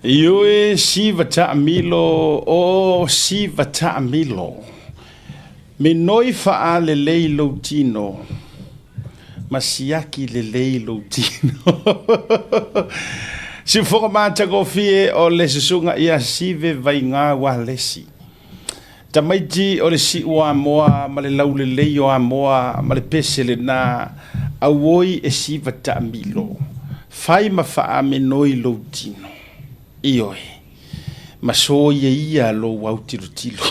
Ioe siva taamilo o siva taamilo. Minoi faalelei lou tino ma siaki lelei lou tino. Siufoga matagofie o le susuga ia Sive Vaiga Walesi. Tamaiti o le siu o Amoa ma le laulelei o Amoa ma le pese lena auoi e siva taamilo. Fai ma faamenoi lou tino. Ioe. Ma soia ia lou autilotilo.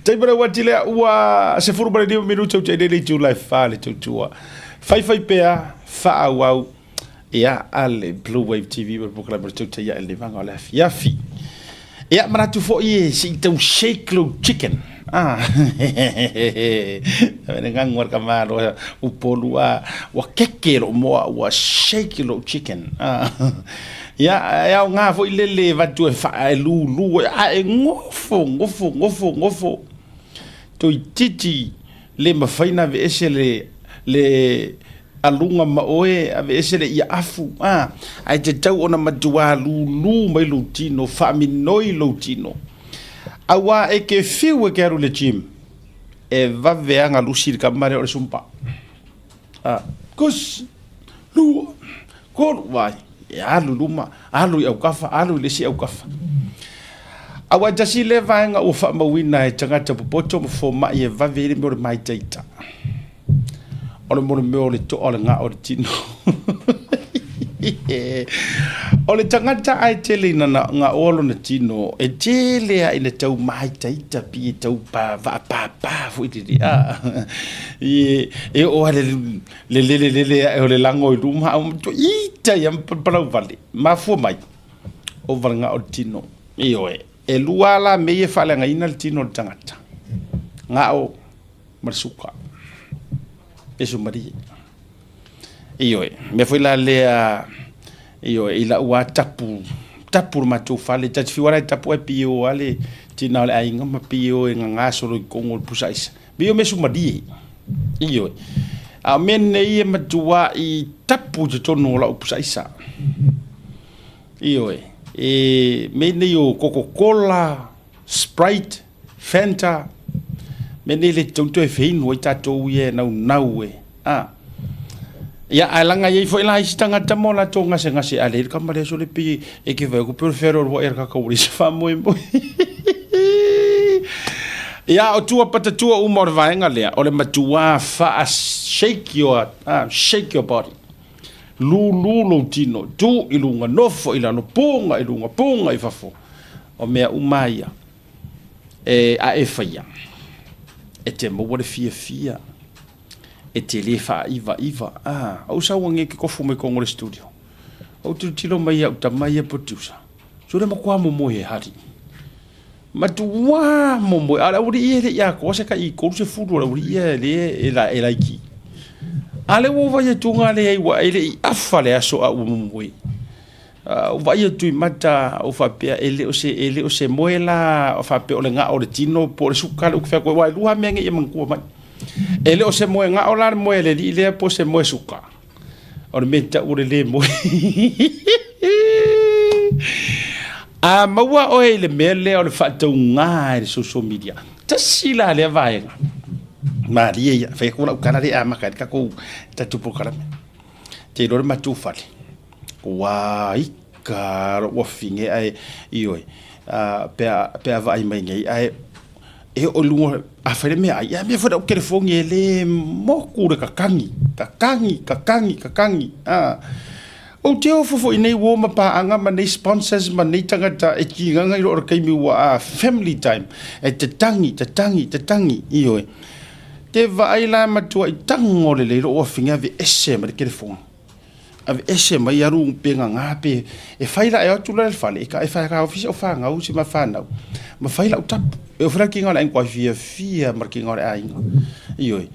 Taimi o le uati lea ua 15 minute ou te lele i tula e fa le tautua. Faifai pea, faaauau ia a le Blue Wave TV ma le polokalame o le tautai ia e le vaga o le afiafi. Ia, manatu foi e se i tau shake lou chicken. Ah. Le gagu a le kamalo Upolu a ua keke lou moa ua shake lou chicken. Ah. Ia, e aoga foi le le avatu e faa e lulu a e gofo gofo gofo gofo. Toeitiiti le mafai ona aveese le le aluga ma oe, aveese le ia afu, a, ae tatau ona matuā lūlū mai lou tino, faaminoi lou tino. Auā e ke fiu e ke alu i le gym, e vave lava galusi le tama lea o le Zumba. A, tasi, lua, tolu, vaai, e alu i luma, alu i aukafa, alu i le isi aukafa. Aua e tasi lea vaega ua faamauina e tagata popoto ma fomai e vave ai le mea o le māitaita. O le mea o le toa o le gao o le tino. O le tagata ae tele ina gaoa lona tino, e tele lava ina tau māitaita pi e tau vaapāpā foi lele. E oo lava i le lele lele ae o le lago i luma, a ua matua ita ia ma palapalauvale. Mafua mai, o valagao le tino. Ioe, e lua lava la mea ia e faaleagaina le tino o le tagata, gao ma le suka. Pesu malie. Ioe, mea foi la lea, ioe, i lau lava tapu, tapu le matou fale, ta te fiu lava la e tapu ae pio lava le tina o le aiga ma pio e gaga solo i totonu o le pusa aisa. Pei o mea sumalie. Ioe. A o mea nei e matuai tapu i totonu o lau pusa aisa. Ioe. E mea nei o Coca-Cola, Sprite, Fanta, mea nei le tatau toe feinu ai tatou ia e naunau e. A. Ia, ae laga i ai foi la isi tagata ma o latou gasegase, a leai le kama lea sole pei e ke fai aku pei o le fealoaloai a le kaka ua leai se faamoemoe. Ia, o tua patatua uma o le vaega lea, o le matuā faa shake your, shake your body. Lūlū lou tino, tū i luga, nofo i lalo, puga i luga, puga i fafo. O mea uma ia e a e faia, e te maua le fiafia, e te le faaivaiva. Ah, ou sau ange ke kofu mai kongo le studio. Ou tilotilo mai ia'u tama ia producer. Sole matua momoe e hari. Matua momoe. A o le aualii ia e le i atoa se tai 30 o le aualii ia e le e, la, e laiti. A lea ua ou vaai atu ga leai ua e le i afa le aso a ua momoe. Ou vaai atu i mata ou faapea e le o se e le o se moe la faapea o le gao o le tino po o le suka lea ou te fai atu ai aua e lua lava mea nei e manatua mai. E le o se moe gao la le moe a le alii lea po o se moe suka. O le mea tau o le le moe. A maua oe i le mea lea o le faatauga i le social media, tasi la lea vaega. Malie ia, fai atu lau tala lea e amata ai le tatou tatou polokalame. Te iloa le matou fale, ua ika lou afine ae, ioe, pe a, pe a vaai mai nei, ae e oo i luga, a fai le meaai, a mea foi lau telefoni e le motu le kakagi, kakagi, kakagi, kakagi, a. Ou te ofo foi i nei uo ma paaga ma nei sponsors ma nei tagata e tigaga i loo le taimi ua a family time, e tatagi, tatagi, tatagi, ioe. Te vaai la matuai tago lelei lou afine aveese mai le telefoni. Aveese mai alu pe gaga pe e fai la e o atu la i le fale e ka e fai ka ofisa o fanau si ma fanau ma fai lau tapu. E o fai la kinga o le aiga kua fiafia ma le kinga o le aiga. Ioe.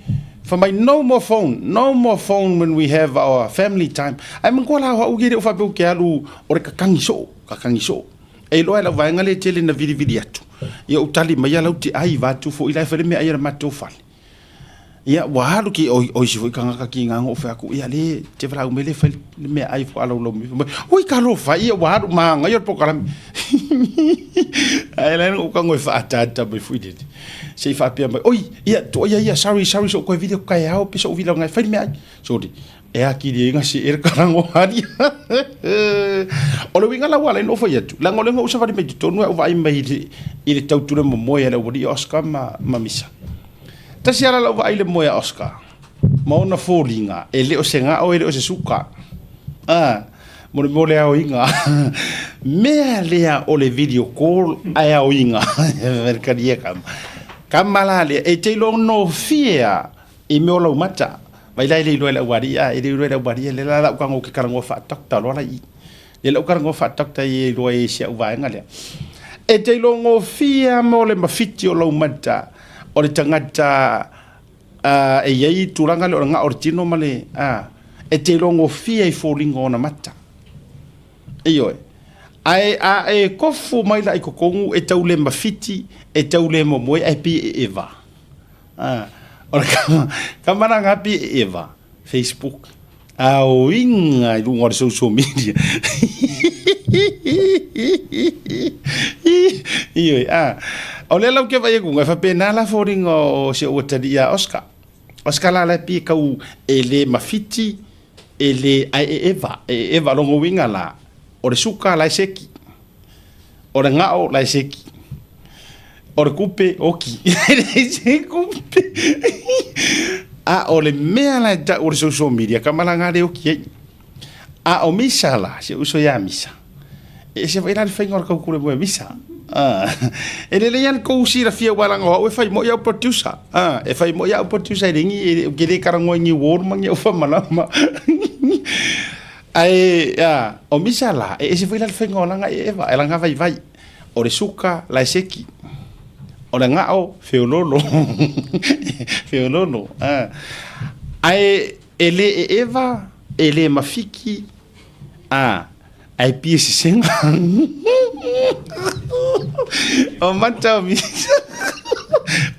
Fai mai no more phone, no more phone when we have our family time. Ae manatua la o au ia e le o faapea ou te alu o le kakagi soo, kakagi soo. E iloa e lau vaega lea e tele ina vilivili atu, ia ou tali mai a lau te ai vaeatu foi la e fai le meaai a le matou fale. Ia, ua alu ki o, o isi foi tagata ki ngā ngō whea ku, ia le, te whalau me le whai le mea ai wha alau lau mi. Ui ka lo whai, ia ua alu maa ngai o le pokalami. Ai lai o ka ngoi wha atata mai fui le. Se i whaapea mai, oi, ia, to ia, ia, sorry, sorry, so koe video kai ao, pe so vila ngai, whai le mea ai. Sorry. E aki li inga si e karango hari. O le winga la wala no fai atu. La ngole ngo usavali mai tonu e vai mai i le tauture mo moe le wali Oscar ma ma misa. Tasi ala lau vaai le moe a Oscar ma ona foliga e le o se gao e le o se suka. Ah, mo le mo le aoiga. Mea lea o le video call ae aoiga. Verkaria kama. Kama la lea, e te iloa gofie a i mea o lau mata. Vai la e le iloa e le aualii a, e le iloa e le aualii le la lau kago ke kalagoa faa-doctor loa la i. Le lau kalagoa faa-doctor i e iloa e si au vaega lea. E te iloa gofie a mo le mafiti o lau mata o le tagata e i ai tulaga lea o le gao o le tino ma le a, e te iloa gofie i foliga o ona mata. Ioe. Ae a e kofu mai la i totonu e tau le mafiti, e tau le momoe ae pei e eva. A, o le kama, kama la nga pei e eva, Facebook. Aoiga i luga o le social media. Ioe, a. O lea lau ke vai aku, e faapena la foliga o si ou atalii ia Oscar. Oscar la la e pei e kau e le mafiti, e le, ae e eva, e eva lona uiga la, o le suka la e seki. O le gao la e seki. O le kupe, oki. E leai se kupe. A o le mea la e tau o le social media, ka malaga le oki ai. A o Misa la, si ou uso ia Misa, e ese foi la le faiga o le kaukule moe a Misa. Ah, e lelei lava le kou silafia aua leaga o au e fai moi au producer. Ah, e fai moi au producer e le ngi, e ke le karagoa i ni wall ma ni au whamalama. Ae, a, o Misa la, e ese foi la le faiga o langa e eva, e langa vaivai. O le suka, la e seki. O le gao, feololo. Feololo. Ah. Ae, e le e eva, e le mafiki, a, ae pia sesega. O mata o Misa,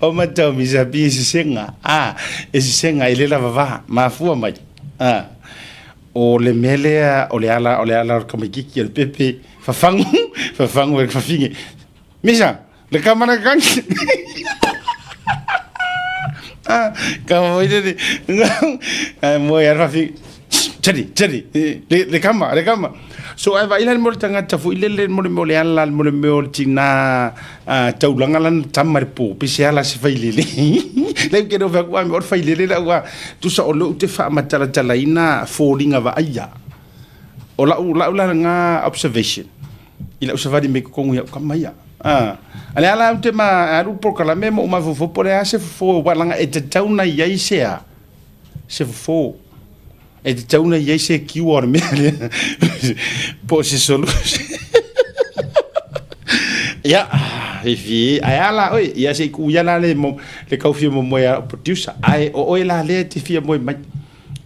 o mata o Misa pia sesega, a, e sesega e le lava va, mafua mai. A, o le mea lea o le ala o le ala o le tamaititi o le pepe fafagu fafagu e le fafine Misa le kamana kangi ah ka moi le le moe a le fafine tari tari le le kama le kama so ai vaai la mo le tagata foi lele mo le mea o le ala mo le mea o le tina taulaga lana tama le po pe se ala se failele le ke no fa ku ai o le failele la ua tusa o lou te faamatalatalaina foliga vaaia o lau lau la lena observation i lau savali mai totonu i au kama ia a a le ala au te ma alu polokalame ma ou mafaufau po o le a se fofo aua leaga e tatau ona i ai se a se fofo e tatau ona i ai se cure o le mea lea po o se solution ia fifi ae a la oe ia se i tuu ia la le mo le kau fia momoe a producer ae o oe la lea e te fia moe mai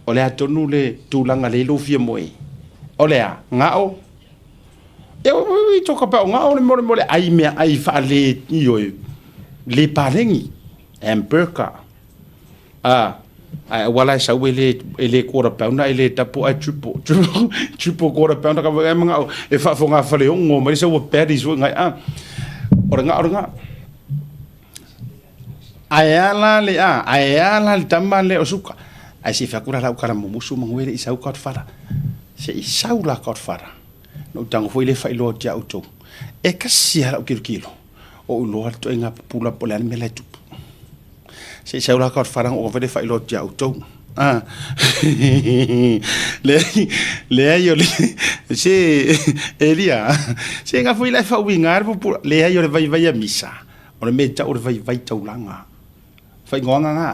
o le a tonu le tulaga le lou fia moe o le a gao e o talk about gao le mo le ai mea ai faale ioe le palegi hamburger A, ae auala e sau e le, e le quarter pounder, e le double, ae triple, triple, triple quarter pounder, ka wai manga e whaafonga whare ongo, mai sau patties foi ngai, a, o le ngā, o le ngā. Ae ala le, a, ae ala le tama le o suka. Ae se i whakura lau kara mumusu mangu ele i sau ka whara. Se i sau la ka whara. No tango foi le whailoa tia utou. E kasi ala o kilo kilo. O uloa le toenga pupula po le ale mea la e tupu. Se i sau la ka o te wharango o wele whailoa tia outou. Ah. Leai, leai o le, se, Elia, se ngā fui lai whauinga, le pupula, leai o le vaivai a misa, o le mea tau o le vaivai taulanga. Whaingoanga ngā,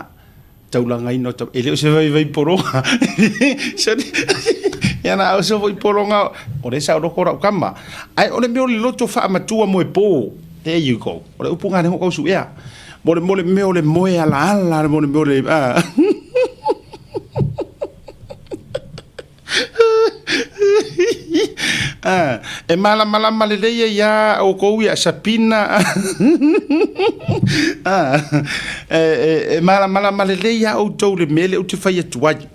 taulanga ino, tau, e le o se vaivai poronga. Ia na au se voi poronga, o le sa o loko rau kama. Ai o le mea o le loto whaamatua mo e pō. There you go. O le upu ngā le hokau su ea. Mo le, mo le mea o le moe alaala, mo le mea o le... Ah. E malamalama lelei ai iā oukou ia Sabina. E malamalama lelei lava outou i le mea lea ou te fai atu ai.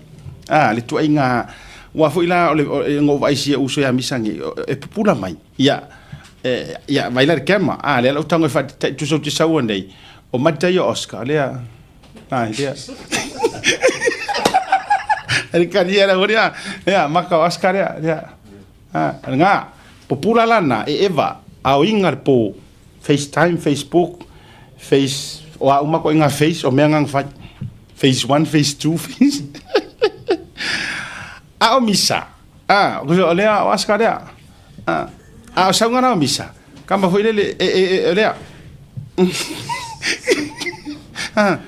Le ituaiga, aua foi la na ou vaai i si ou uso ia Misa nei, e pupula mai. Ia, ia vaai la i le camera. A, lea la ou tago e faataitai, tusa ou te sau nei, o mata ia o Oscar, lea, ai, lea. Le kali la lea, lea, maka o Oscar lea, lea. A, lena, pupula lana e Eva, aoiga le po, FaceTime, Facebook, Face, o a uma koʻi ngā face, o mea ngā fai. Phase 1, phase 2, phase... A o Misa, a, o lea, o Oscar lea. A, a o sauga la o Misa, kama foi lele, e, e, e, o lea. A,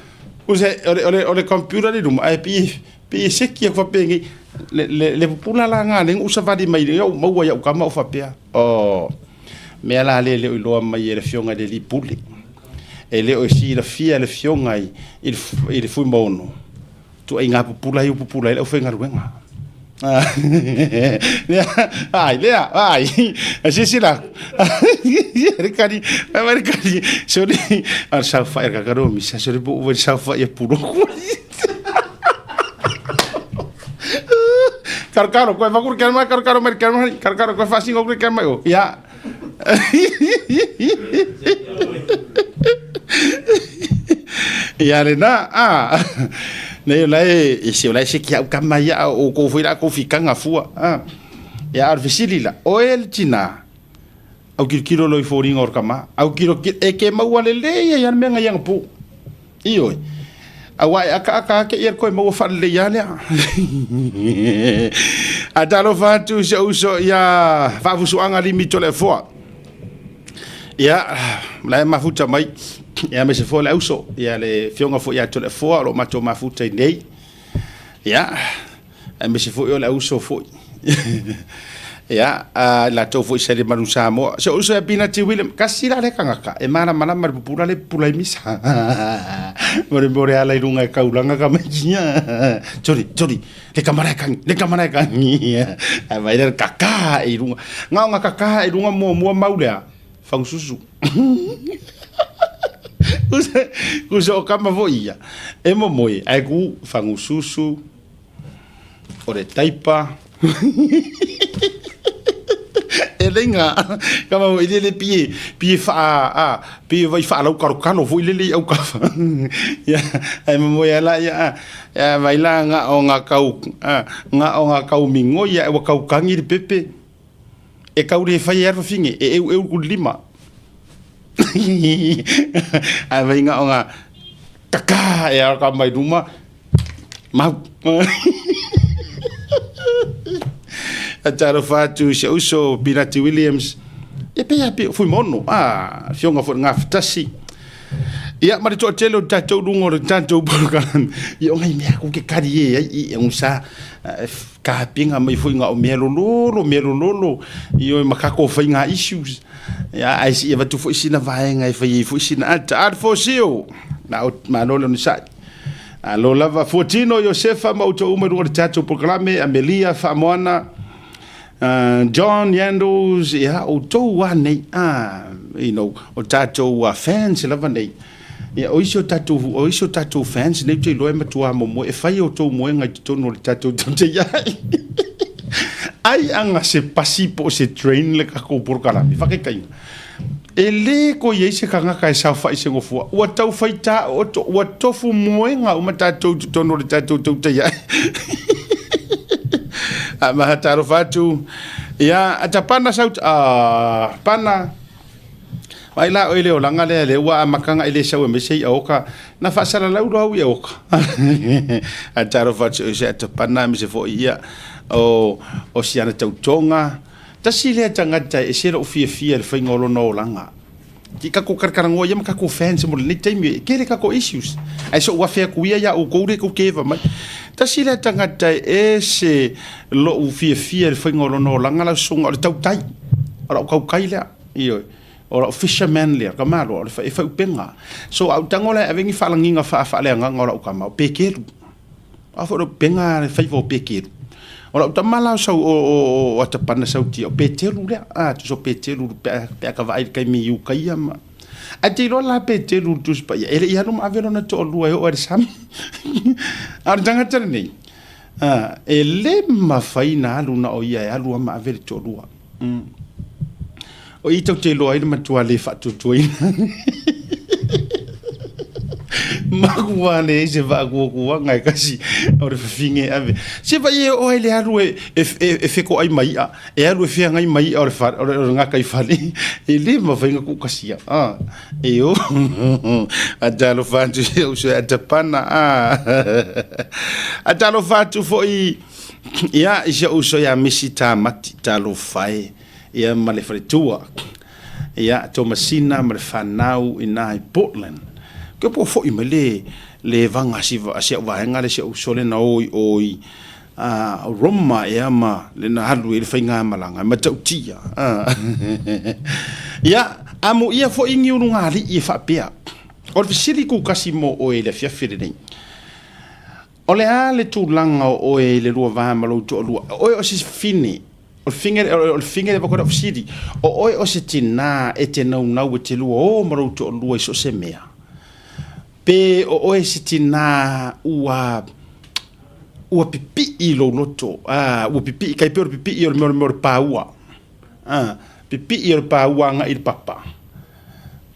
use, o le, o le, o le computer le luma, ai pi, pi seki aku faapea le, le, le pupula la ngā le usa vali mai le au maua iau kama o faapea. O, mea la le le o iloa mai e le fionga le li pule. E le o silafia le fionga i, i, i le Fuimaono. Ituaiga pupula ai o pupula ai le aufaigaluega. Ai, lea, ai, silasila atu. Le kali, mai le kali, sori, a le saofai a le kakano o misa, sori po ua le saofai a puloku. Karo karo, koe vakuru kia mai, karo karo mai kia mai, karo karo koe whasingo koe kia mai o. Ia. Ia lena, a. Nei o lae, e se o lae se ki au kama ia o kou foi la kou fikanga fua. A. Ia o le fesili la, o e le tina, au kilokilo lo i foliga o le kama, au kilokilo, e ke maua lelei ai a le mea ngai anga pu. Ioe. Aua e akaaka ake ia koe maua faalelei a lea. A talofa atu i si ou uso ia Faafusuaga Limi Toleafoa. Ia, la e mafuta mai, ia aemaise foi le auso, ia le afioga foi ia Toleafoa o lo o matou mafuta i nei. Ia, aemaise foi o le auso foi. Ia, a latou foi sa le Manu Samoa. Se uso ia Pinati William, kasi la le tagata e malamalama i le pupula le pupula i misa. Mo le mo le ala i lunga e kaulanga ka mai ia. Sorry, sorry, le kamara e kangi, le kamara e kangi. Ai vai le kaka i lunga. Ngā o ngā kaka i lunga mua mua mau lea. Whangususu. Kusa o kama foi ia. E momoe, ai ku whangususu, o le taipa e lenga kama foi lele pie pie faa a pie vai faa lau kalo kalo foi lele au kafa ia ai mo ia la ia ia vai la nga o nga kau nga o nga kau mingo ia e kau kangi le pepe e kau le fai e finge e eu eu ku lima ai vai nga o nga kaka e ka mai ruma Mau. A talofa atu i si uso Pirati Williams. E pea pe fui mono. Ah, fionga foi ngā whatasi. Ia, ma le toatele o tātou runga o le tātou porokalame. Ia, o ngai mea ku ke kari e ai i e unsa ka pinga mai foi ngā o mea lololo, mea lololo. I o ma kako whai ngā issues. Ia, ai si e watu foi sina vaenga e whai e foi sina ata. Alfosio! Na o manolo ni sai. Alo lava Fuatino, Iosefa ma outou uma i luga o le tatou polokalame, Amelia, Faamoana, John Yandles, ia outou lava nei, you know, o tatou fans lava nei. Ia, o isi o tatou, o isi o tatou fans nei ou te iloa e matua momoe, e fai outou moega i totonu o le tatou tautaiai. Ai aga se pasi po o se train le tatou polokalame, faakaitaiga. E lē ko i ai se tagata e saofai i se gofua, ua tau fai taooto, ua tofu moega uma tatou i totonu o le tatou tautai ae. A maha talofa atu, ia, a tapana sau, a, pana, mai la oe le olaga lea lea ua amataga i le sau e mai se i'a oka, na faasalalau loa au ia oka. A talofa atu i se tapana aemaise foi ia o siana tautoga, Tasi lea tagata e ese lou fiafia i le faiga o lona olaga. Ki kakou karakaranoa ia ma kakou fans mo lenei taimi e tele kakou issues. Ae soʻu afe atu ia ia oukou le kou keva mai. Tasi lea tagata e ese lou fiafia i le faiga o lona olaga lau susuga o le tautai. O lau tautai lea. Ioe. O lau fisherman lea, ka malo, o le e faiupega. So a ou tago la e ave ni faalagiga faa faaleagaga o lau tama, o Pekelu. A foi o le upega le faiva o Pekelu. O lau tama la o sau o o o Atapana Sautia o Peteru lea a tusa o Peteru pe a pe a ka vaai i le taimi i uka ia ma ae te iloa la Peteru i le Tusi Paia e le i alu ma ave lona toalua e oo ai i le sami. A o le tagata lenei a e le mafai ona alu na o ia e alu lava ma ave le toalua. O i tou te iloa ai le matua le faatuatuaina. Makua leai se faakuakuaga e kasi o le fafine e ave. Se vai e oo ai le alu e, e, e, e fekoai mai i'a, e alu e feagai mai i'a o le, fale, o le, o le gataifale. E le mafai ona tuukasia. Ah, e o. A talofa atu i si ou uso ia Tapana. Ah. A talofa atu foi Ia, i si ou uso ia Misi Tamati, talofa e, ia ma le faletua, ia, Tomasina ma le fanau i na i Portland. Ke po foi mai le, le vaga si, si au vaega le si ou uso le na o i o i a, Roma ea ma le na alu i le faigamalaga, e matautia. Ia, a mo ia foi ni ulugalii e faapea. O le fesili kukasi mo oe i le afiafi lenei. O le a le tulaga o oe i le lua va ma lou toalua? O oe o se fine, o le fine, o le fine le vako fesili. O oe o se tinā e te naunau e te lua o ma lou toalua i so o se mea? Pe o oe se tinā ua ua pipii lou loto, a, ua pipii, kai pei o le pipii o le mea o le mea o le paua. A, pipii o le paua agai i le papa.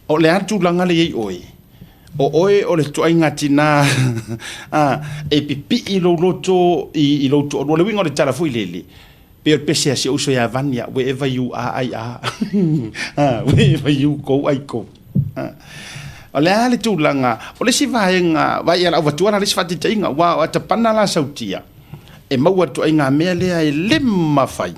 O le a le tulaga lea i ai oe? O oe o le ituaiga tinā a, e pipii lou loto i, i lou toalua. O le uiga o le tala foi lele, pei o le pese a si ou uso ia Vania, wherever you are, I are. A, wherever you go, I go. A. O le a le tulaga, o le isi vaega, vaai ia lau avatua la le isi faataitaiga, aua o Atapana la Sautia, e maua atu ai ngā mea lea e le mafai.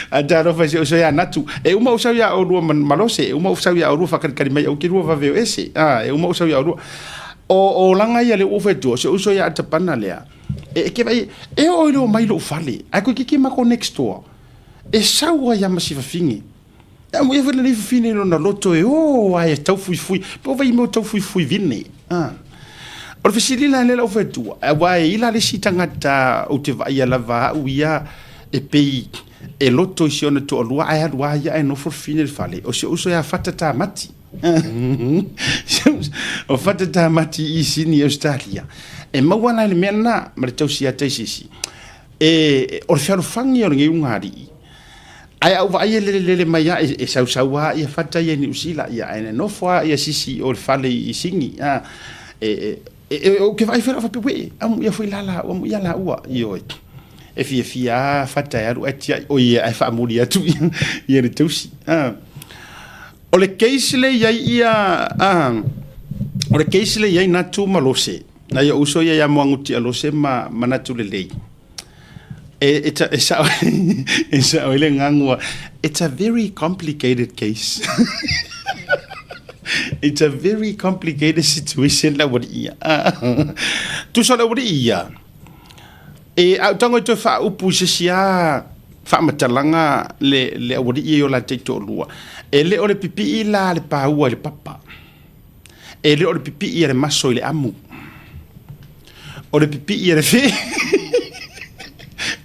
A talofa i si ou uso ia Natu. E uma ou sau ia oulua ma Lose, e uma ou sau ia oulua whakalikali mai au ke lua vave o ese. Ah, e uma ou sau ia oulua. O, o langa ia le ua whetua, o si ou uso ia Atapana lea. E, e ke vai, e o i leo mai lou fale. Ai koe kiki mako next door. E sau ai ama si wawhingi. E amo ia foi lenei fafine i lona loto e o ai e taufuifui, pe o vai mea o taufuifui vine. A. O le fesili la lea lau faiatua, aua e i la le isi tagata ou te vaaia lava au ia e pei e loto i si ona toalua ae alu lava ia ae nofo le fafine i le fale, o si ou uso ia Fata Tamati. O Fata Tamati i Sini, Ausetalia. E maua la i le mea lena ma le tausi ia taisisi. E, o le fealofani o lenei ugaalii, Ae a ou vaai e lelelele mai a e sausau a ia fata ia i Niu Sila ia ae nofo a ia sisi o le fale i Sini a e e ou ke vaai foi lau faapea uē amu ia foi la la amu ia laua ioe e fiafia a fata e alu ae tiai oi ae faamuli atu ia le tausi a o le case le iai ia a o le case le iai Natu ma Lose nai ou uso ia ia Moaguti a Lose ma Manatu Lelei. E, e, e sao, e sao i le gagua. It's a very complicated case. It's a very complicated situation la wari ia. Tusa la wari ia. E au tango i toe whaaupu i se sia whaamatalaga le, le awari ia i o la te toalua. E le o le pipii la le pāua i le papa. E le o le pipii a le maso i le amu. O le pipii a le fe.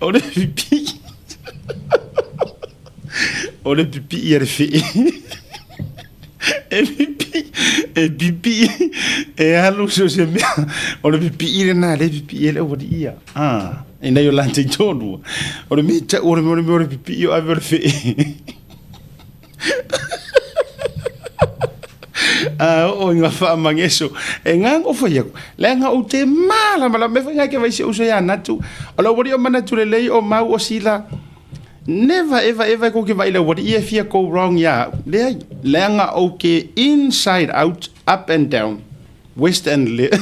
O le pipii. O le pipii a le fe. E pipii, e pipii, e alu so se mea. O le pipii lena le pipii e le aualii ia. Ah, e nai o lātou toalua. O le mea tau o le mea o le mea o le pipii o ave o le fe. A oo i ngā faamageso, e ngā ngo whai aku, leaga ou te mālamalama, me whai ngā ke vaisi uso ia natu, o lau wari o manatu lelei o mau o sila, never ever ever ko ke vai lau wari ia fia go wrong ia, leai, leaga ou ke inside out, up and down, west and left,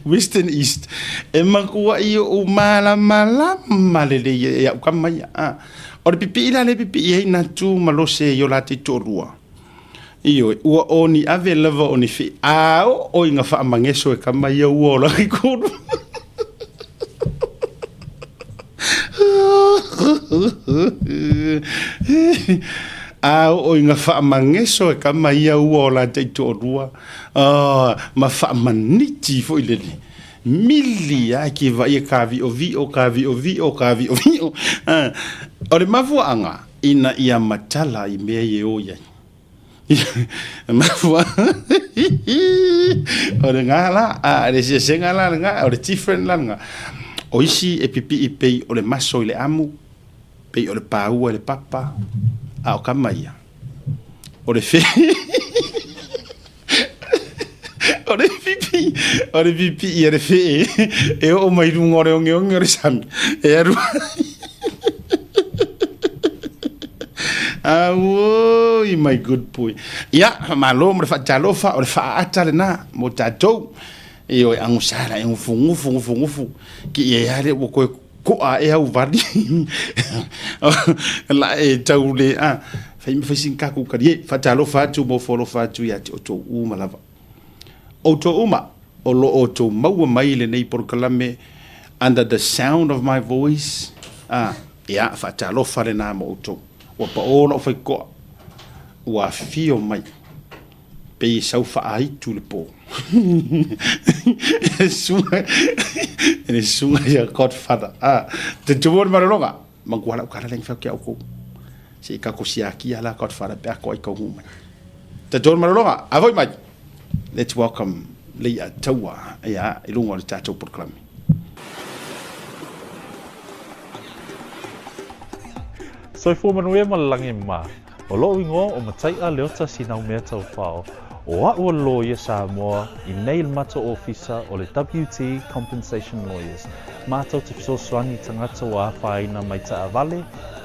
west and east, e makua i o mālamalama lelei e au kama ia. Ah. O le pipii la le pipii ai nā tū ma lose i o lātou toalua. Ioe, ua o ni ave lava o ni fi a o o i ngā whaamageso e kama ia ua o laki kuru. A oo ina faamageso e kama ia ua o la taitoalua, ma faamaniti foi lele mili lava e te vaai e kaviovio, kaviovio, kaviovio. O le mafuaaga ina ia matala i mea ia e o i ai. Mafuaaga o lena la, le eseesega la lena, o le different la lena. O isi e pipii pei o le maso i le amu, pei o le paua i le papa, a o kama ia, o le fe o le pipi, o le pipii a le fee e oo mai luga o le ogeoge o le sami e alu. Auoi, my good boy. Ia, malo mo le faatalofa, o le faaata lena mo tatou. E o e agosala e gufu gufu gufu gufu ki e ale ua koe koa e au vali. La e tau le a fai ma fai sin kaku kari e faatalofa atu mo folofa atu ia te outou uma lava. Outou uma o lo o outou maua mai lenei polokalame under the sound of my voice. A ia faatalofa lena mo outou. Ua paʻō la'u faitotoa, ua afifio mai pei e sau faaaitu le pō. E susuga, e susuga ia Godfather. A, te tumu o le malologa, matua la'u tala lea na fai atu ia outou. Se i tatou siakia la Godfather pe a to'a i taunuu mai. Te tumu o le malologa, a foi mai. Let's welcome Leiataua ia i luga o le tatou polokalame. Soifua manuia ma le lagi mā. O loʻu igoa o Mataiʻa Leota Sinaumea Taufao. O aʻu o le loia Samoa i nei le matou ofisa o le WT Compensation Lawyers. Matou te fesoasoani i tagata ua afaina mai taavale,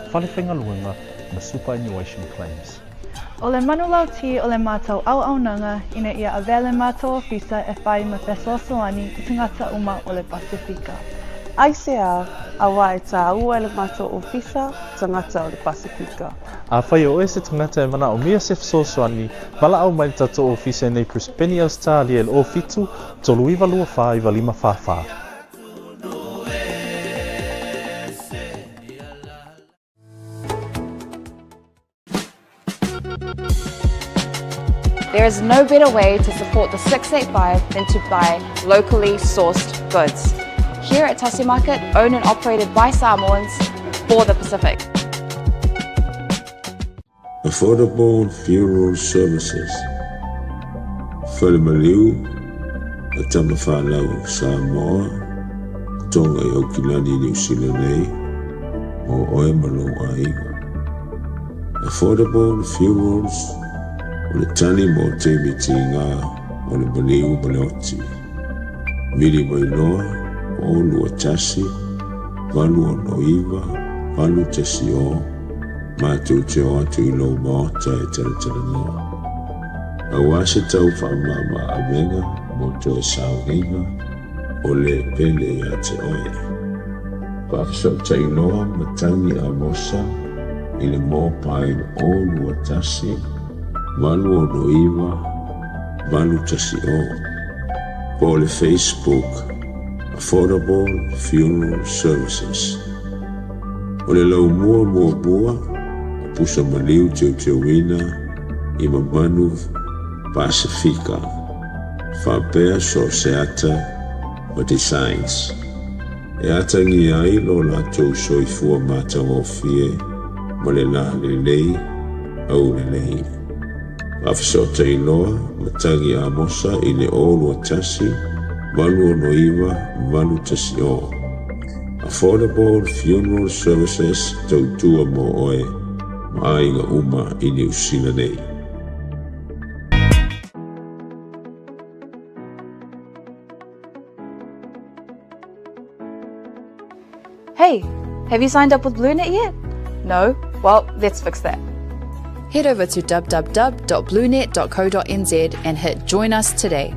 fale faigaluega ma superannuation claims. O le manulauti o le matou auaunaga ina ia avea le matou ofisa e whai ma fesoasoani i tagata uma o le Pasifika. Aisea, auā e tāua e le matou ofisa tagata o le Pasifika. Afai o oe se tagata e manaomia se fesoasoani, valaau mai le tatou ofisa i nei Brisbane, Ausetalia i le 07 39 24 95 44. There is no better way to support the 685 than to buy locally sourced goods. Here at Tasi Market, owned and operated by Samoans for the Pacific. Affordable Funeral Services, Fale Maliu a Tamafanau Samoa, Tonga i Aukilani, Niu Sila nei, mo oe ma lou aiga. Affordable Funerals o le tali mo taimi tiga o le maliu ma le oti. Vili mai loa o 21 869 810 matou te o atu i lou maota e talatalanoa. Aua se tau faamama avega mo toe sauniga o le pele ia te oe. Faafesootai loa Matagi Amosa i le mobile 0 21 869 810 po o le Facebook Affordable Funeral Services. O le laumua muamua o pusa maliu teuteuina i Mamanu Pasifika faapea so o se ata ma designs. E atagia ai lo latou soifua matagofie ma le lalelei aulelei. Faafesootai loa Matagi Amosa i le 0 21 869 810. Affordable Funeral Services tautua mo oe ma aiga uma i Niu Sila nei. Hey, have you signed up with BlueNet yet? No? Well, let's fix that. Head over to www.bluenet.co.nz and hit Join Us today.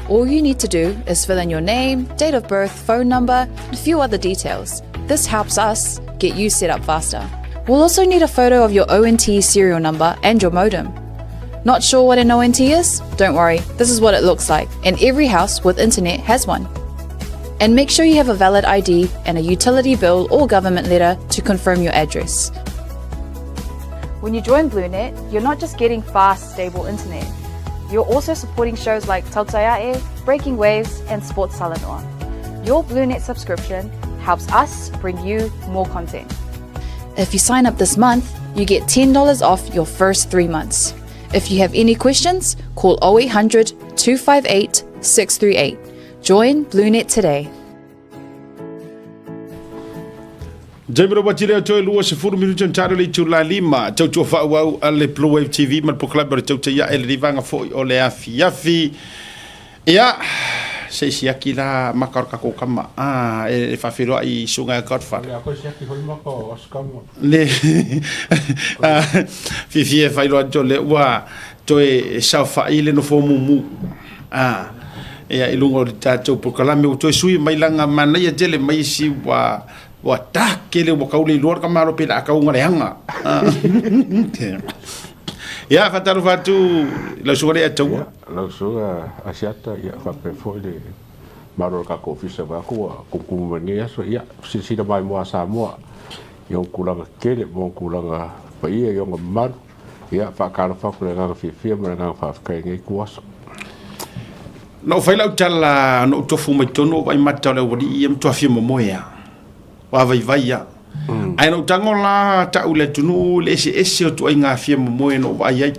All you need to do is fill in your name, date of birth, phone number, and a few other details. This helps us get you set up faster. We'll also need a photo of your ONT serial number and your modem. Not sure what an ONT is? Don't worry, this is what it looks like, and every house with internet has one. And make sure you have a valid ID and a utility bill or government letter to confirm your address. When you join BlueNet, you're not just getting fast, stable internet. You're also supporting shows like Tautaiae, Breaking Waves, and Sports Talanoa. Your BlueNet subscription helps us bring you more content. If you sign up this month, you get $10 off your first three months. If you have any questions, call 0800 258 638. Join BlueNet today. Jamie Robert lea toe 20 minuti on talo le itula lima tautua faaauau a le Blue Wave TV ma le polokalame o le tautai ae le livaga foi o le afiafi. Ia, se i siaki la maka o le kakou kama a e faafeiloai i suga e Godfather. Ia koe siaki hoi maka o Oscar. Le fiafia e faailoa atu o lea ua toe saofai le nofo mumu a ia i luga o le tatou polokalame ua toe sui mai laga manaia tele mai isi ua ua takele ua kau le iloa le kamalo pe le a kauga leaga. Ia faatalofa atu i lau susuga le Ataua. Lau susuga Asiata, ia faapea foi le malo o le tatou ofisa vaeatu ua kumukumu mai lenei aso. Ia silasila maimoa a Samoa i ona tulaga tetele ma ona tulaga paia i ona mamalu. Ia faatalofa atu i le agaga fiafia ma le agaga faafetai i lenei ituaso. Na ou fai lau tala na ou tofu mai totonu ou vaai mata o le aualii ia matua fia momoe lava. Ua vaivai lava. Ae na ou tago la tau i le atunuu le eseese o ituaiga fia momoe na ou vaai ai.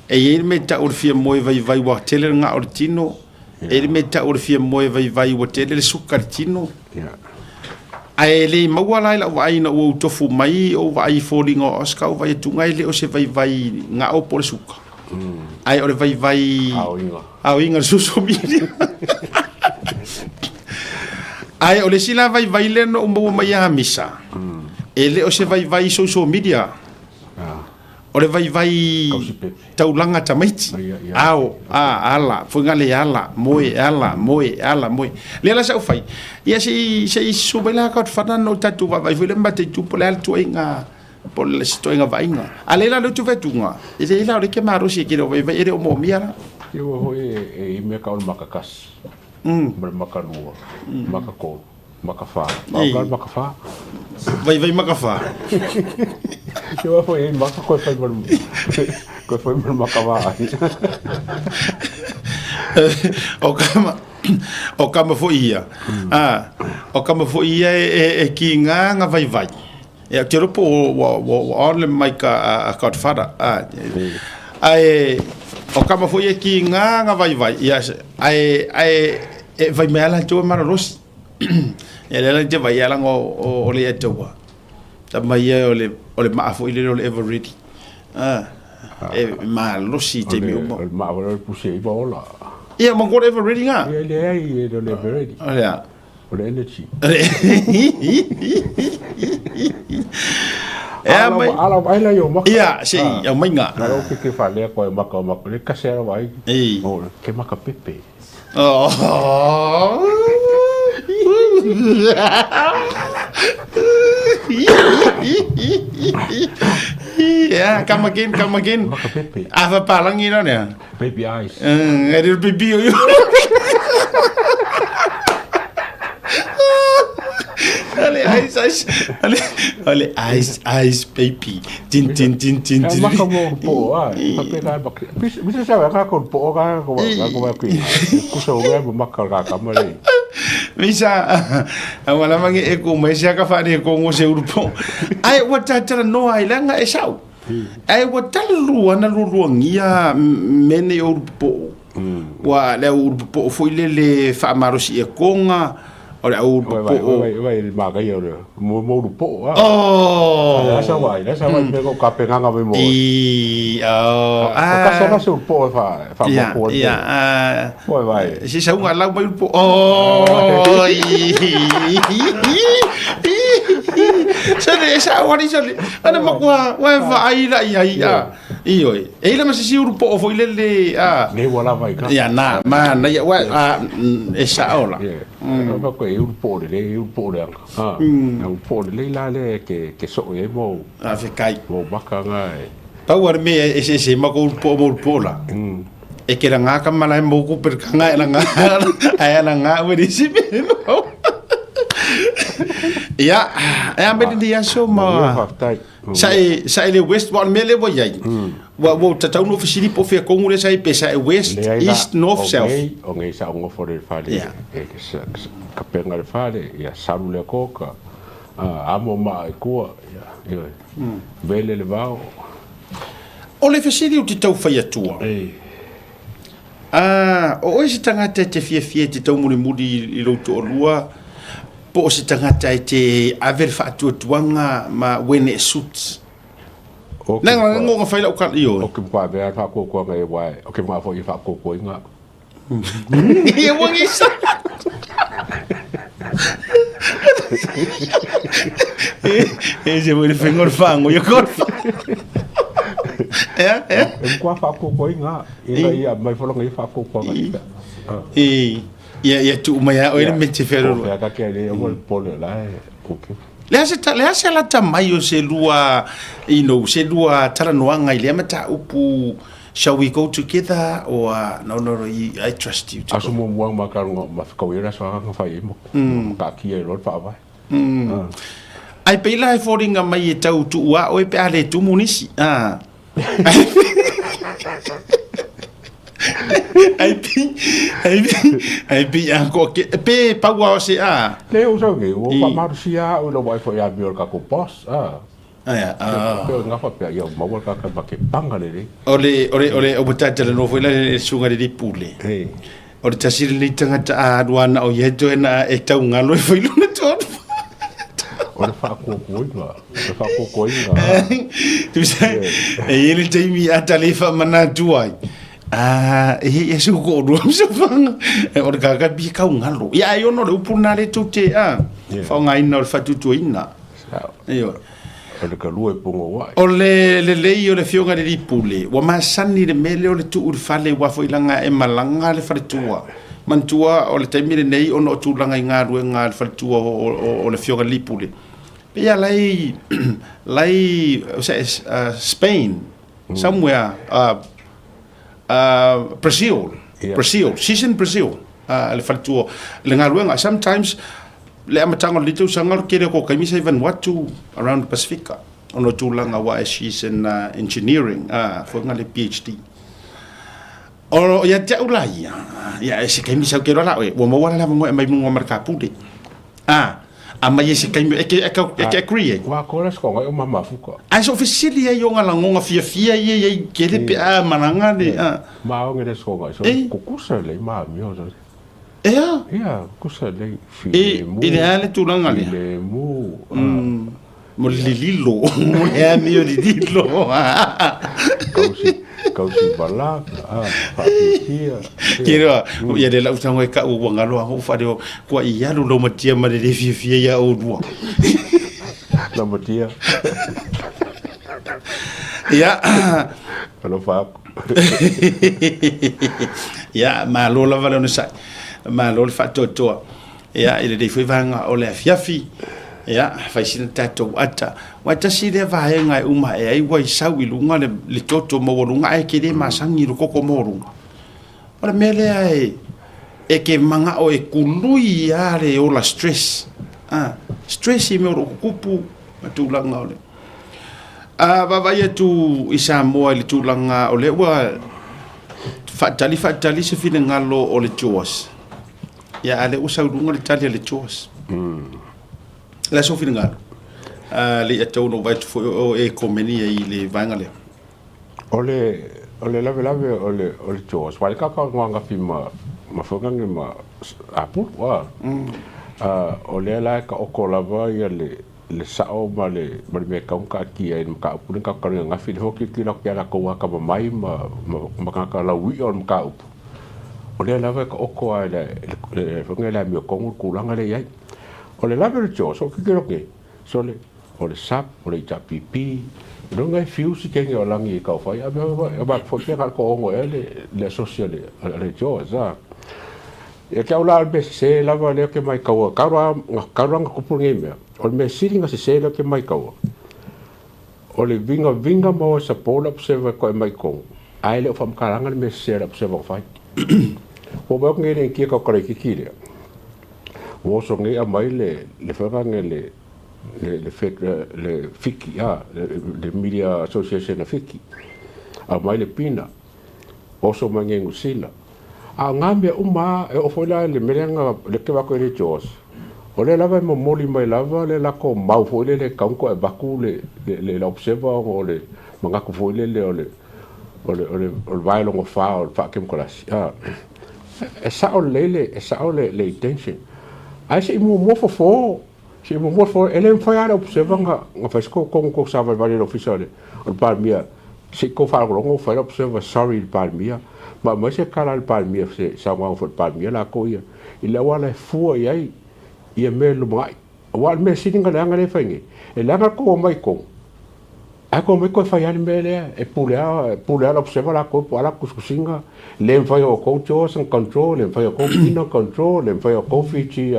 E i ai le mea e tau o le fia moe vaivai ua tele le gao o le tino, e i ai le mea e tau o le fia moe vaivai ua tele le suka i le tino. Ae le maua la i lau vaai ina ua ou tofu mai ou vaai i foliga o Oscar ou vaai atu e le o se vaivai gao po o le suka. Ae o le vaivai aoiga, aoiga le social media. Ae o le isi la vaivai lea na ou maua mai ia Misa, e le o se vaivai social media. O le vaivai taulaga tamaiti. Ao, a, ala, foi nga le ala, moe, ala, moe, ala, moe. Lea la sa ou fai, ia se i, se i susu mai la ka whana no tatu vaavai foi le mate tu po le ala tuaiga, po le se tuaiga vaaiga. A le la le utu whetunga, e le ila o le ke marosi e ke leo vaivai e le o moomia la. Ia ua hoi e i mea ka o le makakasi, ma le makalua, makakolu. Makawhā. Ei. Maka makawhā. Vaivai makawhā. Te wā whai, maka koe whai maru. Koe whai maru makawhā ai. O kama, o kama foi ia. Ah, o kama foi ia e, e, e ki ngā ngā vaivai. E te ropo o, o, o, o on le mai ka a, a Godfather. Ah, ai, o kama foi e ki ngā ngā vaivai. Ia, ai, ai, e vai mai ala te marorosi. Ia lea la te vai ala ngo o le ataua. Ta mai ia o le o le maa foi le o le ever ready. Ah. E malosi te mi uma. O le maa o le puse i ola. Ia ma ko ever ready nga. Ia le ai e le ever ready. O lea. O le energy. E a mai. Ala ai la yo maka. Ia, se i au mai nga. Na ro ke ke fa le ko maka maka le kase ala vai. Ei. O ke maka pepe. Oh. Yeah, come again, come again. Maka pepe. Afa palangi na nea. Baby eyes. E riro pipi o yo. Ale ice ice. Ale ale ice ice baby. Tin tin tin tin tin. Maka mo po a. Pape ka maka. Misa sa ka ko po ka ko ka ko ka kusa o ga maka ka ka mare. Misa a wala mangi e ko mai sia ka fa ne ko ngo se urupo. Ai wa tatara no ai langa e sau. Ae ua talu ana lualuagia mea nei o Ulupopo'o. Ua le au Ulupopo'o foi lele faamalosi e koga, o le au Ulupopo'o. Vai vai le manaia o le mo mo Ulupo'o a. Oh! La sa vai, la sa vai me ko ka penganga me mo. I oh a. Ka sa se Ulupo'o e fa fa mo ko. Ia a. Vai vai. Se sauga lau mai Ulupo'o. Oh! Sole, e sa wari sole. Ana makua, wa e vaai la ia ia. Ioe. E ila ma se si uru po foi le le a. Ne wa lava i ka. Ia na, ma na ia wa a e sa ola. Mm. Ma ko e uru po le le uru po le anga. Ha. Uru po le le la le ke ke so e mo. A fe kai. Mo baka nga e. Pau ar me e se se ma ko uru po mo uru po la. E ke ranga ka mala e moku per kanga e ranga ai ranga we ri si me mo. Ia, e a mai lenei aso ma sa e le west, wa o le mea lea ua i ai. Ua ua tatau ona ou fesili po o fea tonu lea sa i ai, pe sa e west, east, north, south. O nei sa ou nofo le fale, e kapenga le fale, ia salu le koka, amo maa i tua, ia, vele le vao. O le fesili ou te tau fai atua. Ā, o oe se tagata e te fiafia i te taumulimuli i lou toalua, po o se tagata e te ave le faatuatuaga ma when it suits? Leaga e goga fai lau tala i oe. Oke mkwa avea le faatuatuaga e wae, oke mga foi i faatuatuaina. Ia ua gisa. E se foi le faiga o le fago ia golfa. Ea, ea. E mkwa faatuatuaina. Ina ia mai fologa ia faatuatuaga ia. E, ia, ia tuu mai a oe le mea te fealoloa. Ko ka ke le o le pole la e kuki. Le a se le a se alata mai o se lua, you know, se lua talanoaga i lea mataupu, shall we go together or no, no, no, I trust you to go. Aso muamua ma ka ma whakau era so hanga whai e mo. Ka kia e loa whaavae. Ai pei la e foliga mai e tau tuu a oe pe a le tumu nisi. Ah. Ai pi, ai pi, ai pi a ko ke pe pau a se a. Le o sau nge, o fa marusia o lo wai fo ia mi o ka ko boss a. Ai a. Pe o ngafa pe ia maua ka ka ke panga le le. O le o le o le o bata le no foi la le sunga le pule. O le tasi lenei tagata a alu ana o ia toe na e tau ngalo e fai lona tonu. O le faakuakuaina, o le faakuakuaina. Tusa, e i ai le taimi a ta le faamanatu ai. Ah, e e se ko rua se fanga. E o le kaka bi kau ngalo. Ia ai ono le upu na le tute a. Faogaina o le faatuatuaina. Ioe. O le kalua e pogo ai. O le lelei o le afioga i le alii pule, ua masani le mea lea o le tuu i le fale aua foi leaga e malaga le faletua. Manatua o le taimi lenei ona o tulaga i galuega a le faletua o le afioga i le alii pule, pei lava la e la e Spain, somewhere, Brazil, Brazil, she's in Brazil, le faletua, le galuega. Sometimes le amataga o lenei tausaga o le tele o kokaimi sa i Vanuatu around the Pasifika ona o tulaga aua she's in engineering foi nga le PhD. O ia te au la ia, ia e se kaimi sau ke roa la oe, ua maua la le avanoa e aumai mua ma le kapule. A, aumai e se kaimi e ke, e ke, e ke agree ai. Ua kola se konga i o mamafuka. Ae so fesili ai o nga langonga fiafia ia i ai kele pe a malaga le, a. Ma o ngele se konga i so kukusa le ma mio so. Ea? Ia, kukusa le filemu. I le a le tulaga lea? Filemu. Mo le lililo, mo le amio lililo. Kausi, kausi balak, faafiafia. Ke roa, ia le lau tago e kau ua ngalo a hou whare o kua i alu lau matia ma le le fiafia ia o lua. Lau matia. Ia. Alofa aku. Ia, malo lava le onosai. Malo le faatoatoa. Ia, i lenei foi vaega o le afiafi, ia, fai sina tatou ata. Aua e tasi lea vaega e uma ae ai ua i sau i luga le, le toto maualuga ae ke le masani i le koko maualuga. O le mea lea e, e ke manao e kului lava le ola stress. Ah, stress i mea o lo o kukupu ma tulaga o le. A vaavaai atu i Samoa i le tulaga o lea ua faatali faatali se finagalo o le JAWS. Ia, a lea ua sau luga le tali a le JAWS. Le a sou finagalo? A le i atau ona ou vaai atu foi o e komeni ai i le vaega lea. O le o le lavelave o le o le JAWS, wa le kaka ngā ma ma whangange ma apulu, a. O lea la e ka oko lava ia le le sao ma le ma le mea e kau kaatia i le mataupu lenei ka kalo gafi le hoki ki la kia lakou akamamai ma ma tagata laui'a o le mataupu o lea lava e taoto a i le le le amiotogu le tulaga lea i ai o le lave o le jaws o kikilo nei sole o le sap o le HRPP lona e fiu si kenge o lagi e taufai a mea ma foi pe ka ko ongo e le le asosi le le jaws a Ia ke au la o le mea sese lava lea ke maitaua, kau ra, kau ra nga kupu nei mea. O le mea sili nga sese lea ke maitaua, o le vingavinga maua e sa po le observer e koe mai tonu, ae le o whamakalaga le mea sese a le observer nga whai. Ua mai oku nei le ngia kau karaikiki lea. Ua oso nei a mai le, le whangange le, le le le Fiki a le Media Association a Fiki, aumai le Pina, oso mai nge Nusila. A o ngā mea uma a, e oo foi la i le mea lea na leke vaku ai le Jaws, o lea lava e momoli mai lava le lako mau foi lele e kaunto ae avatu le le le observer ona o le manatu foi lele o le o le o le o le vae lona fa o le faakemokalasi a. E sao lelei le e sao le le intention ae se i muamua fofo se i muamua fofo e le mafai lava le observer na na fai se togatogo tou savalivali i le ofisa o le o le Palemia se i tou faalogologo fai le observer sorry i le Palemia ma aumai se tala a le Palemia se saunoaga foi a le Palemia latou ia i le auala e fua i ai ia mea i le lumanai. Aua o le mea sili ona leaga lea e fai nei, e leaga le tou omai i totonu, ae tou omai toe fai lava le mea lea, e pule lava, e pule lava le observer latou po o a latou tusitusiga, le mafai e outou Jaws ona control, le mafai e outou Pina ona control, le mafai e outou Fiji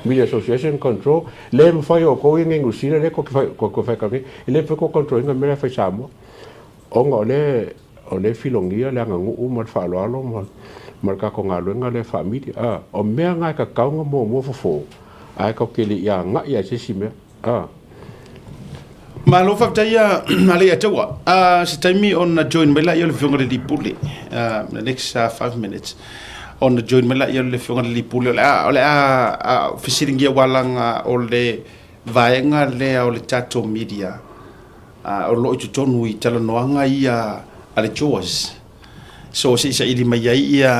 Media Association ona control, le mafai e outou ia nei Niu Sila lea tou te fai, tou te fai nei, e le mafai tou control ina mea la e fai i Samoa. Ona o lea, o lea e filogia le aganuu ma le faaaloalo ma, ma le tatou galuega lea faa-media. A, o mea na e tatau ona muamua fofo, ae tatou te le i agai lava i se isi mea. A. Malo faafetai a Leiataua. Se taimi ona join mai laia o le Afioga i le Alii Pule, in the next 5 minutes ona join mai laia o le Afioga i le Alii Pule. O le a, o le a fesiligia aua leaga o le vaega lea o le tatou media o lo o i totonu i talanoaga ia a le JAWS. So se i saili mai ai ia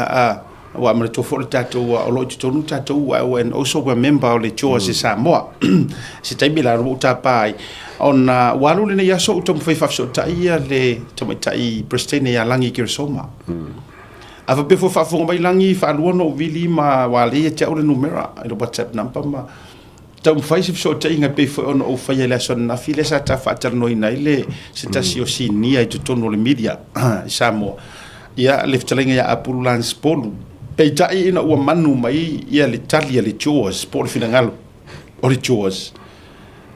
aua e manatua foi le tatou o lo o i totonu tatou and also we're member o le JAWS i Samoa. Se taimi la ua ou tapa ai ona ua alu lenei aso ou taumafai e faafesootai ia le tamaitai Peresetene ia Lagi Keresoma. A faapea foi o faafofoga mai Lagi, faalua ona ou vili ma ua lea ia te au le numera i le WhatsApp number ma taumafai se fesootaiga e pei foi ona ou faia i le aso ananafi lea sa ta faatalanoaina ai le se tasi o sinia i totonu o le media i Samoa, ia le fetalaiga ia Apulu Lance Polu. Peitai ina ua manu mai ia le tali a le Jaws po o le finagalo o le Jaws,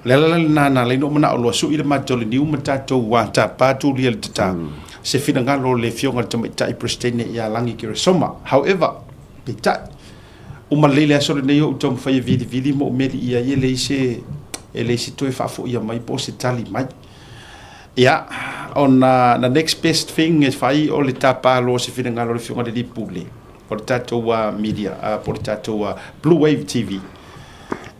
o le ala la lena na ala ai ona ou manao loa sui le matou le niu ma tatou tapa tulia le tata se finagalo o le Afioga i le Tamaitai Peresetene ia Lagi Keresoma. However, peitai, Uma lelei le aso lenei o ou taumafai e vilivili ma ou meli i ai e leai se, e leai se toe faafoia mai po o se tali mai. Ia, ona the next best thing e fai o le tapa loa o se finagalo o le Afioga i le Alii Pule o le tatou media po o le tatou Blue Wave TV.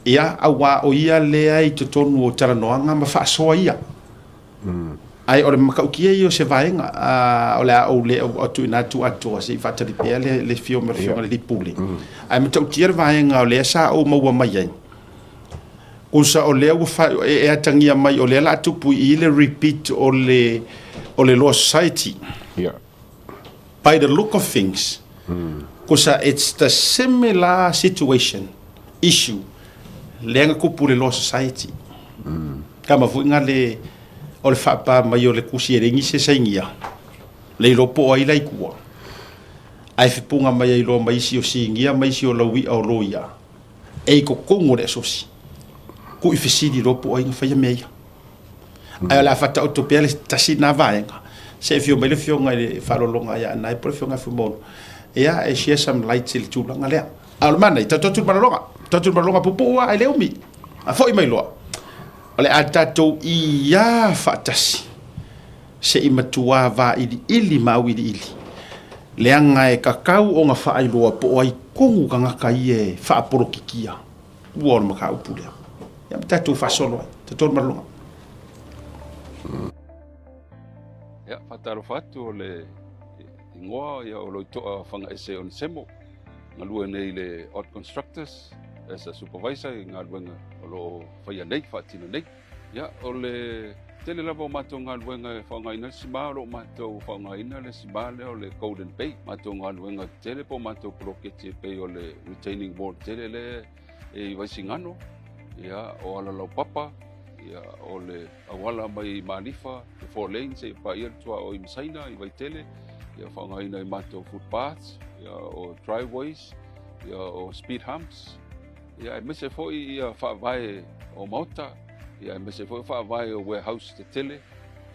Ia, aua o ia lea i totonu o talanoaga ma faasoa ia. Ae o le matautia ia o se vaega, o le a ou le tuuina atu atoa se i faatali pea le afio mai o le Afioga i le Alii Pule. Ae matautia le vaega o lea sa ou maua mai ai, kusa o lea ua e atagia mai o lea o le a tupu i i le repeat o le o le Law Society. By the look of things, kusa it's the similar situation, issue, lea na tupu i le Law Society. Tama foi na le o le faapā mai o le tusi e leai nisi e sainia, le iloa po o ai la i tua. Ae fepuga mai ai loa ma isi o sinia ma isi o laui'a o loia e i totonu o le asosi. Ku'i fesili loa po o ai na faia mea ia. Ae o le a faataoto pea le tasi lena vaega, se i afio mai le afioga i le faaaloaloga ia Anae po o le afioga ia Fuimaono, ia e share some light i le tulaga lea. A o le manaia, tatou atu i le malologa, tatou atu i le malologa puupuu lava ae le umi. A foi mai loa, o le a tatou iā faatasi se i matuā vailiili ma auiliili, leaga e tatau ona faailoa po o ai tonu tagata ia e faapolokikia ua o le mataupu lea. Ia ma tatou faasolo ai. Tatou i le malologa. Ia, faatalofa atu o le igoa ia o Loitoa Fagaese Onesemo. Galue nei i le Ott Constructors as a supervisor i galuega o lo o faia nei, faatino nei. Ia, o le tele lava o matou galuega e faaaogaina le sima, o lo o matou faaaogaina le sima lea o le Golden Bay. Matou galuega tele po o matou poloketi e pei o le retaining wall tele lea e i Vaisigano, ia, o Alalaupapa, ia, o le auala mai i Malifa, le four lanes seia paia le tuaoi i Masaina i Vaitele, ia faaaogaina i matou footpaths, ia, o driveways, ia, o speed humps, ia, aemaise foi ia faavae o maota, ia, aemaise foi faavae o warehouse tetele,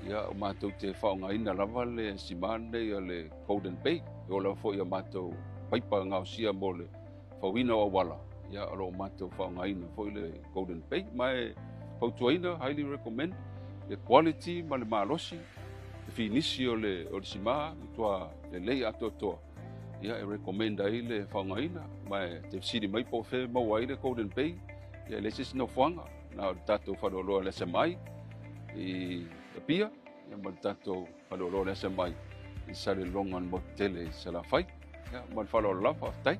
ia, o matou te faaaogaina lava le sima lenei o le Golden Bay, e oo lava foi ia matou paipa gaosia mo le fauina o auala, ia, o lo o matou faaaogaina foi le Golden Bay. Ma e fautuaina, highly recommend, le quality ma le malosi, le finisi o le, o le simā, matua lelei atoatoa. Ia, e recommend ai le faaaogaina, ma e te fesili mai po o fea e maua ai le Golden Bay, ia e leai se isi nofoaga, na o le tatou faleoloa o le SMI i Apia, ia ma le tatou faleoloa o le SMI i Salelologa i le motu tele i Salafai. Ia, ma le faaaloalo lava, faafetai.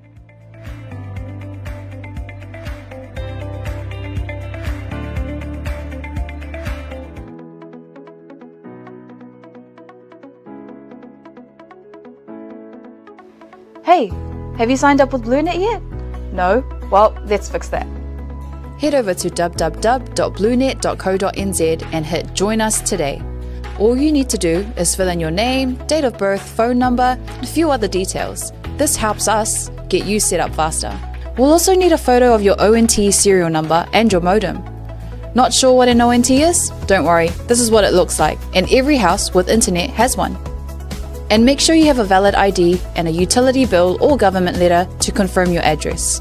Hey, have you signed up with BlueNet yet? No? Well, let's fix that. Head over to www.bluenet.co.nz and hit Join Us Today. All you need to do is fill in your name, date of birth, phone number, and a few other details. This helps us get you set up faster. We'll also need a photo of your ONT serial number and your modem. Not sure what an ONT is? Don't worry, this is what it looks like, and every house with internet has one. And make sure you have a valid ID and a utility bill or government letter to confirm your address.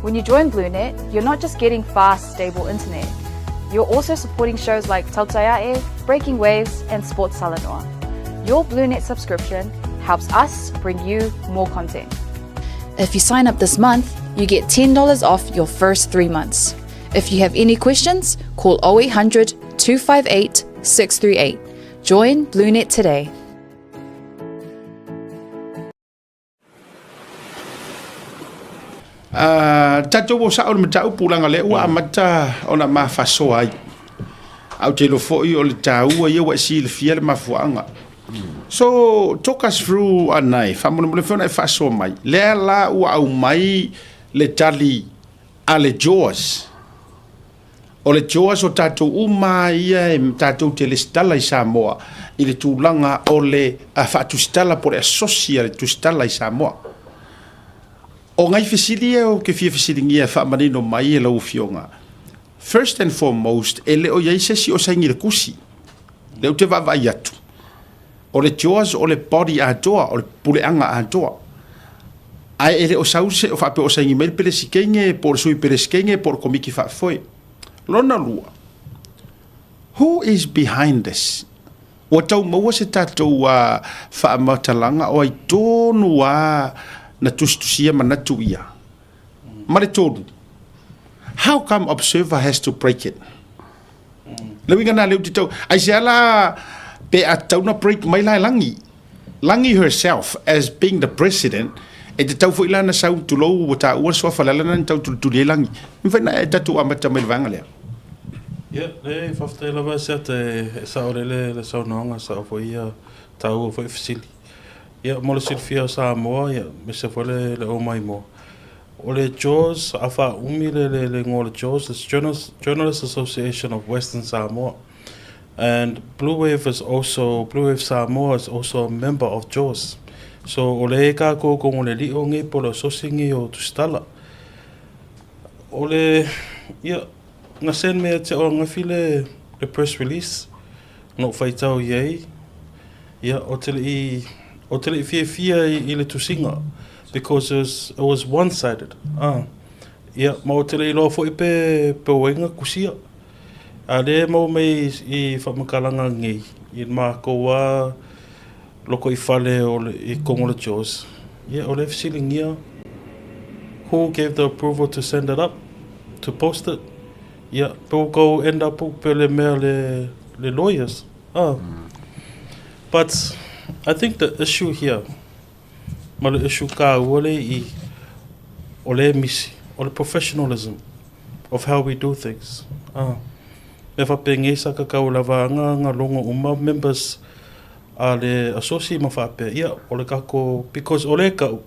When you join BlueNet, you're not just getting fast, stable internet. You're also supporting shows like Tautaiae, Breaking Waves, and Sports Talanoa. Your BlueNet subscription helps us bring you more content. If you sign up this month, you get $10 off your first three months. If you have any questions, call 0800 258 638. Join BlueNet today. Uh, tatou o sao le mataupu leaga lea ua amata ona ma faasoa ai. Ae ou te iloa foi o le taua ia ua e silafia le mafuaaga. So, talk us through Anae, faamolemole foi ona e faasoa mai. Lea la ua aumai le tali a le JAWS. O le JAWS o tatou uma lava ia e tatou te lesitala i Samoa i le tulaga o le faatusitala po o le asosi a le tusitala i Samoa. O ngai fesili ia ou te fia fesiligia e faamanino mai e lau Afioga. First and foremost, e le o i ai se isi o saini i le tusi. Lea ou te vaavaai atu, o le JAWS o le body atoa, o le puleaga atoa. Ae e le o sau se o faapea o saini mai le Peresetene po o le Sui Peresetene po o le Komiti Faafoe. Lona lua, who is behind this? Ua tau maua se tatou faamatalaga o ai tonu lava na tusitusia manatu ia. Ma le tolu, how come Observer has to break it? Le uiga na lea ou te tau, aisea la pe a tatau na break mai la e Lagi? Lagi herself as being the president, e tatau foi la na sau, tulou ua taua le suafa le ala lena na tau tulituli ai Lagi. E mafai na e tatou amata mai le vaega lea. Ia, leai, faafetai lava Seata e saolele le saunoaga, sao foi ia taua foi fesili. Ia, mo le silafia o Samoa, ia, aemaise foi le, le Omaimoa. O le JAWS, a faaumi le, le, le igoa o le JAWS, it's Journalist, Journalist Association of Western Samoa. And Blue Wave is also, Blue Wave Samoa is also a member of JAWS. So, o le e kākou kongo le liʻo ngei po le asosi ngei o Tusitala. O le, ia, na send me te o ngafi le, le press release, na ou faitau i ai, ia, o te le i, o te le i fiafia i, i le tusiga, because it was, it was one-sided. Ah. Ia, ma o te le iloa foi pe, pe o ai nga kusia. A le maua mai i whamakalanga ngei, i mākou a loko i fale o le, i Kongo le Jaws. Ia, o le fesilingia, who gave the approval to send it up, to post it? Ia, pe ua kau end up pe le mea le, le lawyers. Ah. But, I think the issue here, ma le issue kāua le i, o le misi, o le professionalism of how we do things. Ah. Me whapengei sa ka kau lava anga nga longo uma members a le asosi ma faapea, ia, o le kako, because o le kau,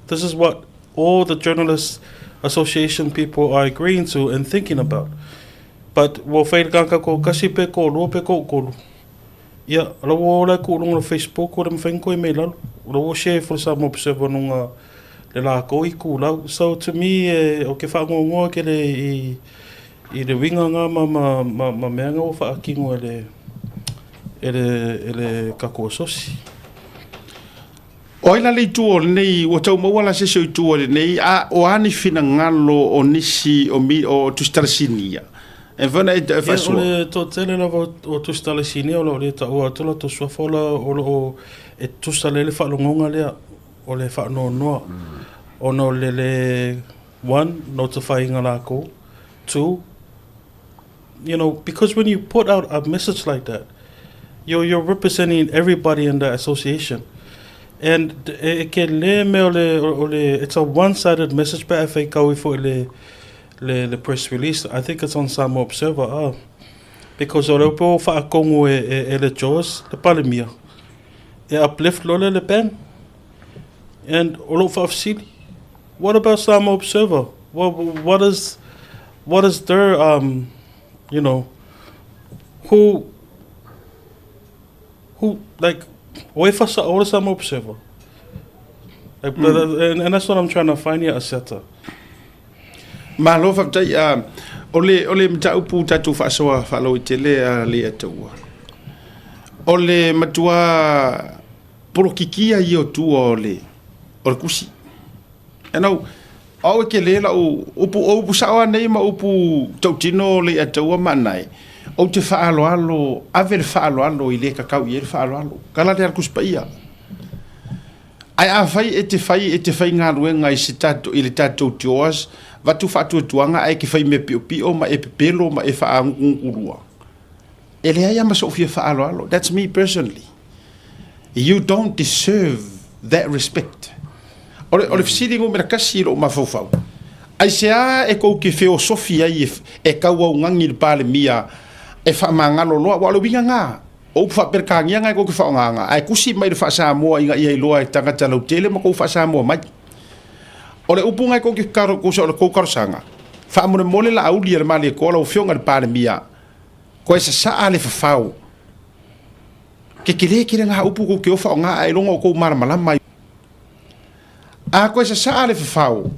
this is what all the journalists association people are agreeing to and thinking about. But ua fai le kanaka ko kasi pe ko lua pe ko kolu. Ia, la ua ola ku lunga Facebook o le mawhai koe mei lalo. La ua share for some observer nunga le la ko i ku lau. So to me, eh, o ke whaangoangoa ke le i, I le uiga ngā ma, ma, ma, ma mea nga ua whaakino e le, e le, e le kako asosi. O ai la le itu o lenei, ua tau maua la se isi o itu o lenei, a o a ni finagalo o nisi o, mi, o Tusitala Sinia? E mafai ona e Ia, o faasoa. le toatele lava o Tusitala Sinia o lo o le taua atu o latou suafa o lo o e tusa lelei le faalogoga lea o le faanoanoa ona o le le one, notify-ina lakou, two, you know, because when you put out a message like that, you're, you're representing everybody in the association. And e, e ke le mea o le, o le, it's a one-sided message pe a faitau ifo i le, le, le press release. I think it's on Samoa Observer, ah. Because o lea pe o whaakongo e, e, e le Jaws, le Palemia, e uplift loa lea le ban. And o lou faafesili, what about Samoa Observer? What, what is, what is their, um, you know, who, who, like, o e whasa o le Samoa Observer? Like, mm. and, and that's what I'm trying to find here, Aseta. Malo faafetai a o le o le mataupu tatou faasoa faalauaitele a le Ataua. O le matua Polokikia ia o tua o le, o le kusi. You know, au e kele lau upu, o upu sao anei ma upu tautino o le Ataua ma anae, ou te faaaloalo, ave le faaaloalo i le kakau i ai le faaaloalo. Kala le ala Kusi Paia. Ae afai e te fai, e te faigaluega i se tatou, i le tatou TIOAS, vatu faatuatuaga ae e ke fai mea piopio ma e pepelo ma e faagugugukulua. E leai lava ma sou fia faaaloalo. That's me personally. You don't deserve that respect. O le, o le fesili numera kasi i lou mafaufau, aisea e kou ke feosofi ai e, e kauaugagi i le Palemia e faamagalo loa? Aua o le uiga na, o upu faa-Perekania na e kou ke faaaogaina, ae kusi mai le faa-Samoa ina ia iloa e tagata lautele ma kou faa-Samoa mai. O le upu na e kou ke karo, o le kou karosaga, faamolemole Laauli a le Malietoa lau Afioga i le Palemia, Koe sasaa le fafao. Ke kele kele ngā upu kou ke ofa o ngā aeloga o kou malamalama. A koe sasaa le fafao.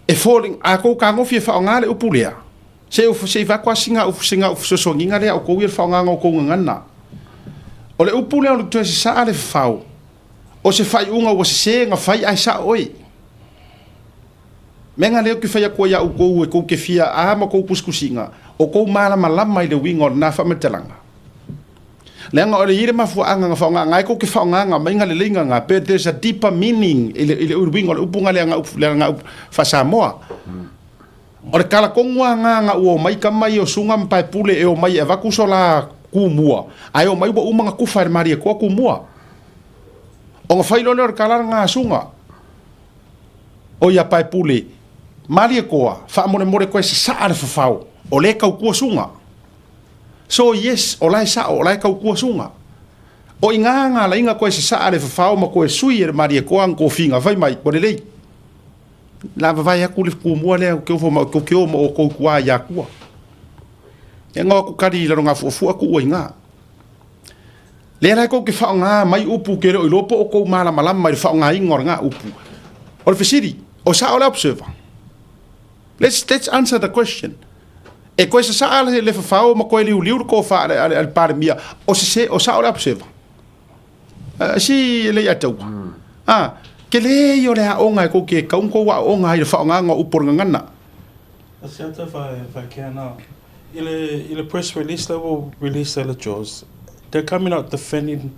E falling, a kou kagofi e whaongā le upu lea. Se ufu se i vakoa singa ufu singa ufu sosoagiga lea o kou ia le whaongāga o kou gagana. O le upu lea o le toe sasaa le fafao. O se whaiunga ua sese nga whai ae saa oe. Mea lea ou te fai atu ai ia outou e kou te fia a ma kou kusikusiga, o kou malamalama i le uiga o lena faamatalaga. Leaga o le i le mafuaaga na faaaogaga ai kou te faaaogaga mai ga leleiga ga, but there's a deeper meaning i le, i le uiga o le upu ga lea ga upu, lea ga upu faa-Samoa. O le kalatonu lava ga ga ua omai tama ia o Suga ma Paepule e omai e avatu so la kumua, ae omai ua uma na kufa e le Malietoa kumua. Ona fai loa lea o le kala ga a Suga. O ia Paepule, malie koa, faamolemole koe sasaa le fafao, o le kaukua suga. So yes, o lae sao, o lae kaukua suga. O i ngā ngā lainga koe sasaa le fafao ma koe sui e le malie koa ang kofiga fai mai, ua lelei. La vavae aku le kumua lea ke ofo ma ke o ma o kou kua ia kua. E ngā aku kari i lalo ngā fuafua ku ua i ngā. Lea la e kou ke faaaoga mai upu ke le o iloa po o kou malamalama i le faaaogaina o lena upu. O le fesili, o sao le observer? Let's, let's answer the question. E koe sasaa le, le fafao ma koe liuliu le kofa a le, a le, a le Palemia, o sese, o sao le observer? Uh, si le ia taua. Mm. Ah, ke le i o le aoga e kou ke kaunga kou aoga ai le faaaogaga o upu o le gagana. Asiata if I, if I can, uh, i le, i le press release lea ua release e le JAWS, they're coming out defending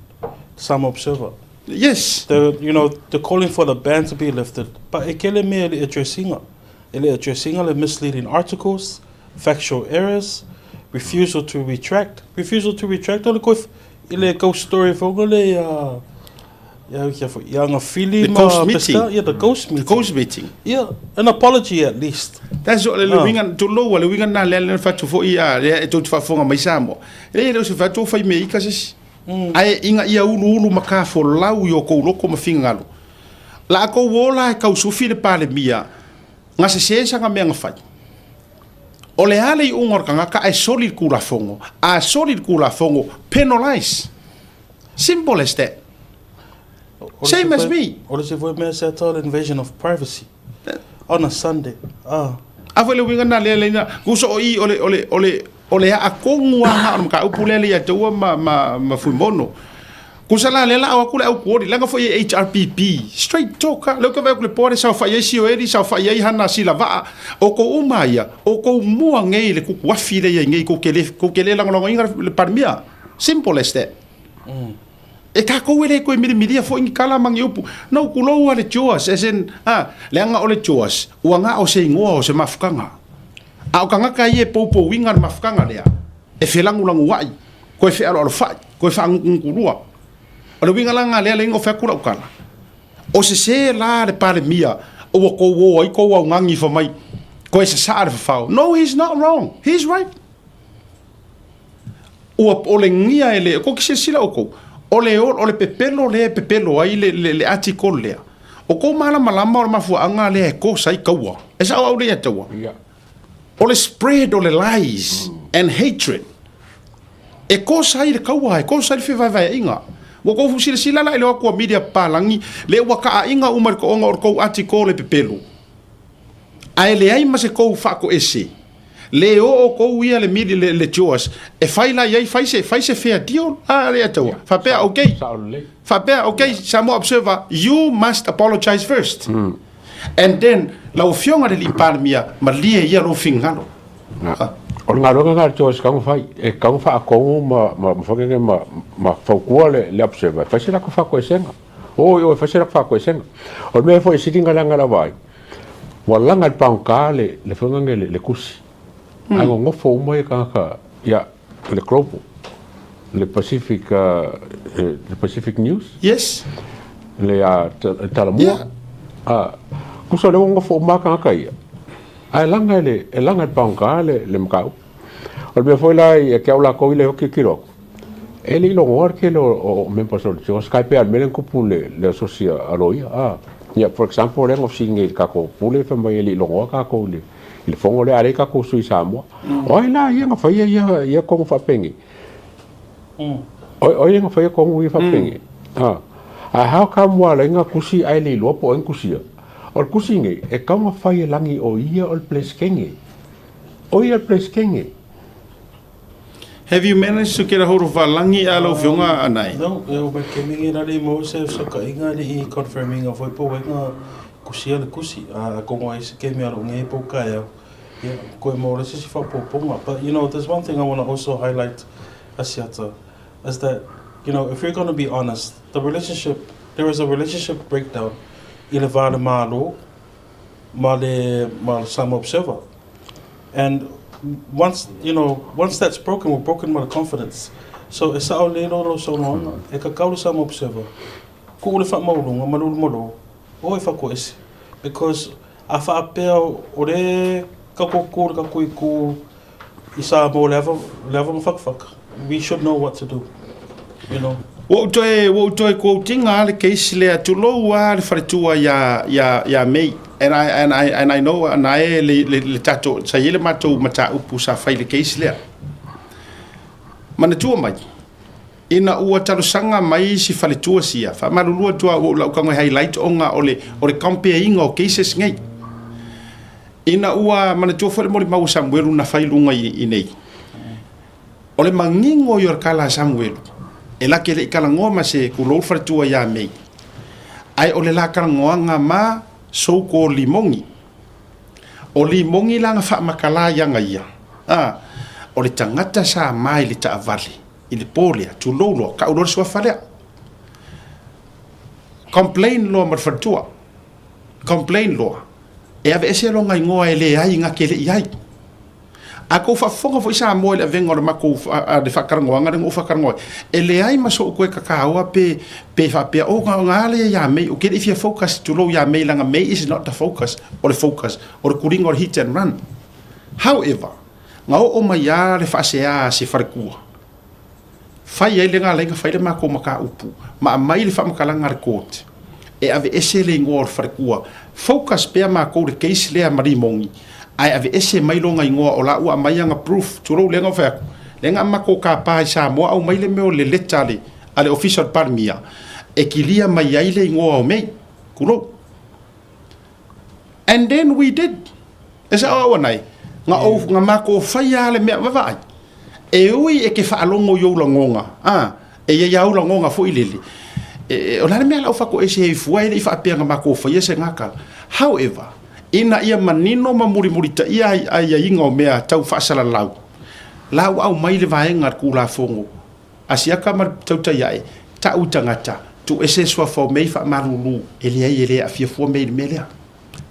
Samoa Observer. Yes. They're, you know, they're calling for the ban to be lifted, but e kele mea e le address ina. E le address ina le misleading articles, factual errors, refusal to retract. Refusal to retract, o le koe, i le ghost story foga le ia, ia, ia, ia nga fili The ma ghost meeting. Pesta, yeah, the ghost meeting. The ghost meeting. Yeah, an apology at least. That's what le uiga tulou le uiga na lea le fatu foi a lea e tou te faafofoga mai Samoa. E le o se fatu o fai mea ika se isi. Ae ina ia uluulu ma kafolau i o kou loko ma finagalo. La kou ola e kausufi le Palemia nga sese sanga mea nga fai. O le a le iuga o le tagata ae soli le Tulafono, a soli le Tulafono, penalize. Simple as that. Same as me. O le se foi mea se atau le invasion of privacy. On a Sunday. Ah. A foi le uiga na lea leina, kuso o i o le, o le, o le, o le aa kongu aha o le mataupu lea le ia taua ma, ma, ma Fuimono. Kusa la lea la ao aku le au kuoli, leaga foi e HRPP. Straight talk a, lea ou te vaai atu i le poa le saofai ai Sioeli, saofai ai Hana Silavaa, o kou uma ia, o kou mua nei i le kukuafi lea i ai nei, kou te le, kou te le lagolagoina le Palemia. Simple as that. E takou e le toe milimilia foi ni tala ma ni upu. No, kulou a le Joas, as in, a, leaga o le Joas, ua na o se igoa o se mafutaga. A o tagata ia e poupouina le mafutaga lea, e felagulaguai, koe fealoalofai, koe faagutuguturua. O le uiga la lena lea lea na fai atu lau tala, o sese la le Palemia ua tou o ai tou augani fai mai koe sasaa le fafao. No, he's not wrong, he's right. Ua olegia e le, kou te silasila outou, o le, o le pepelo lea e pepelo ai le, le, le article lea, o kou malamalama o le mafuaaga lea e kosa ai taua. E sao au lea ia taua. O le spread o le lies and hatred e kosa ai le taua, e kosa ai le fevaevaeaiga. Ua kou silasila la i le o atu a media papalagi, lea ua taaiga uma i le toonga o le tou article e pepelo, ae leai ma se tou faatoese. Le oo tou ia le mili le, le Joas e fai la iai fai se fai se fair deal a le ataua faapea ok faapea ok Samoa Observer you must apologize first and then lau afioga le alii Palemia malie ia lou fingalo. O le galuega lena a le Joas e tatau ona fai, e tatau ona faatonu ma ma ma ma ma fautua le le Observer e fai se latou faatoesega. Oo i o e fai se latou faatoesega. O le mea foi e sili ona leaga lava ai, Ua laga i le pagota le le foi lea le tusi. Ae nonofo uma ia tagata ia le Global, le Pacific le Pacific News. Yes. Le Talamua. Yeah. A tusa o lea ua nonofo uma lava tagata ia, ae laga i le e laga i le pagota le le mataupu. O le mea foi la ia te au latou ia lea e tilotilo atu, e le i logoa le tele o members o le CHOGM, e pei lava o le mea lea na tupu i le asosi a loia. Ia, for example, lea na fesili nei i le tatou Pule fai mai e le i logoa tatou i le fono lea, a o lea e i tatou sui Samoa. O ai la ia na faia ia tonu faapenei? O ai na faia tonu ia faapenei? Ae how come ua ala ai na tusi ae le iloa po o ai na tusia? O le tusi nei, e tatau ona fai e Lagi o ia o le Peresetene. O ia o le Peresetene. Have you managed to get a hold of Valagi a lau afioga Anae? No, e o mai kemi nge rari mo se fesootaiga le i confirm inga foi po wenga kusia le kusi a kongo ai se kemi alo nge po kaeao ia koe mo le sisi whapoponga. But you know, there's one thing I want to also highlight, Asiata, is that, you know, if we're going to be honest, the relationship, there is a relationship breakdown i le vā le Malo ma le, ma le Samoa Observer. And once, you know, once that's broken, we're broken ma le confidence. So e sao lelei loa lou saunoaga, e kakau le Samoa Observer, kuu le faamaualunga ma le ulumalo, o e fakoese. Because a faapea o le kakou ku le kakou i ku i Samoa le ava, le ava ma fakafaka, we should know what to do, you know. Ua ou toe, ua ou toe quote ina lava le case lea, tulou lava le faletua iā, iā, iā May. And I, and I, and I know na e le, le, le tatou, sa i ai le matou mataupu sa fai i le case lea. Manatua mai, ina ua talosaga mai si faletua sia, faamalulu atu lava ua ou lau tago e highlight ona o le, o le compare ina o cases nei. Ina ua manatua foi le molimau a Samuelu na fai i luga i, i nei. O le manino ia o le tala a Samuelu, e lake le i talanoa ma se kulou faletua ia Mei, ae o le la talanoaga ma Souko Limoni. O Limoni la na faamatala iana ia, a, o le tagata sa ma i le taavale i le po lea, tulou loa, tau loa le suafa lea. Complain loa ma le faletua. Complain loa. E aveese lona igoa e leai na te le i ai. A tou faafofoga foi Samoa i le avega o le matou le faatalanoaga lea na ou faatalanoa ai, e leai ma sou toe tataoa pe pe faapea oh na ona a lea ia May, ou te le i fia focus tulou ia May leaga May is not the focus, o le focus o le tuliga o le hit and run. However, na oo mai lava le faasea a se faletua, fai ai le galaiga fai le matou mataupu ma aumai le faamatalaga a le court e aveese le igoa o le faletua focus pea matou le case lea ma Limoni ae aveese mai lona igoa o la ua aumai ana proof tulou lea na ou fai atu lea na matou tapa i Samoa aumai le mea o le leta a le a le ofisa o le Palemia e kilia mai ai le igoa o May tulou. And then we did. E sao au anai, nga ou, nga makou faia le mea, vaavaai. E ui e ke faalogo i ou lagoga, a, E i ai au lagona foi lele, e, o le a le mea la ou fatoese ai fua e le i faapea na matou faia se gakala. However, ina ia manino ma mulimulitaia ai aiaiga o mea tau faasalalau, la ua aumai le vaega a le Tulafono a siaka ma le tautai ae, tau i tagata, tuuese le suafa o mea i faamalulu, e leai e le aafia fua mea i le mea lea.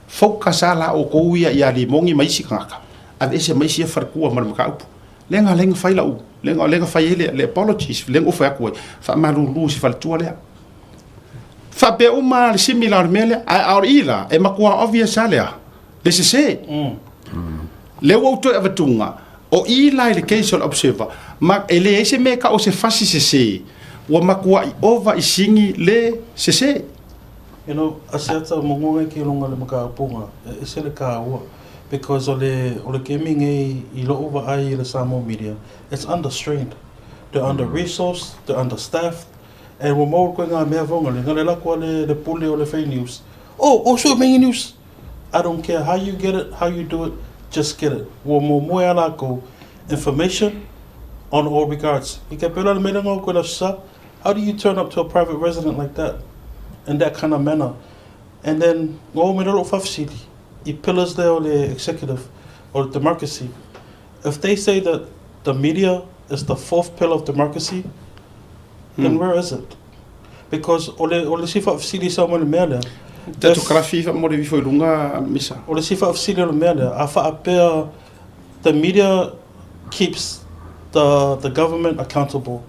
Focus lava la outou ia ia Limoni ma isi tagata, aveese mai sia faletua ma le mataupu. Lea na ala ai ona fai lau, lea na, lea na fai ai le, le apologies, lea na ou fai atu ai, faamalulu i si faletua lea. Faapea uma le similar o le mea lea, ae a o le i la, e matua obvious lava lea, le sese. Lea ua ou toe avatuga, o i la i le case o le Observer, ma e leai se mea e tau o se fasi sese, ua matuai ova i sigi le sese. You know, Asiata, mogoga ke luga le mataupuga, e ese le taua. Because o le, o le kemi nei i lo'u vaai i le Samoa media, it's under strained. They're under resourced, they're under staffed, and ua maua koe ngā mea vaoga le, ngale lako a le, le pule o le fai news. Oh, oh sue mai news! I don't care how you get it, how you do it, just get it. Ua muamua e a lākou information on all regards. I ke pela le mele ngau koe la sa, how do you turn up to a private resident like that, in that kind of manner? And then, ngau mele lo'u whafisili, i pillars lea o le executive o le democracy, if they say that the media is the fourth pillar of democracy, then where is it? Because o le, o le isi faafesili sa mai le mea lea, Te kalafi faamolemole ifo i luga misa. O le isi faafesili o le mea lea, a faapea the media keeps the, the government accountable,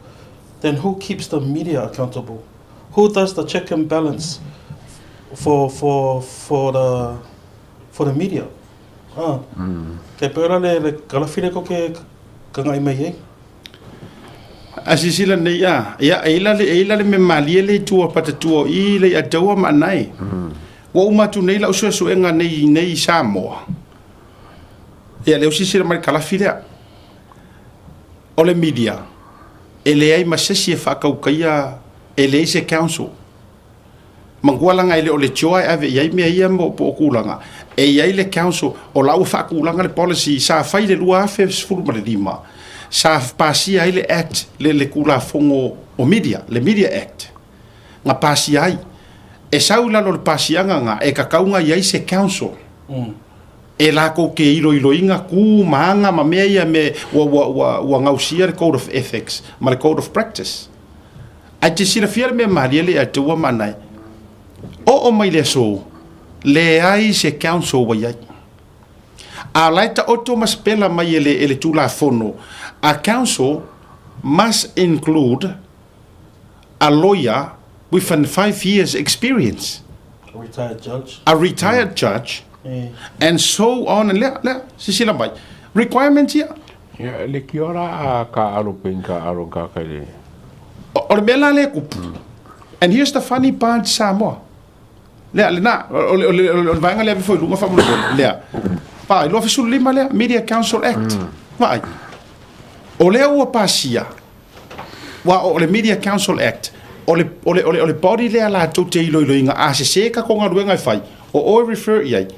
then who keeps the media accountable? Who does the check and balance for, for, for the, for the media? Ah. Kei pēra le, le kalafi le ko ke kangai mai ai. A sisila nei a, ia e ila le, e ila le me malie le tua patatua i le i ataua ma anai. Ua uma atu nei lau suesuega nei nei i Samoa. Ia lea ua silasila mai le kalafi lea. O le media, e leai ma se isi e faatautaia, e leai se council. Manatua leaga e le o le tioa e ave i ai mea ia po o tulaga, e i ai le council, o la ua faatulaga le policy sa fai i le 2015, sa pasia ai le Act, le, le Tulafono o Media, le Media Act, na pasia ai. E sau i lalo o le pasiaga na, e tatau ona i ai se council. E lakou ke iloiloina ku ma aga ma mea ia me ua, ua, ua, ua gausia le Code of Ethics ma le Code of Practice. Ae te silafia le mea malie le ia te ua manae. Oo mai le aso, leai se council ua i ai. A o la e taoto ma sepela mai e le, e le Tulafono, a council must include a lawyer with an 5 years experience. A retired judge. A retired judge. And so on and lea, lea, sisila mai. Requirements ia. Ia, le kia ora a ka aro pe ka aro ka kai le. O le mea la lea kupu. And here's the funny part Samoa. Lea, lena, o le, o le, o le vaega lea ave foi i luga faamolemole, lea. Vaai, 2015 lea, Media Council Act. Vaai. O lea ua pasia, Aua o le Media Council Act, o le, o le, o le, o le body lea latou te iloiloina, a sese tatou galuega e fai, o oe refer i ai,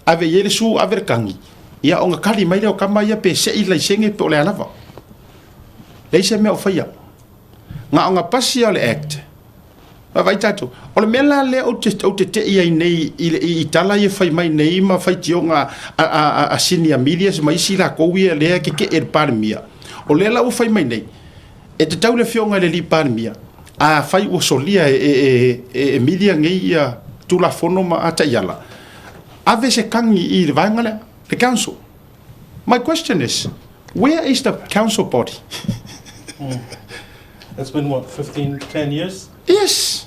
ave i ai le su, ave le kagi, ia ona kali mai lea o tama ia pe sei le laisene pe o le a lava. Leai se mea o faia. Na ona pasi lava o le Act, Vaavaai tatou. O le mea la lea ou te, ou te tei ai nei i, i, i tala ia fai mai nei ma faitioga a, a, a, a senior medias ma isi lakou ia lea e keke'e i le Palemia. O lea la ua fai mai nei, e tatau i le Afioga i le Alii Palemia, afai ua solia e, e, e, e, e media nei ia Tulafono ma a taiala, ave se kagi i le vaega lea, le council. My question is, where is the council body? It's been what, 15, 10 years? Yes.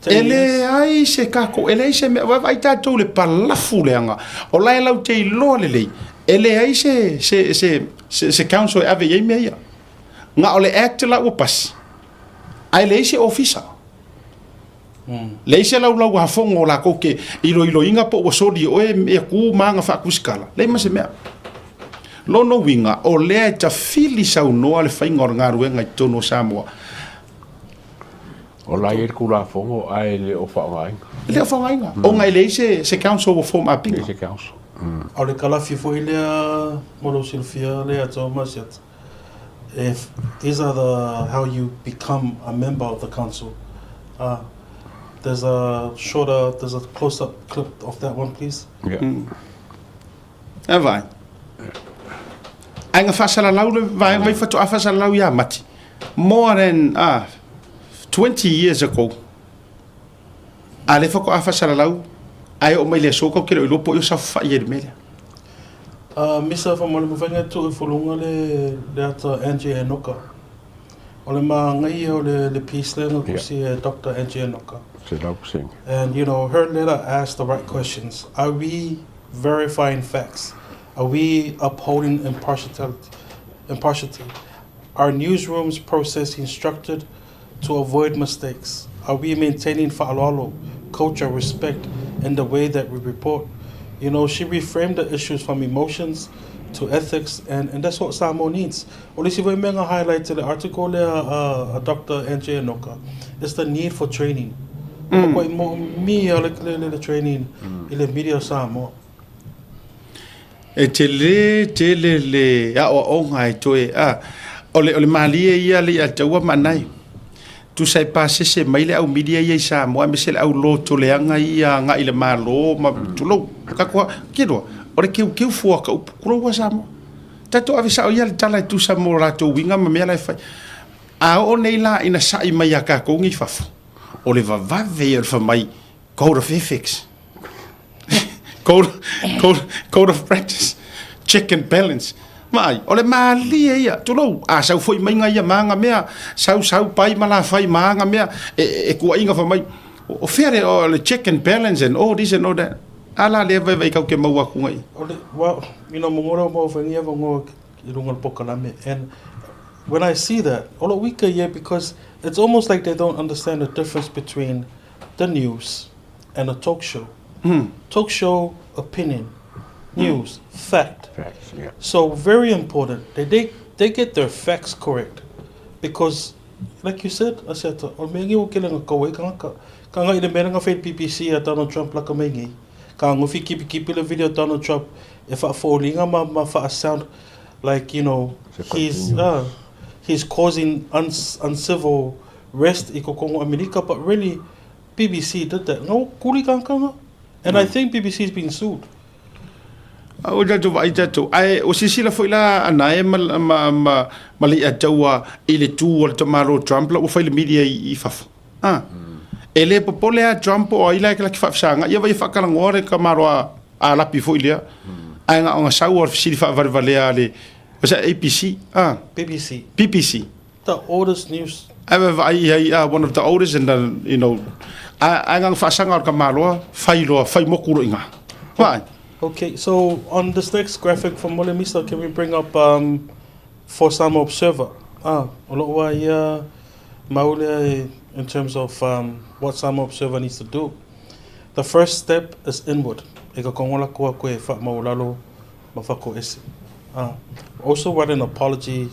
10 E years? leai se kako, e leai se mea, vaai tatou le palafu leaga, o la e lau te iloa lelei, e leai se, se, se, se, se council e ave i ai mea ia. Na o le act la ua pasi, ae leai se ofisa. Leai se laulauafono o lakou ke iloiloina po ua soli e oe mea ku ma aga faakusikala. Leai ma se mea. Lona uiga, o lea e tafili saunoa le faiga o le galuega i totonu o Samoa. O la e i ai le Tulafono ae le o faaaogaina. E le o faaaogaina, ona e leai se, se council ua form up ina. Leai se council. A o le kalafi foi lea mo lou silafia lea Thomas. If these are the how you become a member of the council. Uh, there's a shorter, there's a close-up clip of that one, please. Yeah. Mm. E vai. Aiga faasalalau le vaega mai faatoa faasalalau ia Mati. More than uh, 20 years ago. A lea faatoa faasalalau ae oo mai le aso kau ke le o iloa po o i o saofafai ai i le mea lea. Uh, Misa faamolemole fai tuu i fuluga le, le ata Angie Enoka. O le māngai o le, le piece lea na tusi e Dr. Angie Enoka. 100%. And you know, her letter asked the right questions. Are we verifying facts? Are we upholding impartiality? impartiality? Are newsrooms processing structured to avoid mistakes? Are we maintaining fa'aloalo, culture, respect in the way that we report? You know, she reframed the issues from emotions to ethics, and, and that's what Samoa needs. O le isi foi mea na highlight i le article lea a, a Dr. Angie Enoka, is the need for training. Mm. Ko mo'omia le, le, le, le training mm. i le media o Samoa. E tele tele le aoaoga e toe a o le o le malie ia le ia taua manai. Tusa e pasese mai le au media ia i Samoa aemaise le au loto leaga ia agai i le Malo ma tulou ka koa kiloa o le keukeu fua ka upu kulou a Samoa. Tatou ave sao ia le tala e tusa mo latou uiga ma mea la e fai. A oo nei la ina sai mai ia kakou nei fafo o le vavave ia o le fai mai Code of ethics. Code, code, code of practice. Check and balance. Vaai, o le malie ia, tulou, a sau foi mai nga ia ma nga mea, sau sau pai ma la fai ma nga mea, e, e, e kuaiga fa mai, o fea le, o le check and balance and all this and all that. A la lea vai vai kau ke mau aku ngai. O le, well, you know, mongoro mo whangia vongo i runga le pokalame, and when I see that, o lo wika ia because it's almost like they don't understand the difference between the news and a talk show. Mm. Talk show, opinion, news, mm. fact. Facts, yeah. So very important that they, they get their facts correct. Because, like you said, I said, o mea ngi o kele nga kawe ka ka ka nga i le mea nga fai BBC a Donald Trump laka mai ngi. Ka ngofi kipi kipi le video Donald Trump e whaafōlinga ma ma wha sound like, you know, he's uh, he's causing uns, uncivil rest i kokongo Amerika but really BBC did that. Nga kuri kangkanga. And I think BBC has been sued. A o tatou vaai tatou, ae o silasila foi la a nae ma, ma, ma, ma le Ataua i le tu o le tamalo Trump la ua fai le media i, i fafo. Ah. E le popole a Trump o ai la e ke laki faafesaga ia vai e faakalagoa le tamalo a, a lapi foi lea. Ae na ona sau o le fesili faavalevalea a le, was that ABC? Ah. BBC. BBC. The oldest news. Ai vaai i ai ah, one of the oldest and the, you know, ai ngang faasaga o le tamaloa, fai loa, fai moku loa i ina. Vaai. Okay, so on this next graphic from Molemisa, can we bring up um, for Samoa Observer? Ah, o loo wa ia mau lea in terms of um, what Samoa Observer needs to do. The first step is inward. E ka kongola kua koe wha maulalo ma whako ese. Ah, also write an apology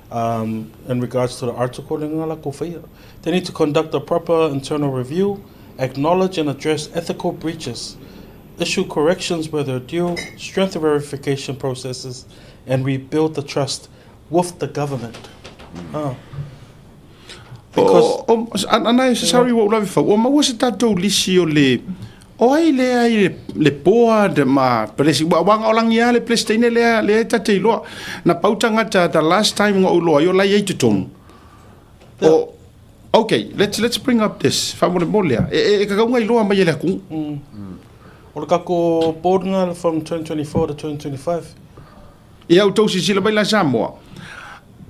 um, in regards to the article They need to conduct a proper internal review, acknowledge and address ethical breaches, issue corrections where they're due, strengthen verification processes, and rebuild the trust with the government. Mm. Oh. Because, o, o, ana e sorry ua ou lave fau, ua maua se tatou lisi o le, o ai lea i le, le board ma presi, ua ua gaolangi lava le President lea, lea e ta te iloa. Na pau tagata the last time na ou iloa ai o la e i ai i totonu. O, okay, let's, let's bring up this, faamolemole lava, e, e, e kakauga iloa mai e le atunuu. Mm. O le kako board nga from 2024 to 2025. Ia outou silasila mai la Samoa,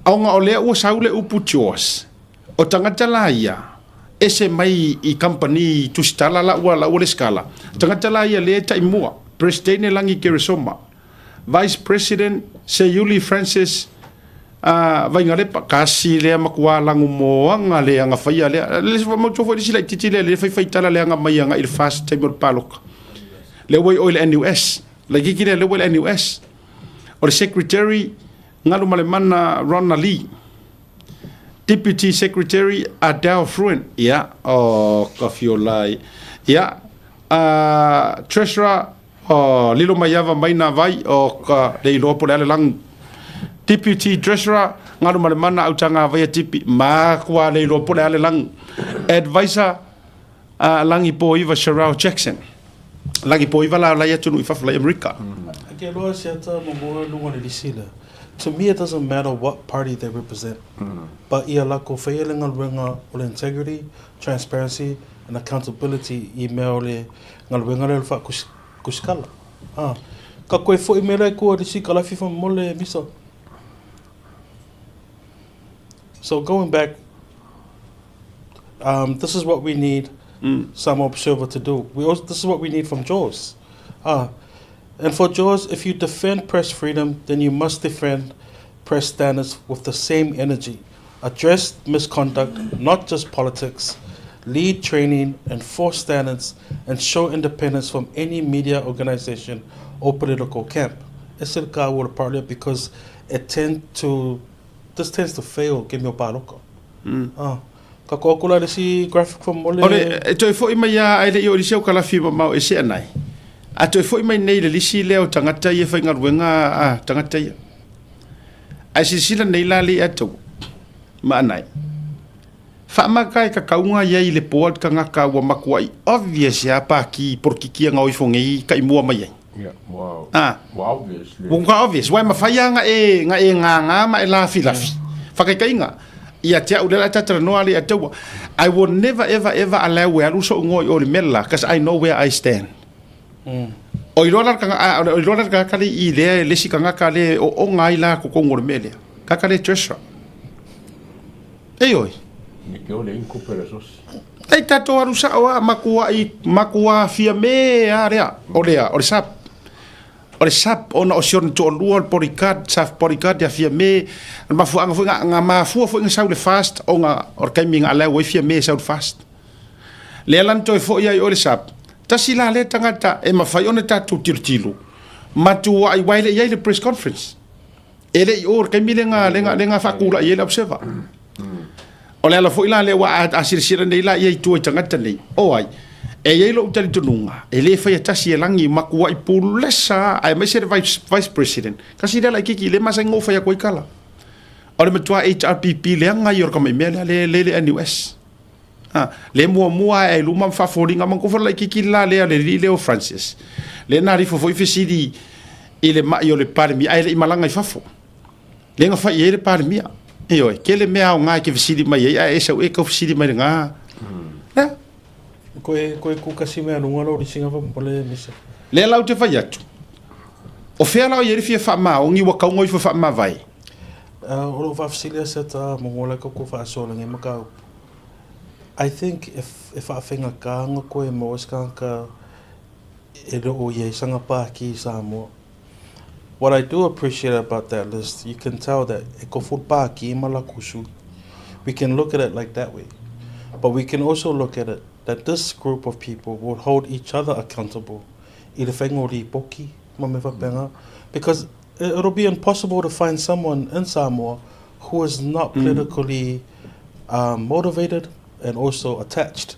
ona o lea ua sau le upu chores, o tagata la ia, ese mai i company tusitala la ua la ua lesikala, tagata la ia lea e taimua, Presidene Lagi Keresoma, Vice President Seiuli Francis uh, Vaingalepa, kasi lea makuā lagu moaga le agafaia lea, le mautua foi le isi laitiiti lea le faifai tala le aga mai agai i le FAST taimi o le paloka. Lea ua i o i le NUS, laitiiti lea lea ua i le NUS. O le Secretary Galumalemana Rona Lee, Deputy Secretary Adele Fruin, ia, o ka fiola ai, ia, uh, Treasurer o Lilo Maiava Maina Vai o ka le iloa po le ale lagu. Deputy Treasurer Galumalemana Autagavaia Tipi, makuā le iloa po o le a le lagi. Advisor a Lagipoiva Cherelle Jackson. Lagipoiva la o la e i atunuu i fafo la i Amerika. Ake loa se ata momoa luga o le lisi lea. To me it doesn't matter what party they represent but ia lakou faia le galuega o le integrity, transparency and accountability i mea o le galuega lea o le faakusikala. Ah, ka koe foi mea la e kua lisi kalafi fomole misa. So going back, um, this is what we need mm. Samoa Observer to do. We also, this is what we need from Jaws. Ah, and for Jaws, if you defend press freedom, then you must defend press standards with the same energy. Address misconduct, not just politics. Lead training, enforce standards, and show independence from any media organization or political camp. SLK will partly because it tend to this tends to fail give me o paloka. Mm. Ah. Ka ko aku la le si graphic from mole. Ole e toe foi mai a ai le i o lisi au kalafi mamao e se anai. A toe foi mai nei le lisi lea o tagata ia faigaluega a tagata ia. Ae silasila nei la le atou ma anai. Faamaka e kakauga ia i le poa le tagaka ua makuai obvious a paki porokiki nga oifo ngei ka i mua mai ai. Yeah, ua, Ah. ua obvious le. Ua obvious. Ua e mafai a nga e, nga e ngāngā ma e lafilafi. Whakaikainga. Ia te au lea ta talanoa le ataua. I will never ever ever allow e alu so'u ngoa i o le mea la, cause I know where I stand. O iloa la le o iloa la le tagata le i lea le isi tagata le o oga ai la totonu o le mea lea. Tagata le treasurer. Ei oi. Ne ke ole in kupe le sosi. Ei tatou alu sa'o a makua'i makuā fia me a lea o lea o le sap. O le sap ona o si ona to'alua o le bodyguard sa bodyguard ia Fiame. O le mafuaaga foi na na mafua foi na sau le fast ona o le taimi na allow ai Fiame e sau le fast. Lea la na toe foi ai oe le sap, tasi la lea tagata e mafai ona tatou tilotilo ma tuuai aua e le i ai le press conference. E le i o i le taimi lea na, lea na, lea na faatulai ai le observer. O le ala foi la lea ua a, a silasila nei la ia i tua i tagata nei, o ai, e i ai lou talitonuga, e le faia tasi e lagi makuai pulesa aemaise le vice, vice president. Kasi lea laitiiti le masani ona ou fai atu ai tala. O le matua HRPP leaga ia o le tamaimea lea le, le, le NUS. A, le muamua ae ai luma ma faafoliga ma kofa laitiiti le la lea le alii lea o Francis. Lea na alifo foi fesili i le ma'i o le Palemia ae le i malaga i fafo. Lea na fai i ai le Palemia. Ioe, tele mea aoga e te fesili mai ai ae e sau e tau fesili mai lena. Lea. Koe, koe ku kasi mea lunga lo risinga fa mole misa. Lea la ou te fai atu. O fea la o i ai le fia faamaoni ua kauga ifo faamavae? O lou faafesili a Seta mongola ka ko faasoa lagi ma ka upu. I think e, e faafegata ana koe mo se tagata e le o i ai sanga pāki i Samoa. What I do appreciate about that list, you can tell that e kofu pāki ma lakou sui. We can look at it like that way. But we can also look at it that this group of people will hold each other accountable i le whainga o rīpoki ma me whapenga because it'll be impossible to find someone in Samoa who is not politically um, motivated and also attached.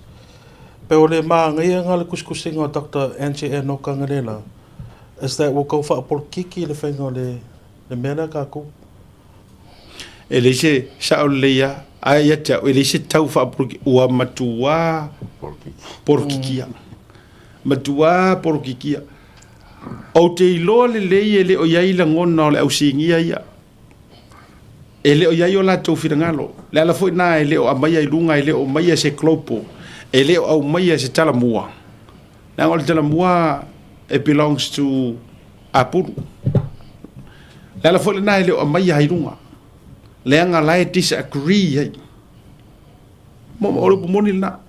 Pe o le māngaia ngā le kusikusinga o Dr. Angie Enoka Ngalela is that ua kau whaapolokiki le whainga o le, le mea lea kākou. E leai se sao lelei a, ae ia te au, e leai se tau faapolokiki, ua matuā polokikia. Matuā polokikia. Ou te iloa lelei e le o i ai lagona o le ausigia ia. E le o i ai o latou finagalo. Le ala foi lena e le o aumaia i luga, e le o aumaia se global, e le o aumaia se talamua. Leaga o le talamua it belongs to Apulu. Le ala foi lena e le o aumaia ai luga. Leaga la e disagree ai. Mo o le upu moni lena.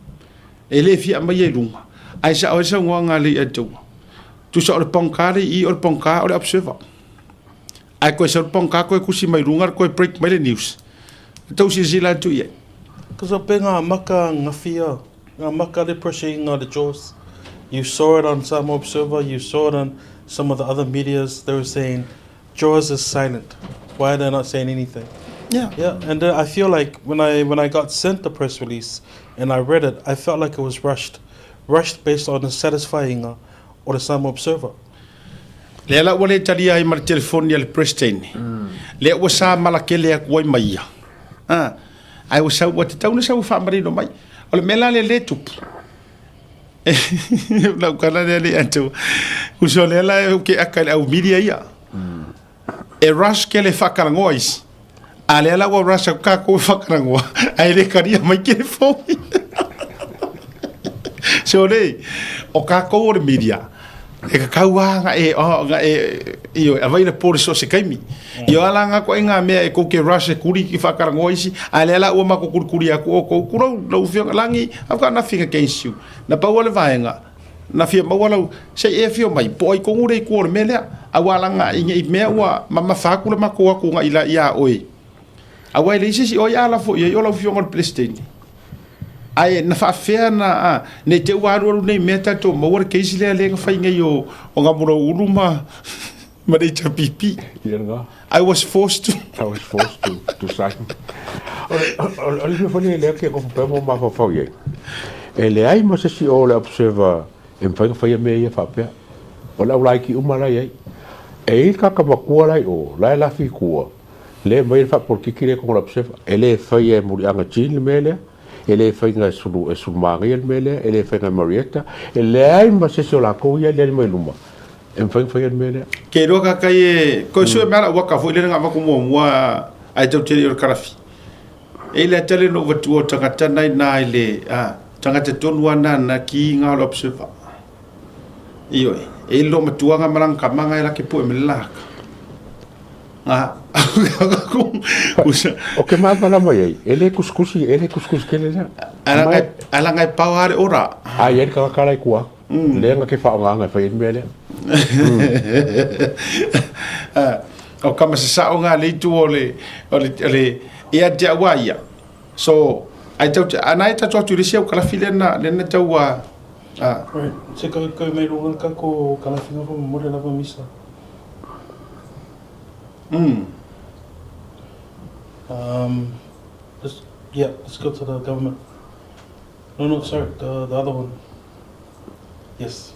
E le fia aumaia i luga. Ae sao ai le saunoaga a le Atua. Tusa o le pongka le i o le pongka o le observer. Ae koe sau le pongka koe kusi mai luga koe break mai le news. E tau silasila atu i ai. Cause pe ngā maka ngawhia, ngā maka le pressure i ngā le jaws. You saw it on Samoa Observer, you saw it on some of the other medias, they were saying Jaws is silent. Why are they not saying anything? Yeah. Yeah, and then I feel like when I when I got sent the press release and I read it, I felt like it was rushed. Rushed based on the satisfying o le Samoa Observer. Lea la ua le talia ai ma le telefoni a le Peresetene, lea ua sa malakele atu ai ma ia. A, ae ua sau, ua tatau ona sau e faamarino mai. O le mea la lea lea e tupu, o lau tala lea le atoa, uso lea la ou te aka i le au media ia. E rush kele faatalanoa isi, a lea la ua rush atu tatou e faatalanoa, ae le talia mai telefoni. So le, o tatou o le media, e tatau lava ona e, ona e, ioe, available i so o se taimi. Ia o a la na ituaiga mea e tou te rush e kuli ki faatalanoa isi, a lea la ua matou kulikuli atu outou, tulou lau afioga, Lagi, I've got nothing against you. Na pau lava le vaega, Na fia maua lau, se i e afio mai, po o ai tonu le itu o le mea lea. Aua laga i nei mea ua mamafa atu le matou atu agai la ia oe. Aua e leai se isi o ai a lafo i ai o lau afioga o le Peresetene. Ae na faafefea na, a, nei te ua alualu nei mea tatou maua le case lea lea na fai nei o, o Gamolauulu ma, ma le HRPP. Ia lena. I was forced to. I was forced to, to sign. O le, o le, o le mea foi lea lea ke nofo pea ma mafaufau i ai. E leai ma se isi o le observer e mafai ona faia mea ia faapea. O le au laiti uma la e i ai. E i ai le tagata matua la i o, la e lafi i tua, lea e aumai le faapolokiki lea i totonu o le observer. E le faia e Muliaga Jean le mea lea, e le faia e Sulu, e Sulumagia le mea lea, e le faia e Marietta, e leai ma se isi o latou ia e aliali mai luma E mafai ona faia le mea lea. Ke iloa ka kai e koe sue mea la waka foi lena ngavaku muamua ai tau tele o le kalafi. E ile tele no vatua o tangata nai na i le a tangata tonu ana na ki ngā o le observer. Ioe, e ilo matua ngā maranga ka manga e la ke poe me le laka. Ngā O ke māmalama i ai, e le kusikusi, e le kusikusi kele lea. Ala ngai pao hare ora. Ai ai le tagata la i kua. Lea na ke whaongaanga e whai mea lea. O ka masasao ngā leitu o le, o le, o le, ia te aua ia. So, ai tau, ana e tatu atu i le isi au kalafi lena, lena tau a, a. Right, se kau, kau mai runga le kako kalafi nga whamamore lava misa. Let's, yeah, let's go to the government. No, no, sorry, the, the other one. Yes.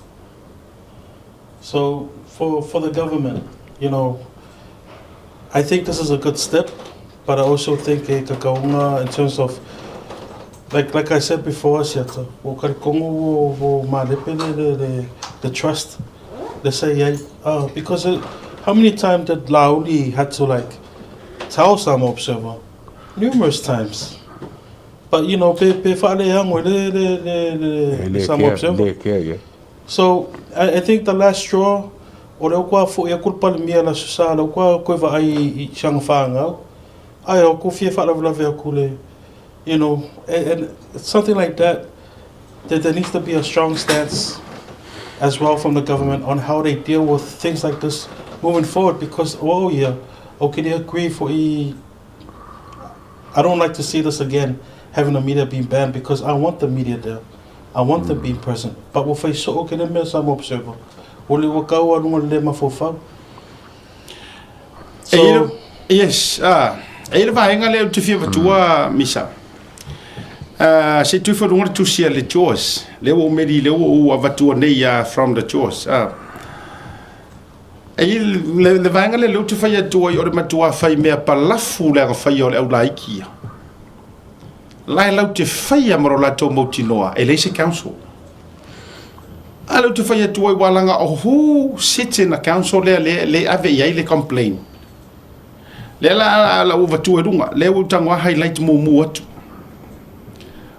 So for, for the government, you know, I think this is a good step, but I also think e kakaunga in terms of, like, like I said before, Asiata, wo karikongo wo, wo malepe le, le, le, the trust, let's say, yeah, because it, how many times did Lauli had to like tell some observer? Numerous times. But you know, pe, pe whaaleango le, le, le, le, le Samoa Observer. Le kea, yeah. So, I, I think the last straw, o leo kua fo ia kul palemia la susa, leo kua koe wa ai i sianga whaangau, ai o ku fia whaalavelave aku le, you know, and, and something like that, that there needs to be a strong stance as well from the government on how they deal with things like this moving forward because, oh yeah, okay, they agree for e I don't like to see this again, having the media being banned because I want the media there. I want them being present. But ua fai soo ke le mea Samoa Observer. Ua le ua kau a lunga le mafaufau. So, e yes, ah, e le vaega lea ou te fia vatua, Misa. Uh, se tui whanunga le tusi a le Jaws. Le ua umeri, le ua ua vatua nei uh, from the Jaws. Uh, E le, le vaega lea lea ou te fai atu ai o le matuā fai mea palafu le agafaia o le au laiki ia. La e lau te faia ma lo latou mautinoa, e leai se council. A lea ou te fai atu ai ua laga o who sits in a council lea le, le ave i ai le complain. Lea la la ua vatua i luga, lea ua ou tago a highlight mumu atu.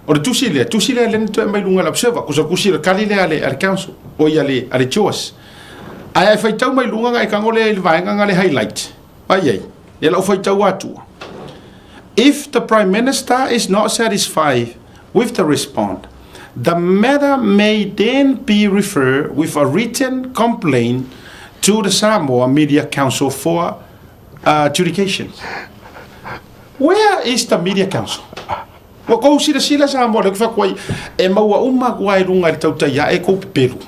O le tusi lea, tusi lea lea na toe aumai i luga e le observer, kusa tusi le kali lea a le, a le council, oi a le, a le CHOAS. Ae a e faitau mai luga nga e tago lea i le vaega nga le highlight. Ai ai, lea la ou faitau atua. If the Prime Minister is not satisfied with the response, the matter may then be referred with a written complaint to the Samoa Media Council for adjudication. Where is the Media Council? Ua kou silasila Samoa lea ou te fai atu ai, e maua uma atu lava i luga i le tautai ae kou pepelu.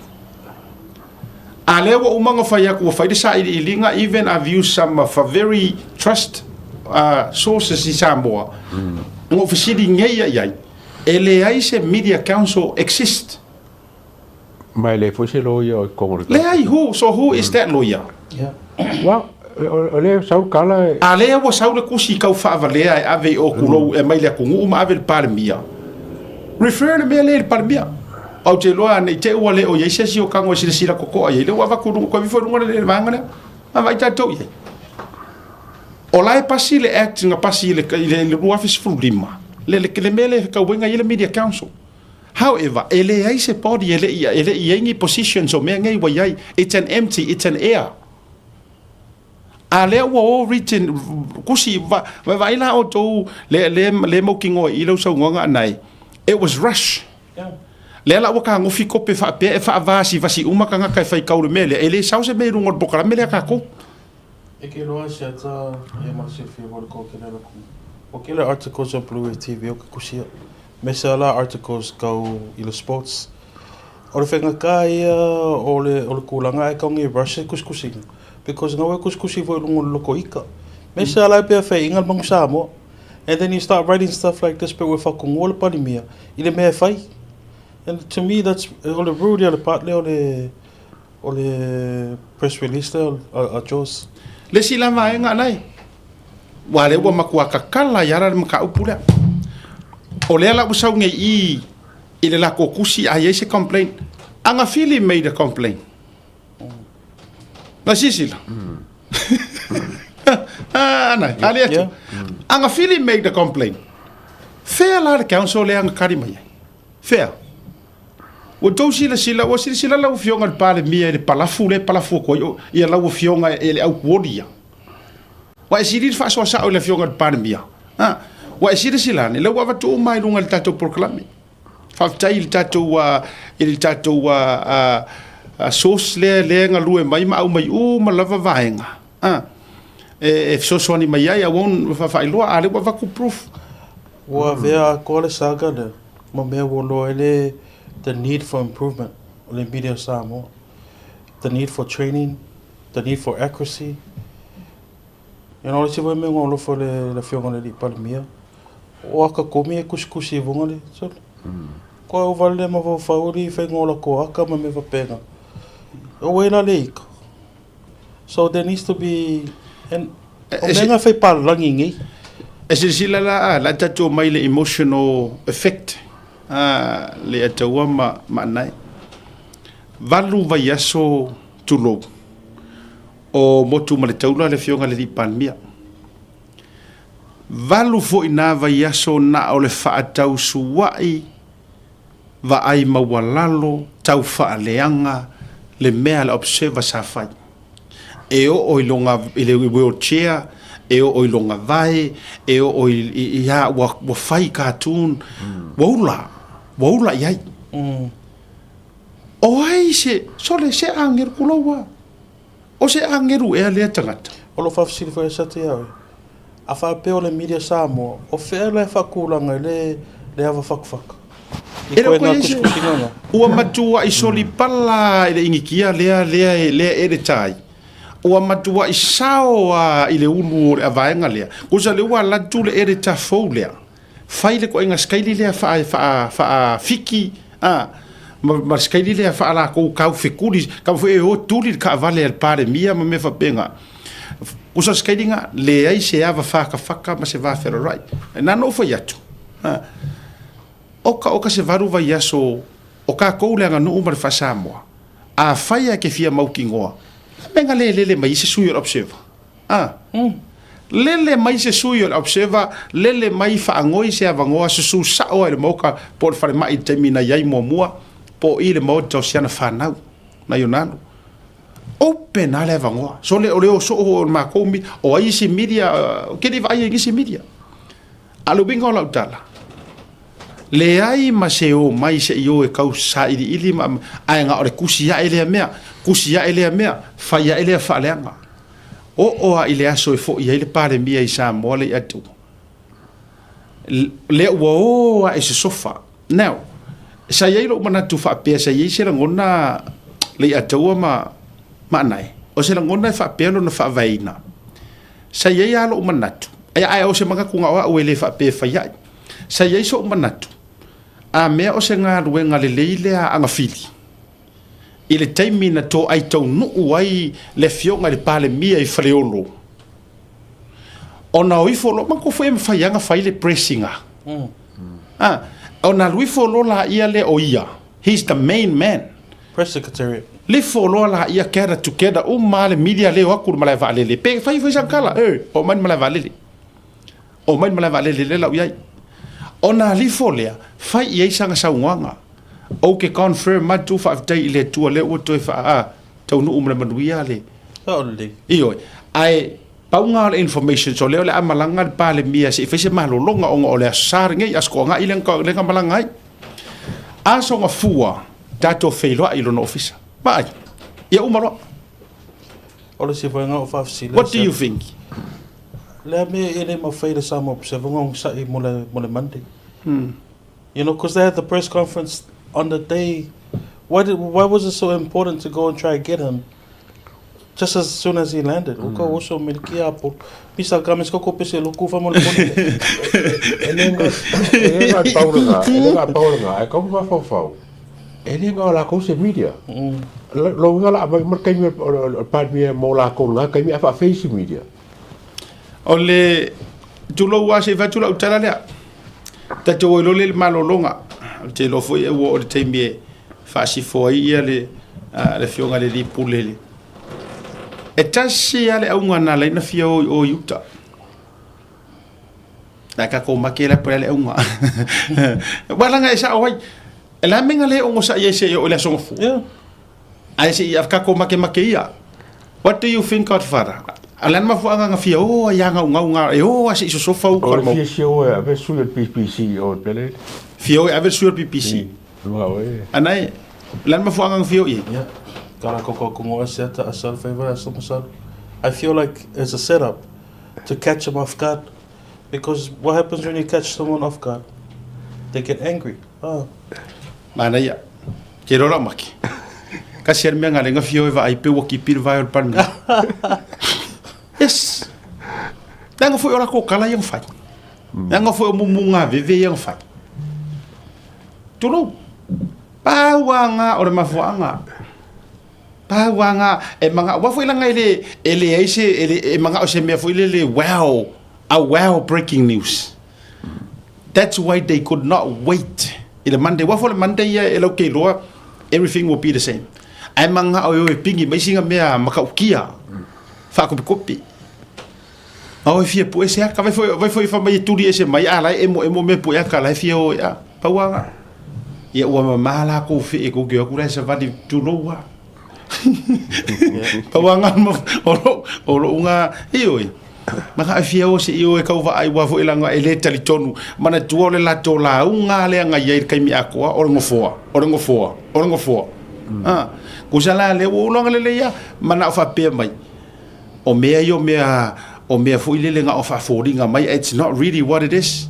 A lea ua uma ona fai atu ua fai le sailiiliga even I've used some of a very trust uh, sources i Samoa. Mm. Ou fesili nei i ai, e leai se Media Council exist. Ma e leai foi se loia o i totonu o le. Leai, who, so who is that lawyer? Well, o lea ua sau le tala e. A lea ua sau le kusi kau faavalea e ave i o kulou e aumai le atunuu ma ave i le Palemia. Refer le mea lea i le Palemia. Ou te iloa ne i te i ua le o i ai se isi o tago e silasila totoa i ai, lea ua avatu i luga, toe aveifo i luga le vaega lea. Vaavaai tatou i ai. O la e pasi le Act na pasi i le 2015, le, le, le mea lea e tauega i ai le Media Council. However, e leai se body, e le i, e le i ai ni positions o mea nei ua i ai. It's an empty, it's an air. A lea ua o written, kusi, va, vaai la outou, le, le, le mautinoa i lau saunoaga anai, it was rush. Lea la ua tagofi kope faapea e faavasivasi uma tagata e faitau i le mea lea, e le sao se mea i luga o le polokalame lea a tatou. E ke loa se ata ia ma le silafia mo le kokele la ku. O kela articles o Blue Wave TV o ke kusia. Me se ala articles kau i le sports. O le whaingatā ia o le, o le kūlanga ai kau ngi rush e kusikusinga. Because ngau e kusikusi fo i lunga o le loko ika. Me se ala e pea whai inga le mangu Samoa. And then you start writing stuff like this pe ue whakungua le parimia i le mea e whai. And to me that's, o le rude ia le part lea o le, o le press release lea a, a Jaws. Le isi la vaega anai, ua lea ua matua kakala ai ala le mataupu lea. O lea la ua sau nei i i le latou tusi a i ai se complaint. Agafili made a complaint. Na silasila. Anai, ali atu. Agafili made a complaint. Fea la le council lea na kali mai ai? Fea? Ua tou silasila, ua silasila lau Afioga i le Palemia i le palafu lea e palafu atu ai ia lau Afioga e le aukuoli ia. Ua e sili le faasoa sao i le Afioga i le Palemia. Ha? Ua e silasila ane, lea ua avatu uma i luga i le tatou polokalame. Faafetai i le tatou, i le tatou source lea, lea e galue mai ma aumai uma lava vaega. Ha? E, e fesoasoani mai ai, I won't faailoa, a lea ua avatu proof. Ua avea atoa le saga lea ma mea ua loa ai le the need for improvement o le media o Samoa, the need for training, the need for accuracy. You know, o le isi foi mea ua alofa le, le afioga i le Alii Palemia, o aka komi e kusikusi i vunga le, sole. Koa au vale le mafaufau li whai ngola ko aka ma me whapenga. O wei la le ika. So there needs to be and o mea nga whai palangi ngi. E silasila la a, la tatou mai le emotional effect a le ataua ma ma anai. Valu vaiaso tulou o motu ma le taula le afioga le alii Palemia. Valu foi na vaiaso na o le faatausuai vaai maualalo, tau faaleaga le mea a le observer sa fai. E oo i lona, i le wheelchair, e oo i lona vae, e oo i, i, i a, ua, ua fai cartoon, ua ula, ua ula i ai. O ai se, sole, se agelu kulou a. O se agelu ea lea tagata? O lou faafesili foi Asata ia oe, a faapea o le media Samoa, o fea la e faatulaga ai le le ava fakafaka? I E le o koe koe ngā ai se, kusikusiga ngā. ua matuaʻi solipala i le inikia lea, lea e, lea e edit ai. Ua matuaʻi sao a i le ulu o le avaega lea. Kusa le ua alatu le editor fou lea. Fai le koʻiga sikaili lea faa, faa, faa fiki, a, ma, ma le sikaili lea faa lakou kau fekuli, kau foi e o tuli le kaavale a le Palemia ma mea faapena. Kusa sikaili nga, leai se ava whakawhaka ma se wā wherarai. E nā no whai atu. A, oka oka se varu vai aso o kākou le aganuu ma le whaasamoa. A whai a ke fia maukinoa. Me nga le lele mai se sui o le observer. A. Lele mai se sui o le Observer, lele mai faagoi se avanoa susu sao ai le maoka po o le falemai i le taimi na i ai muamua, po o i le maota o siana fanau nai ona alu. Open lava le avanoa. So le o le o soo o le makou mi, o ai isi media, ke le vaai ai nisi media. A o le uiga o lau tala, leai ma se o mai se i o e kau sailiili ma, ae na o le kusi ae lea mea, kusi ae lea mea, fai ae lea faaleaga. Oo a i le aso e foʻi ai le Palemia i Samoa le iatu. Lea ua o a i se sofa. Now, sa i ai lou manatu faapea sa i ai se lagona le iataua ma ma anae. O se lagona e faapea lona faavaeina. Sa i ai a lou manatu. Ae ae o se manatu na o au e le faapea e fai ai. Sa i ai soʻu manatu, a mea o se galuega lelei lea a Agafili. I le taimi na toai taunuu ai le Afioga i le Palemia i Faleolo, ona o ifo loa, manatua foi e mafai lava ona fai le pressing a. A, ona alu ifo loa laia lea o ia, he's the main man. Press Secretariat. Lifo loa laia gather together uma lava le media lea o atu i le malae vaalele, pe fai foi sana tala, e, oo mai le malae vaalele. Oo mai le malae vaalele lea la u i ai. Ona alifo lea, fai i ai sana saunoaga. Ou te confirm atu, faafetai i le Atua lea ua toe faa, taunuu ma le manuia le. Sao lelei. Ioe. Ae pau lena o le information, so lea o le a malaga le Palemia se i fai se malologa ona o le Aso Sa lenei, Aso Toonai lea na malaga ai. Aso Gafua, tatou feiloai i lona ofisa. Vaai. Ia uma loa. O le isi vaega o faafesili. What do you think? Le a mea e le mafai le Samoa Observer ona onosai mo le, mo le Monday. You know, because they had the press conference on the day. Why, did, why was it so important to go and try and get him just as soon as he landed? O ka oso me ki apo. Misa ka me skoko pese loku fa mo le pone. E le nga e le nga pauranga, e le nga pauranga, ai kau mafaufau. E le nga o lakou se media. Lo uiga la aumai uma le taimi o le Palemia mo lakou i lena taimi ae faafei isi media. O le tulou lava se i fai atu lau tala lea. Tatou o iloa lea i le malologa. Ou te iloa foi ua oo i le taimi e faasifo ai ia le le afioga i le alii pule. E tasi lava le auga na ala ai ona fia o i o i uta. Ae tatou make la po o le a le auga. Aua leaga e sao ai, o le a mea na le onosai ai se i oo i le Aso Gafua? Yeah. Ae se i tatou makemake ia. What do you think Godfather? O le a le mafuaaga na fia o ai a gaugau e o lava se i sosofa uta o le fia sia o e ave sui o le PPC o le pele. Fia o e ave le sui o le PPC. Anai, o le a le mafuaaga na fia o i ai? Yeah. Kala koko kongo ase ata asal favor asal masal. I feel like it's a setup to catch him off guard because what happens when you catch someone off guard? They get angry. Ah. Manaia. Ke rora maki. Kasi le mea ngale nga fio e vaai pe ua kipi le vae o le Palemia. Yes. Leaga foi o lako kala ia na fai. Leaga foi o mumu ngā veve ia na fai. Tulou. Pau a ngā o le mafuaaga. Pau a ngā e manga wa foi langa e le e leai se e le e manga o se mea foi lele wow a wow breaking news. That's why they could not wait i le Monday. Wa foi le Monday ia e lau ke iloa everything will be the same. Ae manga o e o e pingi mai singa mea matautia faakopikopi. A o e fia pue se aka vai foi vai foi fa mai e tuli ese mai a la e emo emo mea pue aka la e fia o e a pau a nga. Ia ua mamā la kou fee kou ke o atu la e savali tulou a. Pau a nga o lou o lou nga ioe. Ma ka e fia o se i o e kau vaai ua foi langa e le talitonu. Manatua o le latou lauga lea na i ai i le taimi atoa o le nofoa, o le nofoa, o le nofoa. A, kusa la lea ua ou iloga lelei a, manao faapea mai. O mea ia o mea, o mea foi lele na o faafoliga mai, it's not really what it is.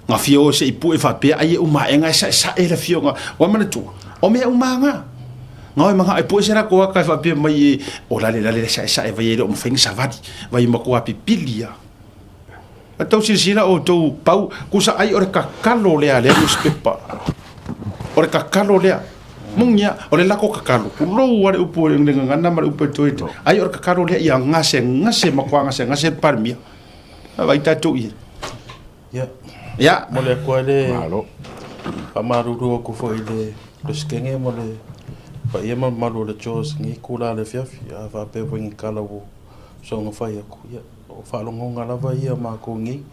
Na fia o se i pue faapea ai e uma aʻe na e saʻesaʻe le afioga. Ua manatua, o mea uma na. Na o e manaʻo e pue se latou aka e faapea mai e, o lale lale le saʻesaʻe vai e le o mafai na savali, vai matua pipili a. A tau silasila outou pau, kusa ai o le kakalo lea a lea newspaper. O le kakalo lea. Moni a, o le lako kakalo. Pulou a le upu le gagana ma le upu e toe. Ai o le kakalo lea ia gasegase matua gasegase le Palemia. Vaai tatou i ai. Ia. Ia. Momoli atu ai le faamalulu atu foi i le Peresetene ma le paia ma le mamalu o le JAWS i lenei itula o le afiafi, a faapea foi i ni tala ua soona fai atu. Ia, o faalogoga lava ia a matou nei.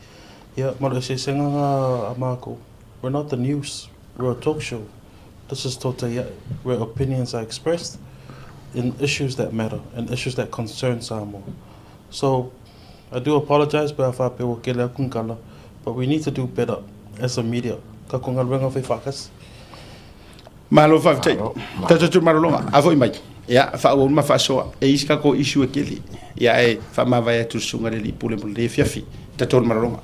Ia, ma le eseesega lena a matou, we're not the news, we're a talk show. This is Tōtai Ae, where opinions are expressed in issues that matter and issues that concern Samoa. So, I do apologise pe a faapea ua kele atu ni kala, but we need to do better as a media. Ka ko galuega fai faatasi. Malo faafetai. Tatou atu malologa. A foi mai. Ia, faaauau ma faasoa. E isi tatou issue e kele. Ia, ae faamavae atu le susuga i le Alii Pule mo lenei afiafi. Tatou le malologa.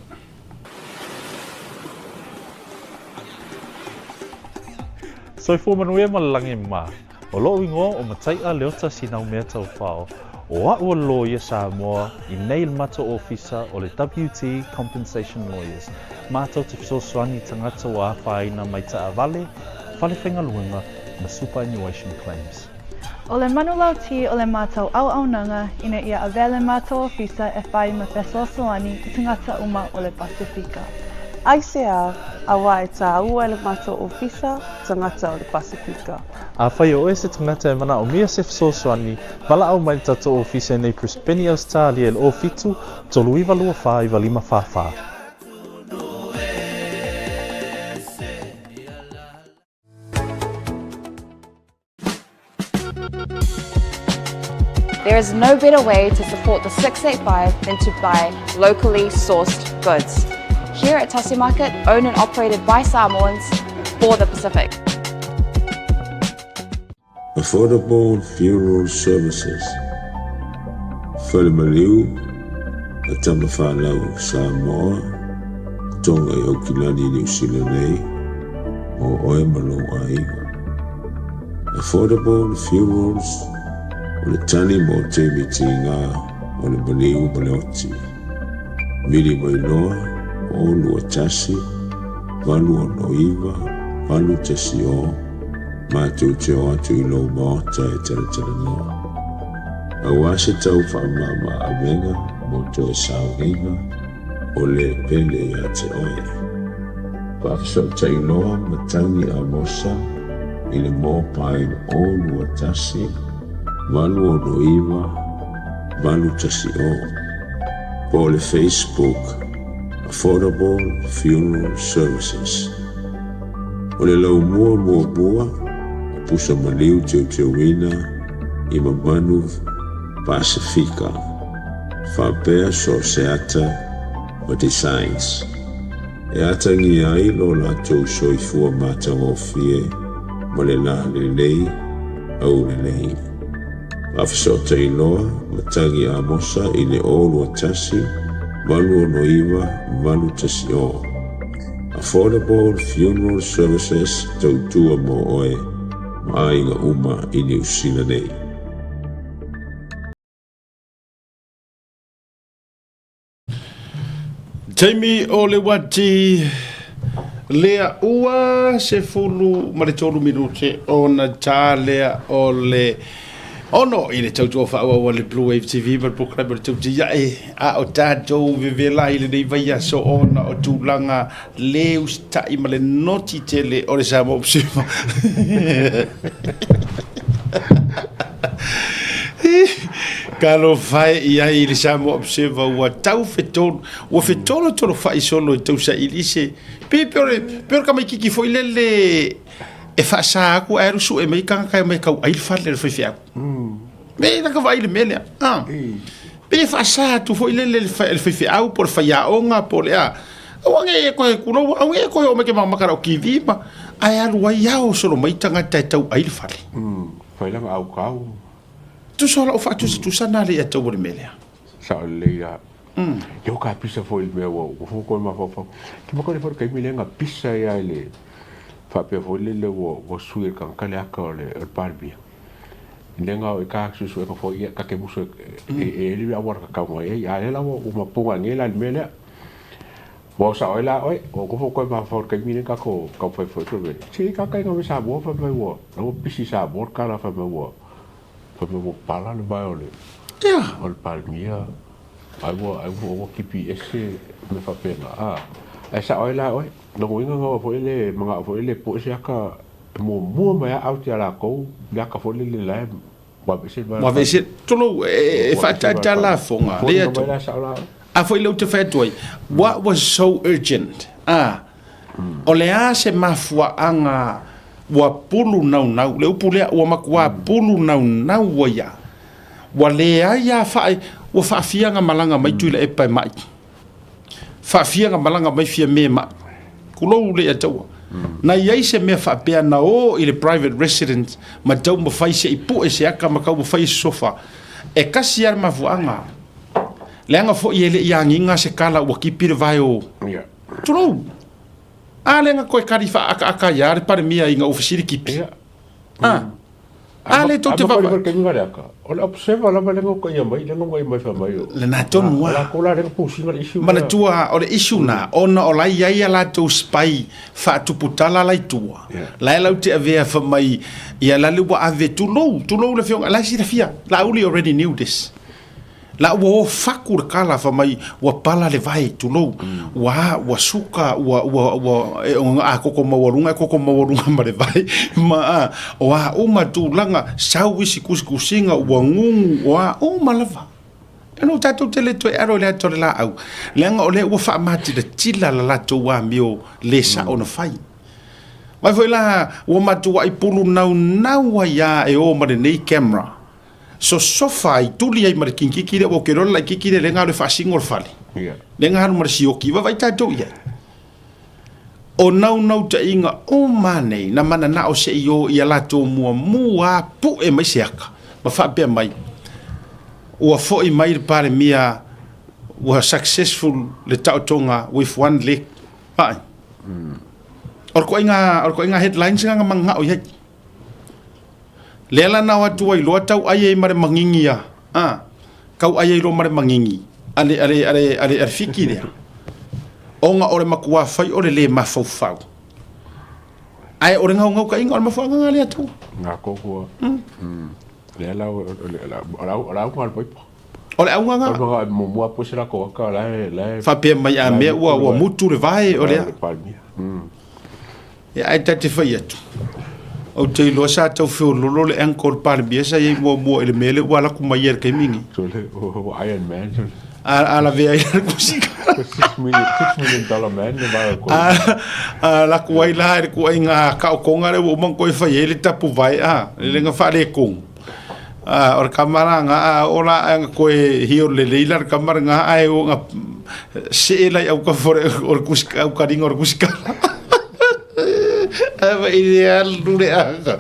Soifua manuia ma le lagi mā. O loʻu igoa o Mataiʻa Leota Sinaumea Taufao, o aʻu o le loia Samoa i nei le matou ofisa o le WT Compensation Lawyers, matou te fesoasoani i tagata ua afaina mai taavale, fale faigaluega ma superannuation claims. O le manulauti o le matou auaunaga ina ia avea le matou ofisa e fai ma fesoasoani i tagata uma o le Pasefika. Aisea, auā e tāua e le matou ofisa tagata o le Pasefika. Afai o oe se tagata e manaomia se fesoasoani, valaau mai i le tatou ofisa i nei Brisbane, Ausetalia i le 07 39 24 95 44. There is no better way to support the 685 than to buy locally sourced goods. Here at Tasi Market, owned and operated by Samoans for the Pacific. Affordable Funeral Services, Fale Maliu a Tamafanau Samoa, Tonga i Aukilani i Niu Sila nei, mo oe ma lou aiga. Affordable Funerals, o le tali mo taimi tiga o le maliu ma le oti. Vili mai loa, 0 2 1 8 6 9 8 1 0, matou te o atu i lou maota e talatalanoa. Aua se tau faamama avega mo toe sauniga o le pele ia te oe. Faafesootai loa Matagi Amosa i le mobile 021 869 810 po o le Facebook Affordable Funeral Services. O le laumua muamua o pusa maliu teuteuina i mamanu Pasefika, faapea so o se ata ma designs e atagia ai lo latou soifua matagofie ma le la lelei aulelei. Faafesootai loa Matagi Amosa i le 021 869 810. Affordable Funeral Services tautua mo oe ma aiga uma i Niu Sila nei. Taimi o le uati lea ua 13 minute ona tā lea o le ono i le tautua faaauau a le Blue Wave TV ma le polokalame o le Tautiae a o tatou vevela i lenei vaiaso ona o tulaga le usitai ma le noti tele o le Samoa Observer. Talofa e i ai i le Samoa Observer ua tau fetolu, ua fetolotolo fai solo i tau saili se pe pe o le pe o le tamaititi foi lele e faasa atu ae alu sue mai tagata e omai e tau ai le fale o le faifeau. Me na ka vaai i le mea lea. Ah. Pe faasa atu foi lele le faifeau po o le faiaoga po o le a. Aua ne i e koe kulou, aua ne i e koe oo mai ke makamaka lau TV ma ae alu ai ao solo mai tagata e tau ai le fale. Fai langa au kau. Tusa o lau faatusatusa na le ia tau o le mea lea. Sao lelei la. Ia ka pisa foi le mea ua ua fua koe mafaufau. Ke maka le foi le taimi lea na pisa ai lava i le faapea foi lele ua ua sui e le tagata le aka o le o le Palemia. Lea na o i ka suesuega foi ia ta te musu e e e le auala tatau mai ai a lea la ua ua mapoga nei la i le mea lea. Ua o sao ai la oe, ua nofo koe mafaufau i le taimi lea na tatou taumafai foi atu ai. Se i tagata i na Samoa fai mai ua la ua pisi Samoa le tala fai mai ua Fai mai ua pala le vae o le o le Palemia ai ua ai ua ua kipi ese mea faapena a. Ae sao ai la oe, lona uiga na foi le manao foi le pue se aka e muamua mai a out ia latou le aka foi lele la e ua aveese le vae o le Ua aveese, tulou, e faataataa lafoga, lea atu. La sao la oe. A foi lea ou te fai atu ai, what was so urgent? A, o le a se mafuaaga ua pulu naunau, le upu lea, ua matua pulu naunau ai lava. Ua leai lava faa, ua faafia ona malaga mai Tuilaepa e mai. Faafia ona malaga mai Fiame e mai. Tulou le Ataua. Na i ai se mea faapea na o i le private residence ma taumafai se i pue se aka ma taumafai se sofa. E tasi lava le mafuaaga. Leaga foi e le i agiga se tala ua tipi le vae o. Tulou. A lea na toe kali faaakaaka ai lava le Palemia ina ua fesili tipi. A. A lea tou te vaavaai. Amata mai le aka. O le observer lava lea na ukaia mai, lea na ukaia mai fai mai o. Lena tonu lava. O latou la lea na push ina le issue lea. Manatua o le issue na, ona o la e i ai a latou spy faatuputala la i tua. La e latou te avea fai mai, ia la le ua ave, tulou, tulou le afioga, la e silafia, Laauli already knew this. La ua o faku le kala fa mai ua pala le vai, tulou, ua a, ua suka, ua, ua, ua, e o a koko maualuga e koko maualuga ma le vai, ma a, o a uma tulaga, sau isi kusikusiga, ua gugu, o a uma lava. E no tatou te le toe alo i le ata o le laau, leaga o lea ua faamatilatila la latou amio le sao na fai. Vaai foi la, ua matuai pulu naunau ai a e o ma lenei camera. Sosofa ai, tuli ai ma le kinkiki lea, ua ou te iloa le laititi lea, lea na alu e faasino le fale. Lea na alu ma le sioki, vaavaai tatou i ai. O naunautaiga uma nei, na mananao se i o ia latou muamua pue mai se aka, ma faapea mai, ua foi mai le Palemia, ua successful le taotoga with one leg. Vaai. O le koaiga headlines na na mananao i ai. Lea la na o atu ai loa tau ai ai ma le magigi a, a, kau ai ai loa ma le magigi a le, a le, a le, a le, a le Fiki lea. Ona o le makuā fai o le lē mafaufau. Ae o le gaogaokaiga o le mafuaaga nga le Atua. Nga kōkua. Lea la o le, o le auga o le paipa. O le auga nga. O le manga muamua puse la ko aka la la. Faapea mai a mea ua ua mutu le vae o lea. Ia ae ta te fai atu, ou te iloa sa tau feololo le uncle o le Palemia sa i ai muamua i le mea lea ua alu atu mai ia i le taimi lenei. Sole, ua Iron Man. A, a lavea ai la le kusika. $6 million man le vae o koe. A alu atu ai la i le kuaiga taotoga lea ua uma ona toe fai ai le tapuvae a, le lega faaletonu. A, o le tama la na, a oo la ae na toe hiolo lelei la le tama lena ae ua na see la i autafa o le kusika, aukaliga o le kusikala. Ae ma i le alu le aga.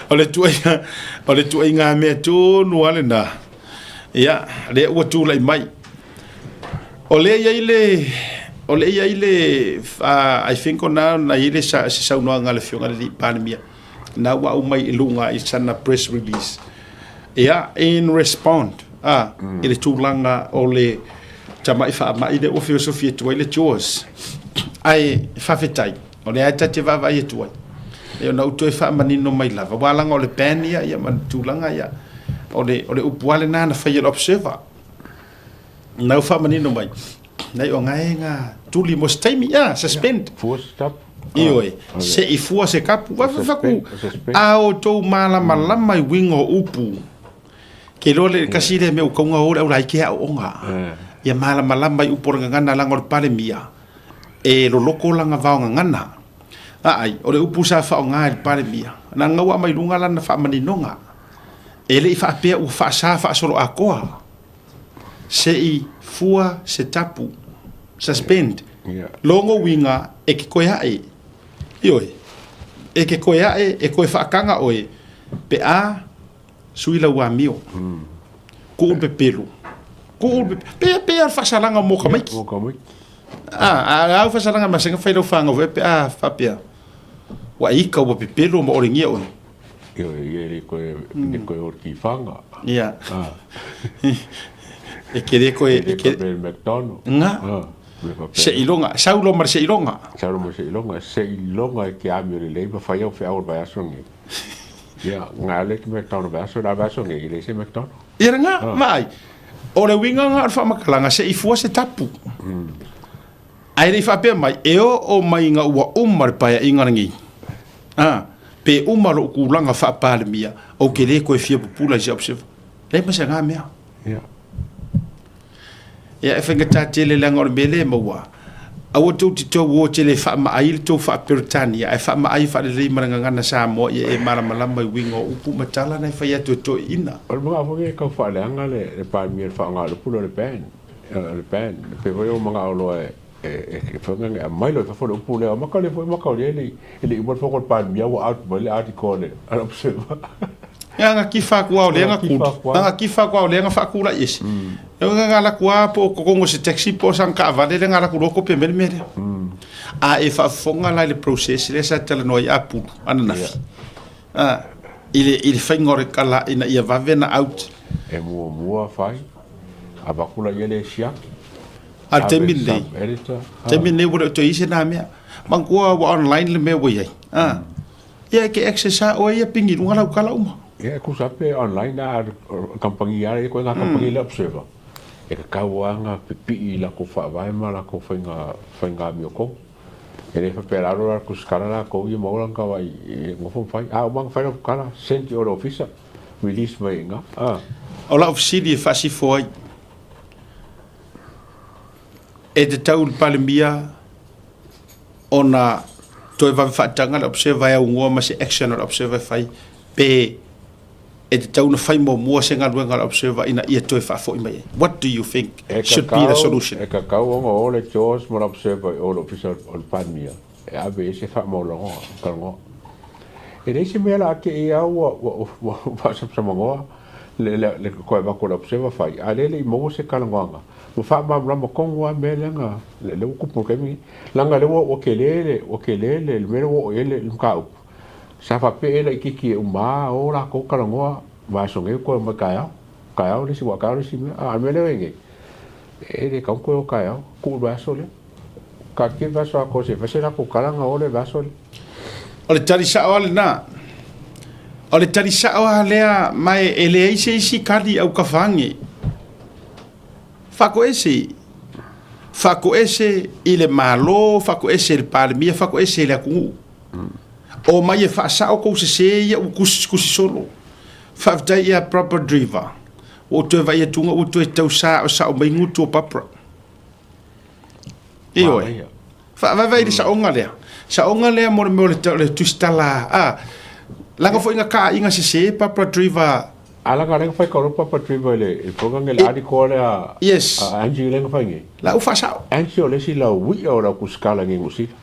O le tuaiga, o le tuaiga mea tonu lava lena. Ia, lea ua tulai mai. O lea e i ai le, o lea e i ai le, I think o na na i ai le se saunoaga a le Afioga i le Alii Palemia, na ua aumai i luga i sana press release. Ia, in respond a, i le tulaga o le tamai faamai lea ua feosofi atu ai le JAWS. Ae faafetai, o lea lava ta te vaavaai atu ai. Ia ona ou toe faamanino mai lava, aua leaga o le ban ia, ia ma le tulaga ia, o le, o le upu lava lena na fai e le Observer. Na ou faamanino mai, nei o ngae nga tuli mo se taimi, ia, suspend. Fua se tapu. Ioe, se i fua se kapu. Wa faku, a outou malamalama i uiga o upu. Ke iloa le kasi lea mea ua tau ona o le au laiti e aooga. Ia malamalama i upu o le gagana leaga o le Palemia, e loloko lana vaogagana. Aai, o le upu sa faaaoga e le Palemia, leaga ua aumai luga lana faamaninoga. E le i faapea ua faasa faasoloatoa. Se i fua se tapu, suspend, logo uiga e ke koe aʻe. Ioe, e ke koe aʻe e koe faakaga ʻoe pe a sui lau amio. Kuu le pepelu. Kuu le pepelu. Pea, pea le faasalaga mo tamaiti. Mo tamaiti. A, a au faasalaga masani fai lau fanau foi pe a faapea. Ua ika ua pepelu ma olegia ʻoe. Ioe, ia le koe, le koe o ki whanga. Ia. E ke le koe... E ke le McDonald. Nga. Se iloga, sau loa ma le se iloga. Sau loa ma le se iloga, se iloga e ke amio lelei ma fai au feau o le vaiaso lenei. Ia, nga le ki McDonald vaiaso, la vaiaso lenei, e leai se McDonald. Ia nga, vaai. O le uiga nga o le faamatalaga, se i fua se tapu. Ae le i faapea mai, e oo mai ina ua uma le paeaiga lenei, ā, pe uma lou tulaga faa-Palemia, ou te le toe fia pupula i si au sefa. Leai ma se aga mea. Ia, e faigata tele leaga o le mea lea e maua, aua tou te tau o tele e faamaai le tou faa-Peretania, ae faamaai faalelei ma le gagana Samoa ia e malamalama i uiga o upu ma tala na e fai atu e toeaiina. O le manao foi e tau faaleaga le Palemia i le faaaoga o le upu lea o le ban. Le ban, pei foi ua manao loa e fai e aumai loa i fafo le upu lea. Maka lea foi maka o lea e le i uma le fono a le Palemia ua out mai le article a le Observer. Ia na kifa atu lava o lea na kuli. Na kifa atu lava o lea na faatulai ese. E na alu atu lava po o totonu o se taxi po o sana taavale lea na alu atu loa kope mai le mea lea. A e faafofoga la i le process lea sa talanoa ai Apulu ananafi, a, i le, i le faiga o le kala ina ia vave ona out. E muamua fai, avatu laia le siaki. A o le taimi lenei, taimi lenei ua le o toe i ai se na mea. Manatua ua online le mea ua i ai, a. Ia e te access lava oe ia pigi i luga lau tala uma. Ia e tusa pe online a o le kamupani lava ia koe ngā kamupani lea observer. E tatau lava ona pipii i latou faavae ma latou faiga faiga amiotonu. E le faapea lalo la tusitala latou ia maua lana tauai e nofo ma fai. A uma ona fai lau tala, send i o le ofisa, release mai i ina. A. O lau fesili e faasifo ai, e tatau i le Palemia ona toe vave faataga le Observer e aunoa ma se action a le Observer e fai, pe e tatau ona fai muamua se galuega a le Observer ina ia toe faafoi mai ai? What do you think should be the solution? E tatau ona o le Jaws ma le Observer i o i le Ofisa o le Palemia e ave i ai se faamaulaloga, talanoa. E leai se mea la a te i a ua faasamsamanoa le toe avatu o le Observer fai, a o lea e le i maua se talanoaga ua faamalamalama tonu lava mea lea na, lea ua tupu i le taimi lenei. Leaga lea ua tele le, ua tele le mea lea ua oo i ai le mataupu, sa faapea e laitiiti e uma lava o latou talanoa vaiaso nei toe omai taeao, taeao le isi, aua taeao le isi mea. A o le mea lea ua i ai nei, e le tatau ona toe o taeao, tuu i le vaiaso lea. Taatia le vaiaso atoa se i fai se latou tala ona o lea i le vaiaso lea. O le tali sao lava lena. O le tali sao lava lea, ma e leai se isi kali aukafage. Faakoese, faakoese i le Malo, faakoese i le Palemia, faakoese i le atunuu. Omai e faasao kou sese ia ua tusitusi solo. Faafetai ia Barbara Driver, ua ou toe vaai atu ua toe tau saosao mai gutu o Barbara. Ioe. Faavaevae i le saoga lea. Saoga lea mo le mea o le tusitala, a, leaga foi na taaiga sese Barbara Driver. A leaga lea na fai kau Barbara Driver i le program le article lea a Yes. a Angie lea na fai nei. La ua faasao. Angie o le isi lauia o le au tusitala nei i Niu Sila.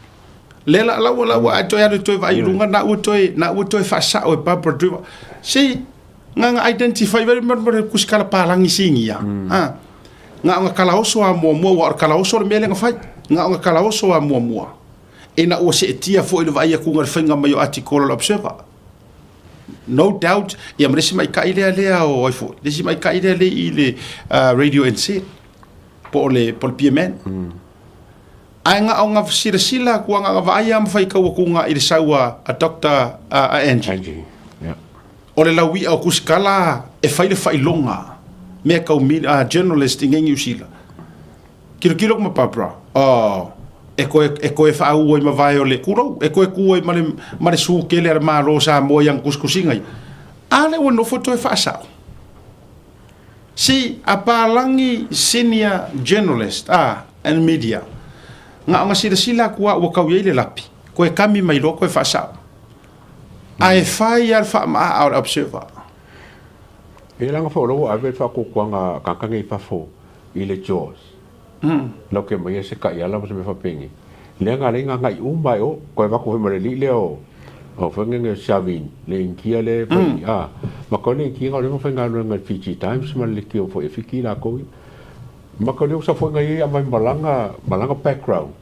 Lea la la ua la ua toe alu toe vaai i luga na ua toe na ua toe faasao e Barbara Driver. Si nga nga identify very much mo le tusitala palagi sigia. A nga o nga kalaoso a muamua ua o le kalaoso le mea lea na fai. Nga o nga kalaoso a muamua. Ina ua seetia foi le vaai atu i le faiga mai o article o le Observer. No doubt, ia ma le isi maita'i lea lea o ai foi, le isi maita'i lea lea i le Radio NZ, po o le, po o le PMN. Ae na o na silasila atu a na o na vaai lava ma faitau atu i le sau a, a Doctor a Angie. Angie, yeah. O le laui'a o Kusikala e fai le faailoga mea tau journalist i nei Niu Sila. Kilokilo aku ma Barbara, oh, e koe, e koe whaaua i mavae o le kurou, e koe kua i ma le, ma le sū kele a le Malo o Samoa i ana kusikusiga ia. A le ua nofo toe whaasao. Si a Palangi senior journalist, ah, and media, nga o nga silasila aku a ua kau i ai le lapi, koe kami mai loa koe whaasao. A e whai a le whaamaa o le observer. E langa fo ua ave le faatuatuaga a tagata nei i fafo i le Jaws. Lau ke maia se taiala ma se mea faapeni. Lea na alai na agai uma ai o, toe avatu foi ma le alii lea o o foi nei Shavin, le Initia lea e fai a, ma toe le Initia na o lea na faigaluega i le Fiji Times ma le leitio foi e Fiti latou ia. Ma toe lea ua safoina ia aumai malaga malaga background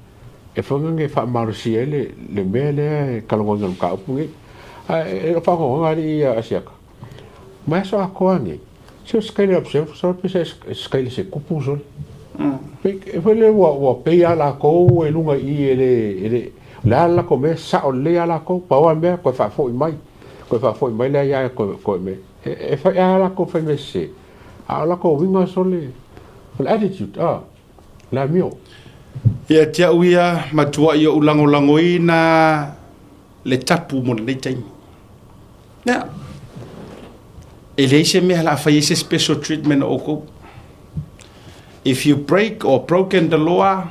e foi nei e faamalosia ai le le mea lea e talanoaina i le mataupu nei. Ae e le o faanoanoa alii ia Asiata. Mai aso atoa nei, se o sikaile observe sole pe se sikaile se kupu sole. Pe e foi le ua ua pei a lakou e luga i i e le e le le a lakou mea sao lelei a lakou pau a mea koe faafoi mai koe faafoi mai le aia koe koe me e e fai a lakou fai mea sese a o lakou uiga sole o le attitude a le amio. Ia te au ia, matuai ou lagolagoina le tapu mo lenei taimi. Ia, e leai se mea o le a fai ai se special treatment o outou. If you break or broken the law,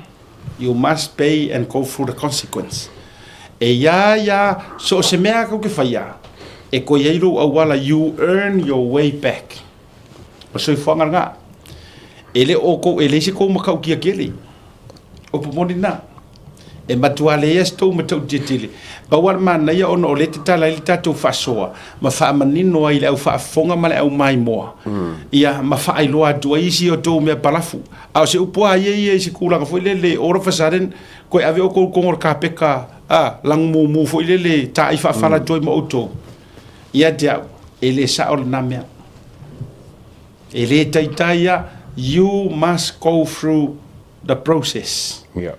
you must pay and go through the consequence. E ia ia, so o se mea kou te whaia, e koe ai lou auala, you earn your way back. O soifuaga lena. E le o kou, e leai se kou matautia tele. Upu moni lena. E matua leai se tou matautia tele. Pau lava le manaia ona o lea e tatala ai le tatou faasoa ma faamanino ai i le au faafofoga ma le au maimoa, ia, ma faailoa atu ai isi o tou mea palafu. A o se upu lava ia ia i se tulaga foi lele, all of a sudden, toe ave outou i totonu o le kapeta, a, lagumumu foi lele, taai faafala atu ai ma outou. Ia te au, e le sao lena mea. E le taitai lava, you must go through the process. Yeah.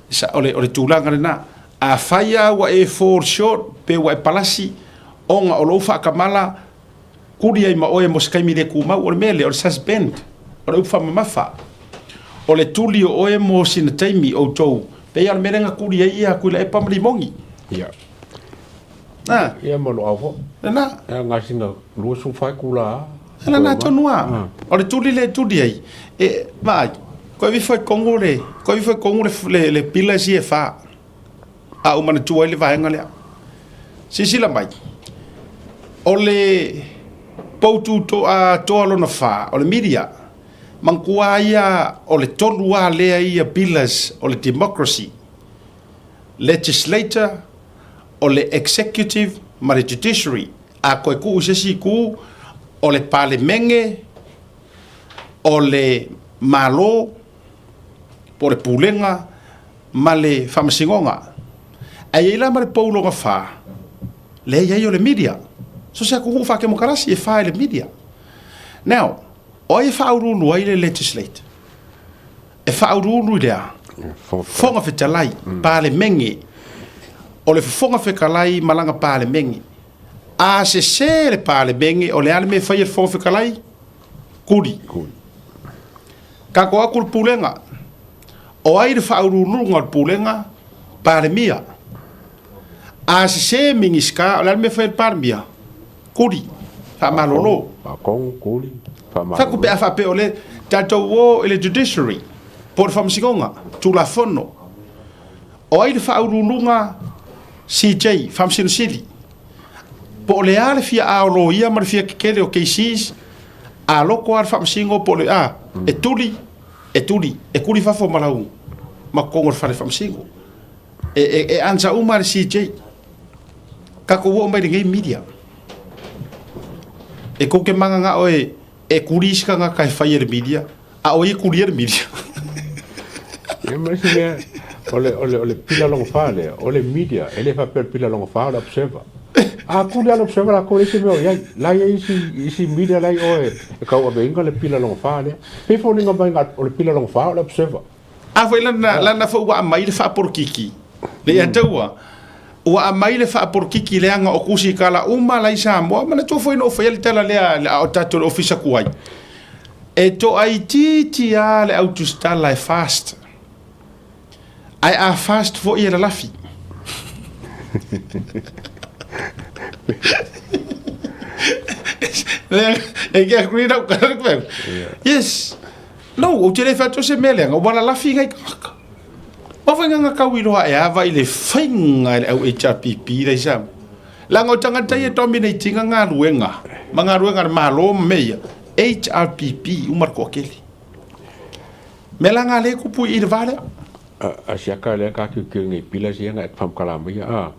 Sa, o, le, o le tulaga lena. Afai lava ua e fall short pe ua e palasi ona o lou faakamala, kuli ai ma oe mo se taimi le tumau. O le mea lea, o le suspend, o le upu faamamafa. O le tuli o oe mo sina taimi, outou, pei lava o le mea lea na tuli ai ia Tuilaepa ma Limogi. Yeah. Na. Ia ma Loau foi. Lena. Ia gasina 24 itula a. Lena na tonu a. O le tuli lea e tuli ai. E, vaai, koe ave ifo i tonu le, koe ave ifo i tonu le, le, le pillars ia e fa. A ou manatua ai le vaega lea. Silasila mai, o le poutu to, a, toa lona fa, o le media, manatua ia o le tolu lava lea ia pillars o le democracy. Legislature, o le Executive ma le Judiciary, a toe tuu i se isi itu, o le Palemene, o le Malo, po o le Pulega ma le Faamasinoga. Ae i ai la ma le pou lona fa, lea e i ai o le media. So se atunuu faatemokarasi e fa i le media. Now, o ai e faauluulu ai le Legislature? E faauluulu i le a? Fofoga Fetalai, Palemene. O le Fofoga Fetalai ma lana Palemene. A sese le Palemene, o le a le mea e fai e le Fofoga Fetalai? Kuli. Tatou atu le Pulega. O ai le faauluuluga o le Pulega? Palemia. A sese Minisita, o le a le mea e fai e le Palemia? Kuli. Faamalolo. Kuli. Fai atu pe a faapea o le tatou o i le Judiciary po o le Faamasinoga, Tulafono. O ai le faauluuluga CJ, Faamasino Sili? Po o le a le fia a o loia ma le fia kekele o cases, a loko lava le Faamasino po o le a, e tuli, e tuli, e tuli fafo ma lau ma totonu o le fale Faamasino. E, e, e answer uma le CJ. Tatou oo mai lenei media. E kou te manganga oe e kuli isi tagata e fai e le media, a o ia e kulia le media. Ia ma isi mea, o le, o le, o le pila logo wha lea, o le media, e le whapea le pila logo wha, o le observer. A kuli a le observer la ko le isi mea o iai, la ia isi, isi media lai oe, e kau aveinga le pila logo wha lea. Pe foliga mai nga, o le pila logo wha, o le observer. A foi lana, lana foi ua aumai le faapolokiki. Le ia taua, ua aumai le faapolokiki leaga o kusikala uma la i Samoa, manatua foi na ou faia le tala lea a o tatou le ofisa tuai. E toaitiiti lava le au tusitala e fast. Ae a fast foi e lalafi. E ke agree lau kala Yes. No, ou te le whai atu se mea leaga, ua lalafi ngai tagata. Ma whai nganga kau i roa e awa i le whainga e le au HRPP rei sa. Leaga o tagata ia dominatinga galuega, ma galuega a le Malo ma mea ia, HRPP uma le toatele. Mea la nga le kupu i le va lea. A siaka lea ka kiukiu ngai pila sia nga e whamkalama ia, a,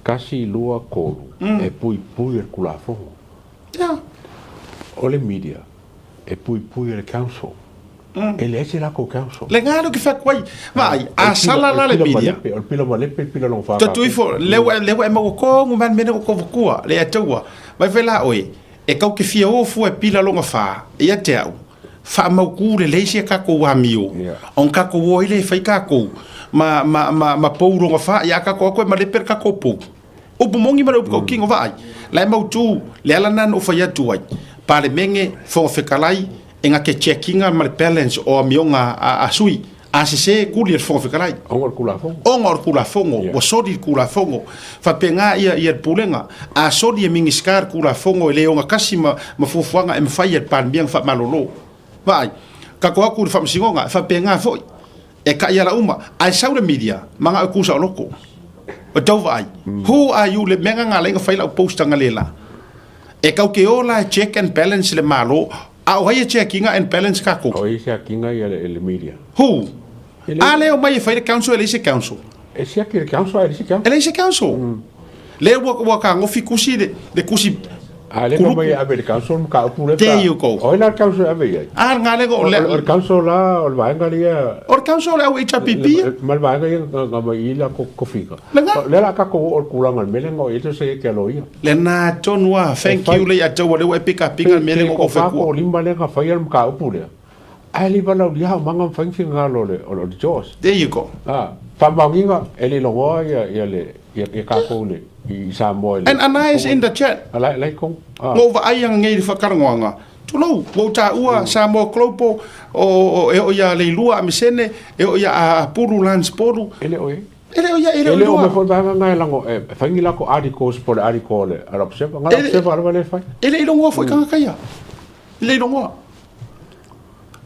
kasi lua kolu, e pui pui e le kulafono. Yeah. O le media, e puipui e le council. E leai se lakou council. Le galo ke fai atu ai. Vaai, a sala la le media. O le pila malepe, le pila lona Tatu ifo, le ua le ua e maua kongu mai le mea lea ua kovakua, le Atua. Vai fai la oe, e kau ke fia o fua e pila lona fa, ia te au, faamautu lelei sia kakou amio, ona kakou o ai lea e fai kakou, ma, ma, ma, ma pou lona fa, ia a kakou aku e malepe le kakou pou. Upu moni ma le upu kaukino vaai, la e mautu le ala lena na ou fai atu ai, Palemene, Fofoga Fetalai, e na te check ina ma le balance o amioga a sui, a sese kuli e le Fofoga Fetalai. Ona o le Tulafono. Ona o le Tulafono, ua soli le Tulafono. Faapena ia le Pulega, a soli e Minisita le Tulafono e le ogatasi ma fuafuaga e mafai e le Palemia ona faamalolo. Vaai, tatou atu i le Faamasinoga, e faapena foi. E kai ala uma, ae sau le media, ma na o ku saoloko. O tau vaai, who are you le mea nga lai nga fai lau post anga le la. E kau ke o la e check and balance le malo, a o hai e checkinga and balance kakou. O ai se akinga ia le media. Who? A le o mai e fai le council e leai se council. E siaki le council ae leai se council. E leai se council. Lea ua ua kagofi kusi le le kusi A lea kuluku. mai e ave i le council ma mataupu lea. There you go. O ai la le council e ave i ai? A lena lea o le. O le council la o le vaega lea. O le council o le au HRPP ia. Ma le vaega ia na aumai i i la tofiga. Lena. O lea o le a tatou oo i le tulaga i le mea lea na oo i ai le se ke loia. Lena tonu a. Thank you le ia te ua lea ua e pikapiga le mea lea na ou fai kua. Pe 45 lea na faia le mataupu lea. Ae le i valaaulia aumaga ma fai ni finagalo o le o le Jaws. There you go. A, faamaoniga e le ilogoa ia ia le ia ia tatou le i Samoa i le And Ana is in the chat. A la la i totonu. A. Ua ou vaai ananei i le faatalagoaga. Tulou, ua ou taua Samoa Global o o e oo ia Leilua Amisene, e oo ia Apulu Lance Polu. E le o i ai. E le o i ai, e le o E le o iloa. mai foi le vaega lena e lago e fai ni latou articles po o le article a le a le Observer. Na o le Observer lava lea e fai. E le i logoa foi tagata ia. E le i logoa.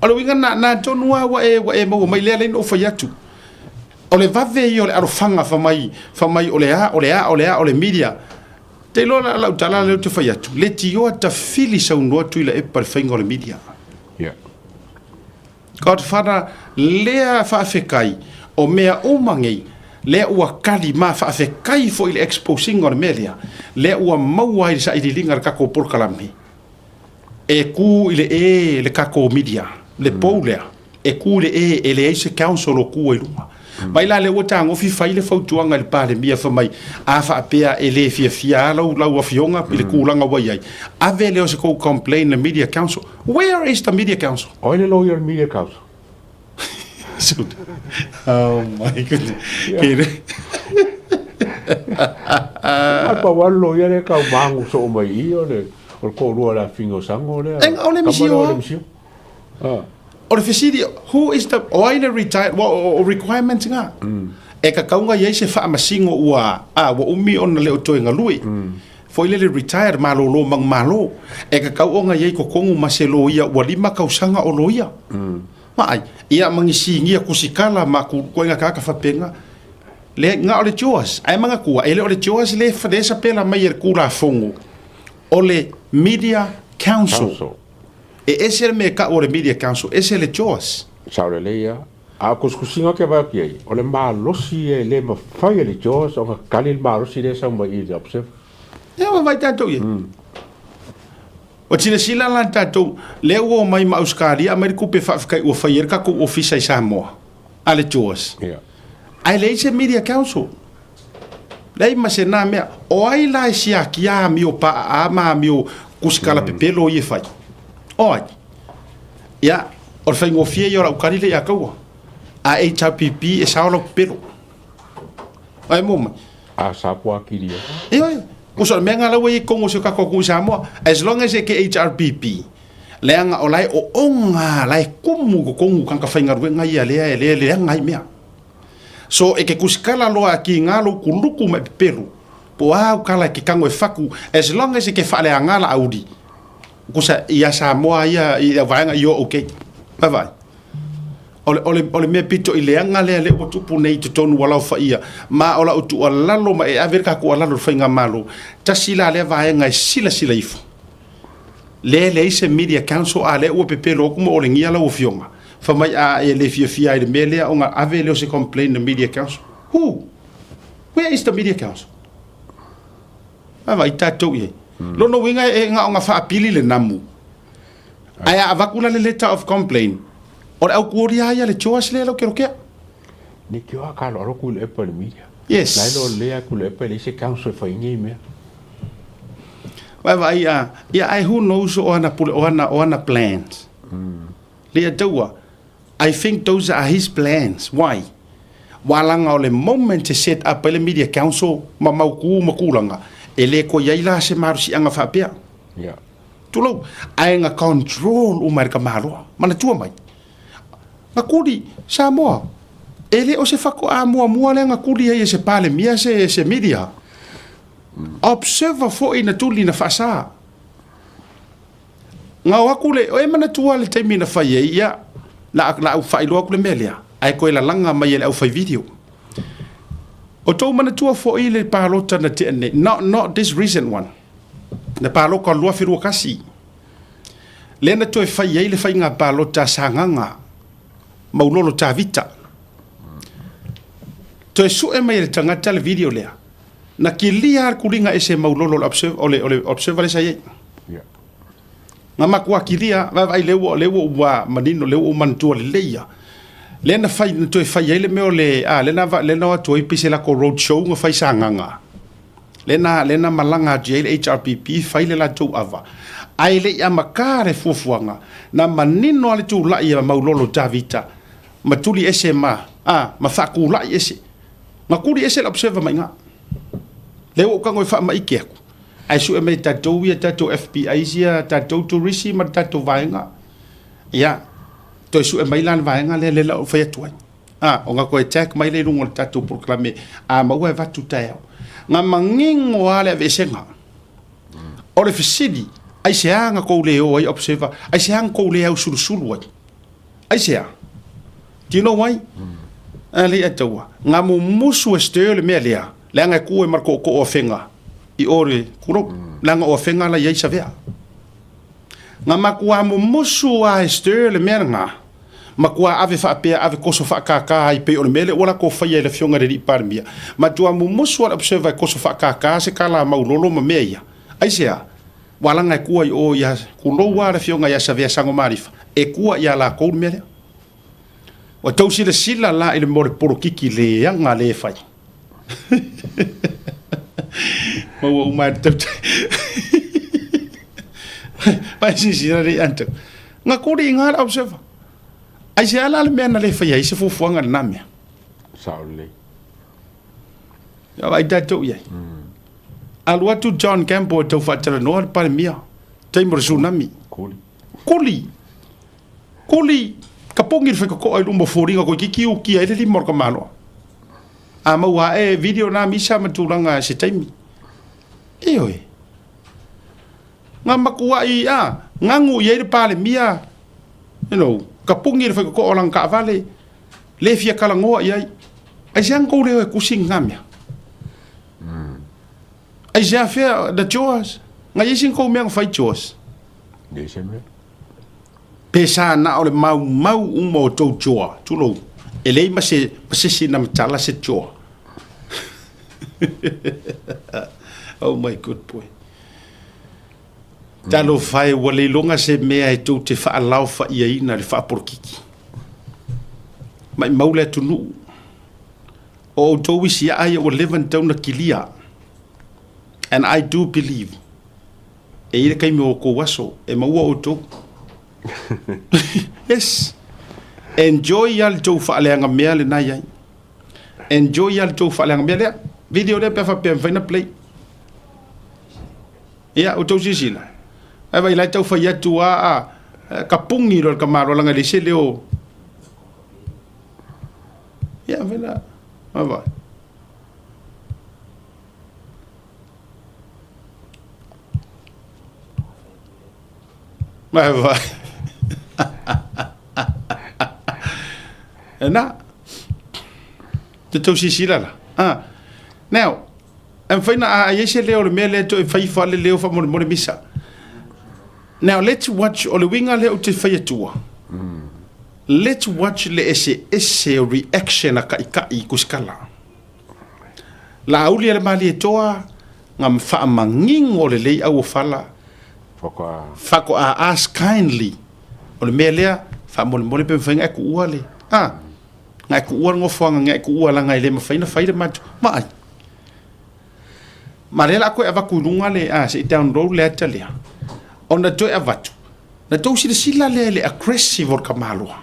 O le uiga na, na tonu lava ua e, ua e maua mai lea lea na ou fai atu. O le vave ia o le alofaga fai mai, fai mai o le a, o le a, o le a, o le media. Te iloa la lau tala lea ou te fai atu, leitioa tafili saunoa Tuilaepa i le faiga o le media. Yeah. Godfather, lea faafetai, o mea uma nei, lea ua kali ma faafetai foi i le exposing o le mea lea, lea ua maua ai le sailiiliga i le tatou polokalame. E kū i le ē le tatou media, le pou lea, e kū i le ē, e leai se council o kū ai luga. Mai la lea ua tagofi fai le fautuaga i le Palemia fai mai, a faapea e le fiafia lava lau, lau afioga i le tulaga ua i ai, ave lea o se tou complaint i le Media Council. Where is the Media Council? O ai le lawyer o le Media Council? Oh my goodness. Yeah. Ai pa walo lawyer le kau mangu so mai i o le o le toalua o le afiga o Sango lea. Enga o le misio. O le misio. Ah. O le fesili, who is the, o ai le retired, wa, o, o requirements nga. E kakauga i ai se faamasino ua, a, ua umi ona le o toe galue. Foi lele retired malolo manumalo. E kakau ona i ai totonu ma se loia ua 5 tausaga o loia. Vaai, ia ma ni sinia kusikala ma ku koinga kaka fapenga. Le nga o le Joas, ae manatua, e le o le Joas le le sapela mai e le Tulafono, o le Media Council. Council. E ese le mea e tau o le Media Council, ese le Joas. Sao lelei a. A o kusikusiga ou te vaai atu i ai, o le malosi e le mafai e le Joas ona kali le malosi lea e sau mai i le Observer. Ia ua vaai tatou i ai. Ua silasila la tatou, lea ua omai ma Ausetalia aumai le tupe faafetai ua fai ai le tatou ofisa i Samoa, a le Joas. Ae leai se Media Council. Leai ma se na mea. O ai la e siakia amio paaa ma amio kusikala pepelo ia e fai? O ai? Ia, o le faigofie ia o lau tali lea ia taua. A HRPP e sao lau pepelo. Ai mo mai. A sa pua kiri e. Ioe, uso le mea nga lau e kongo se kako ku Samoa. As long as e ke HRPP, leaga o la e ooga, la e kumu i totonu tagata faigaluega ia lea e le leaga ai mea. So e ke kusikala loa ki nga lou kuluku ma e pepelu, po o a au kala e ke kago e faku, as long as e ke faaleaga la auli, kusa ia Samoa ia i au vaega i o okay. Vaavaai. O le, o le, o le mea pito i leaga lea lea ua tupu nei i totonu ua laofaia, ma o lau tuualalo ma e ave le tatou tuualalo i le faigamalo, tasi la lea vaega e silasila ifo. Lea e leai se Media Council a lea ua pepelo atu ma olegia lau afioga, fai mai a e le fiafia ai i le mea lea ona ave lea o se complaint i le Media Council. Who? Where is the Media Council? Vaavaai tatou i ai. Lona uiga e na ona faapili le namu. Ae a avatu la le letter of complaint, o le aukuoli lava ia le choice lea lau kelokea. Nei ke oa ka aloalo ku le epa le media. Yes. Lai lo le aku le epa le se council fa ingi mea. Vaavaai a, ia ae who knows o ana pule o ana o ana plans. Le taua, I think those are his plans. Why? Ua laga o le moment e set up ai le media council ma mautu ma tulaga, e le toe i ai la se malosiaga faapea. Yeah. Tulou, ae na control uma e le tamaloa. Manatua mai, na kuli Samoa, e le o se faatoa muamua lea na kuli ai e se Palemia se, se media. Observer foi na tuli na faasa. Na o atu le, e manatua le taimi na fai ai, ia, la, la au faailoa atu le mea lea, ae toe lalaga mai e le aufai video. O tou manatua foi le palota na tea nei, not, not this recent one, na palota o le 2021, lea na toe fai ai le faiga palota a Sagaga, Maulolo Tavita. Toe sue mai e le tagata le video lea, na kilia lava le kuliga ese maulolo o le observer, o le, o le observer lea sa i ai. Na matua kilia, vaavaai lea ua, lea ua ua manino, lea ua ou manatua lelei lava. Lea na fai, na toe fai ai le mea o le, a, lea na, lea na o atu ai pei se latou road show na fai i Sagaga. Lea na, lea na malaga atu i ai le HRPP fai le latou ava. Ae le i amata le fuafuaga, na manino lava le tulai a Maulolo Tavita ma tuli ese ma, a, ma faatulai ese. Na tuli ese le observer mai i ina. Lea ua ou tago e faamaite atu, ae sue mai e tatou ia tatou FBIs ia, tatou turisi ma le tatou vaega. Ia, toe sue mai la le vaega lea, lea la ou fai atu ai. A, ona toe tag mai lea i luga o le tatou polokalame, a maua e avatu taeao. Na manino lava le aveesega. O le fesili, aisea na tou le o ai observer, aisea na tou le ausulusulu ai? Aisea? Do you know why? Alii a taua, na mumusu e stir le mea lea, leaga e tu ai ma le tootoo o Afega i o le kulou, leaga o Afega la i ai Savea. Na matua mumusu lava e stir le mea lena, matua ave faapea ave toso faakaka ai pei o le mea lea ua latou faia i le afioga i le alii Palemia. Matua mumusu lava le observer e toso faakaka se tala a Maulolo ma mea ia. Aisea? Ua laga e tua i o ia, tulou lava le afioga ia Savea Sagomaalifa, e tua ia latou le mea lea. Ua tou silasila la i le mea o le polokiki leaga lea e fai. Maua uma ai le tautai. Vai silasila le ia tau. Na kuli i ngā le observer. Aisea la le mea na le faia ai se fuafuaga i lena mea? Sao lelei. Ia vaai tatou i ai. Alu atu John Campbell e tau faatalanoa le Palemia, taimi o le tsunami. Kuli. Kuli. Kuli. Ka pogi le faitotoa i luma o foliga toeitiiti ukia ai le lima o le tamaloa. A maua ae video na misa ma tulaga i se taimi. Ioe. Na matuai a, ganu i ai le Palemia, you know, ka pogi le faitotoa o lana taavale, le fia talanoa i ai. Aisea na tou le o e tusi lena mea? Aisea fea na Joas? Na i ai sina tou mea na fai Joas? Leai se mea. Pe sa na o le maumau uma o tou joa, tulou, e leai ma se, ma se isi na matala se joa. Oh my good boy. Talofa e, ua le iloga se mea e tou te faalaofaiaina i le faapolokiki. Maimau le atunuu. O outou isi aa ia ua leva ona tatau ona kilia. And I do believe, e i ai le taimi o outou aso e maua outou. Yes. Enjoy lava le tou faaleaga mea lena i ai. Enjoy lava le tou faaleaga mea lea. Video lea pe a faapea e mafai ona play. Ia, outou silasila. Ae vaai la e tau fai atu a, a ka pugi loa le tamaloa leaga e leai se leo. Ia, vaai la. Vaai. Vai, vai. E na. Te tau silasila la. Ah. Now, e mafai na a i ai se leo o le mea lea toe fai ifo lava le leo faamolemole misa. Now, let's watch, o le uiga lea ou te fai atua. Let's watch le eseese o reaction a Kaʻikaʻi i Kusikala. Laauli a le Malietoa, nga faamanino lelei auofala, faatoa ask kindly, o le mea lea, faamolemole pe mafai ona e tuua le, a, na e tuua le nofoaga, na e tuua leaga e le mafai ona fai le matou, vaai. Ma lea o le a toe avatu i luga le, a, se i download le ata lea, ona toe avatu, na tou silasila lea i le aggressive o le tamaloa.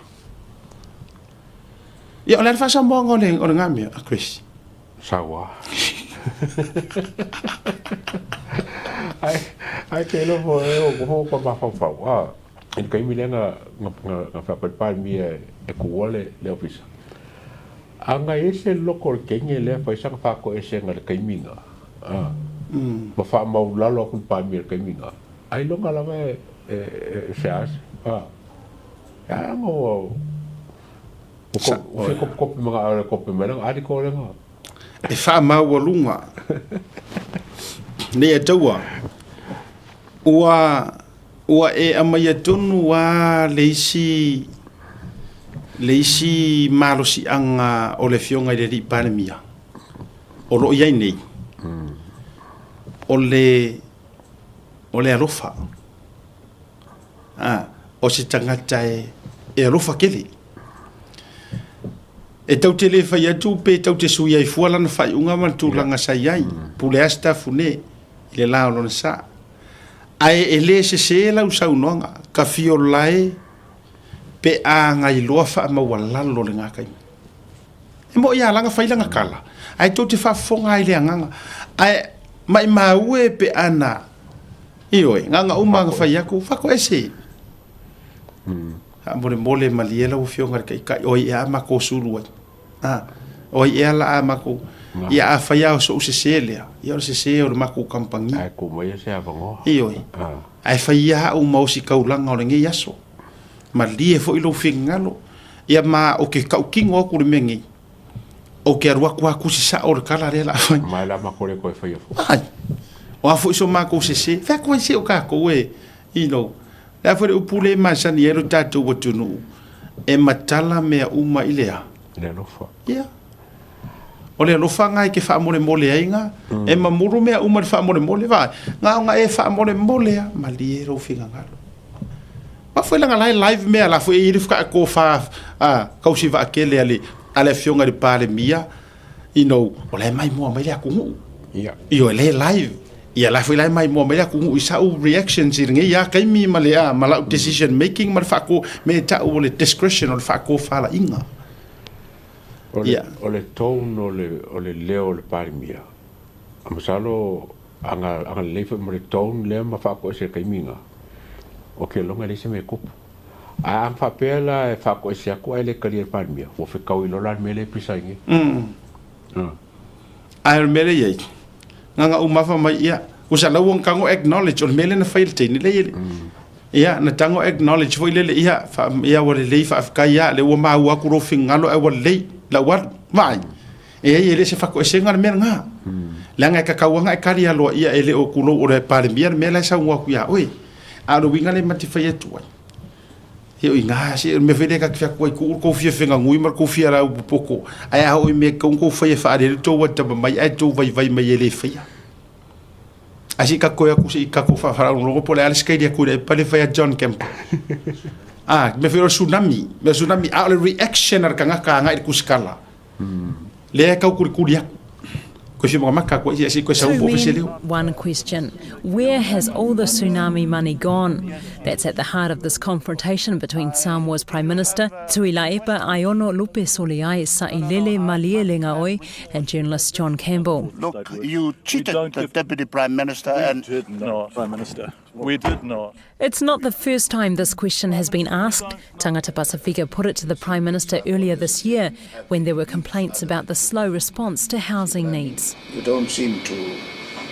Ia, o le a le faasamoaga o le, o lena mea, a Chris? Saua. Ai, ai ke iloa po e o ko ko mafaufau, a, i le taimi lea na, na, na, na fai Palemia e kuua le, le ofisa. A na i ai se loko o le teine lea fai sana faatoesega i le taimi na, a, ma faamaulalo atu le Palemia i le taimi na, ailoga lava e, e, e, se a se, a, e a no, Ua fia kopikopi ma le kopi mai langa article lenga. E faamaualuga nei e taua ua ua e aumaia tonu lava le isi le isi malosiaga o le Afioga i le Alii Palemia. o lo o i ai nei, o le, o le alofa. A, o se tagata e, e alofa tele. E tau te le fai atu pe tau te sui ai fua lana faaiuga ma le tulaga sa i ai. Pule lava Sitafune i le la o lona sa. Ae e le sese lau saunoaga, ka fiolae pe a gailoa faamaualalo le gakaima. E moʻi a laga fai lana kala, ae tou te faafofoga ai i le agaga. Ae maimau e pe a na, ioe, gaga uma na fai aku, fakoese. Faamolemole malie lau Afioga i le Taitai, o ai ea a matou sulu ai? A, o ai ea la a matou, ia a fai lava o so'u sese lea, ia o le sese o le matou kamupani. Ae tuu maia se avanoa. Ioe, ae fai ia a'u ma ositaulaga o lenei aso. Malie foi lou finagalo, ia ma ou te tautino atu i le mea nei, ou te alu atu lava tusi sao le tala lea o le a fai. Ma e le matou le toe faia foi. Ai, o a foi so matou sese, fai atu ai se o tatou e, you know, le a foi le upu lea e masani ai lo tatou atunuu, e matala mea uma i le a? I le alofa. Ia. O le alofa na e te faamolemole ai na, e mamulu mea uma i le faamolemole, vaai, na ona e faamolemole lava, malie lou finagalo. Ma foi leaga la e live mea la foi e i ai le faatofa a tausi vaatele a le a le afioga i le Palemia, you know, o la e maimoa mai le atunuu. Ia. Ioe, la e live. Ia la foi la e maimoa mai le atunuu i sau reactions i lenei lava taimi ma le a ma lau decision making ma le faato mea e tau o le discretion o le faatofalaiga. O le, o le tone o le, o le leo o le Palemia, masalo Aga, agalelei foi mo le tone lea ma faakoese i le taimi na, o ke loga e leai se mea e tupu. Ae a faapea la e faakoese atu ae le talia e le Palemia, ua fetaui loa la le mea lea e pisa ai nei. Ae o le mea lea e i ai, na ona ou mafa mai, ia, usa la ua tago acknowledge, o le mea lea na fai e le teine lea i le, ia, na tago acknowledge foi lele, ia, fa, ia ua lelei, faafetai lava, lea ua maua atu lou finagalo ae ua lelei, lau alu, vaai. E ai, e le se fatoesega le mea lena. Leaga e tatau lava ona e tali aloaia e le o tulou o le Palemia le mea la e saunoa atu ia oe. A o le uiga lea ma te fai atu ai, se o i ina, se o le mea foi lea ta te fai atu ai, tuu le tou fia feganui ma le tou fia lau popoto, ae a oo i mea e tatau ona tou faia e faaali ai le tou atamamai ae tou vaivai mai e le faia. Ae se i tatou toe o atu se i tatou faalogologo po o le a le sikaili atu i le pale fai a John Campbell. Ah, mea foi o le tsunami, mea o le tsunami, a o le reaction a le tagata agai i le kusikala. Lea e tau kulikuli atu. Koe fia makamaka atu ai se koe sau po fese leo. One question. Where has all the tsunami money gone? That's at the heart of this confrontation between Samoa's Prime Minister, Tuilaepa Aiono Lupe Soliai Sailele Malielegaoi, and journalist John Campbell. Look, you cheated the Deputy Prime Minister and... did not, Prime Minister. We did not. It's not the first time this question has been asked. Tagata Pasifika put it to the Prime Minister earlier this year when there were complaints about the slow response to housing needs. You don't seem to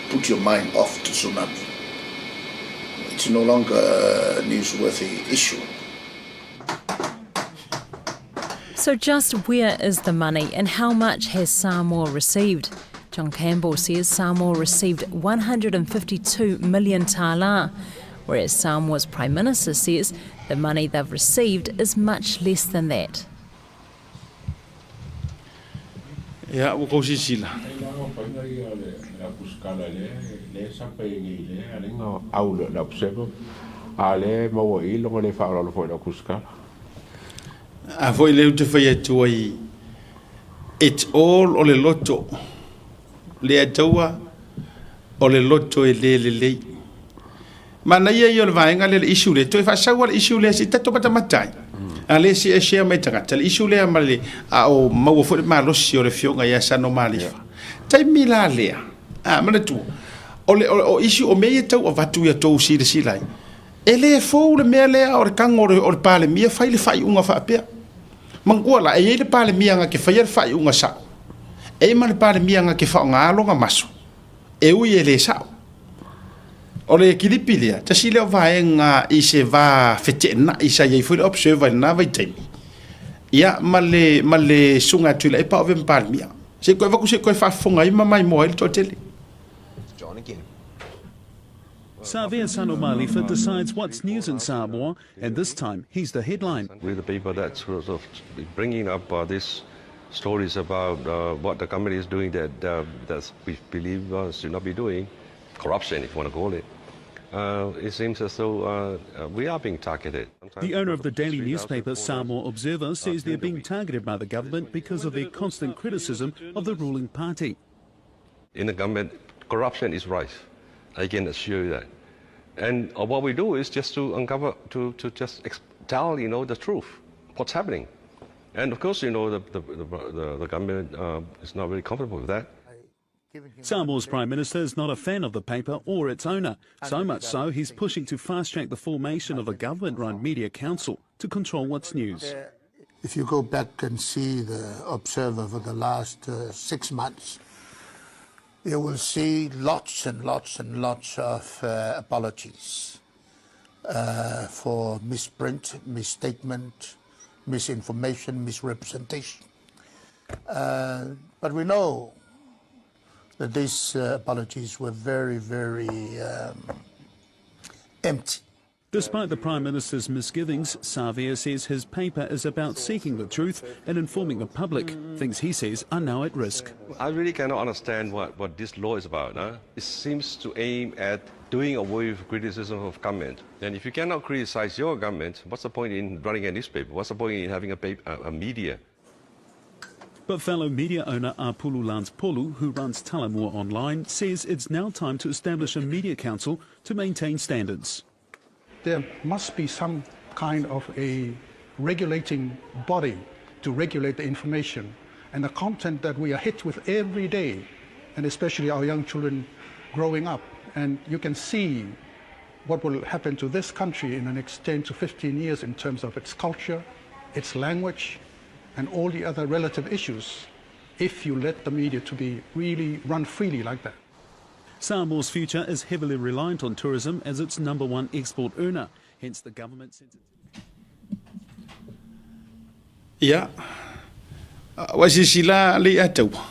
put your mind off to tsunami. It's no longer a newsworthy issue. So just where is the money and how much has Samoa received? John Campbell says Samoa received 152 million tala, whereas Samoa's Prime Minister says the money they've received is much less than that. Ia, ua kou silasila. Ai la ua faiga ia o le apusikala lea lea e sapa i nei lea e ala ai ona au le apusema a lea e maua i i lona le faaaloalo foi i le apusikala. A foi lea ou te fai atu ai, it's all o le loto. Le taua o le loto e le lelei. Manaia ia o le vaega lea, le issue lea, toe faasau lava le issue lea se i tatou matamata ai. A lea se i e share mai tagata le issue lea ma le, a o maua foi le malosi o le afioga ia Sano Malifa. Taimi la lea, a, manatua, o le, o, o issue, o mea ia e tau avatu ia tou silasila ai, E le fou le mea lea o le tago o le Palemia fai le faaiuga faapea. Manatua la, e i ai le Palemia na te faia le faaiuga sao, e i ai ma le Palemia na te faaaogaina lona maso, e ui e le sao. O le kilipi lea, tasi lea o vaega i se va feteenai sa i ai foi le Observer i lena vaitaimi, ia ma le, ma le Susuga ia Tuilaepa o avea ma Palemia. Se i toe avatu se i toe faafofoga ai ma maimoa ai le toatele. John again. Savea Sanomalifa decides what's news in Samoa, and this time he's the headline. We're the people that sort of bringing up this. stories about uh, what the government is doing that, uh, that we believe uh, should not be doing, corruption, if you want to call it, uh, it seems as though uh, uh, we are being targeted. The owner of the daily newspaper Samoa Observer says they're being targeted by the government because of their constant criticism of the ruling party. In the government, corruption is rife. I can assure you that. And uh, what we do is just to uncover, to, to just tell, you know, the truth, what's happening. And of course, you know, the, the, the, the government uh, is not very comfortable with that. Samoa's Prime Minister is not a fan of the paper or its owner, so much so he's pushing to fast-track the formation of a government-run media council to control what's news. If you go back and see the Observer for the last uh, six months, you will see lots and lots and lots of uh, apologies uh, for misprint, misstatement, misinformation, misrepresentation. Uh, but we know that these uh, apologies were very, very um, empty. Despite the Prime Minister's misgivings, Savea says his paper is about seeking the truth and informing the public, things he says are now at risk. I really cannot understand what, what this law is about. Huh? It seems to aim at doing away with criticism of government. And if you cannot criticize your government, what's the point in running a newspaper? What's the point in having a, paper, a, a media? But fellow media owner Apulu Lance Polu, who runs Talamua Online, says it's now time to establish a media council to maintain standards. There must be some kind of a regulating body to regulate the information and the content that we are hit with every day, and especially our young children growing up. And you can see what will happen to this country in the next 10 to 15 years in terms of its culture, its language, and all the other relative issues if you let the media to be really run freely like that. Samoa's future is heavily reliant on tourism as its number one export earner. Hence the government Ia. Ua silasila le ia taua.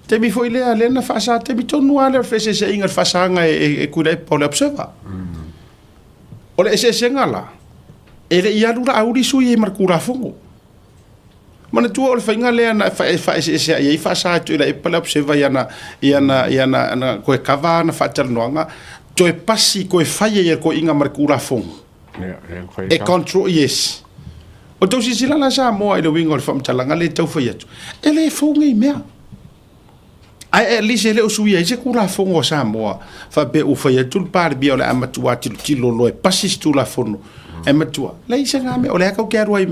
Taimi foi lea, lea na faasa, taimi tonu lava lea o le feeseeseaiga i le faasaga e, e Tuilaepa o le Observer. O le eseesega la, e le i alu la auli sui ai ma le Tulafono. Manatua o le faiga lea na faaeseeseai ai faasa e Tuilaepa le Observer i ana, i ana, i ana, ana toe cover ana faatalanoaga, toe pasi, toe fai ai e le toeaiga ma le Tulafono. E control, yes. O tou silasila la Samoa i le uiga o le faamatalaga lea e tau fai atu, e le fou nei mea. Ae at least e le o suia ai se Tulafono a Samoa faapea ua fai atu le Palemia o le a matua tilotilo loa e pasi se Tulafono e matua. Leai se na mea, o lea kau ke alu ai,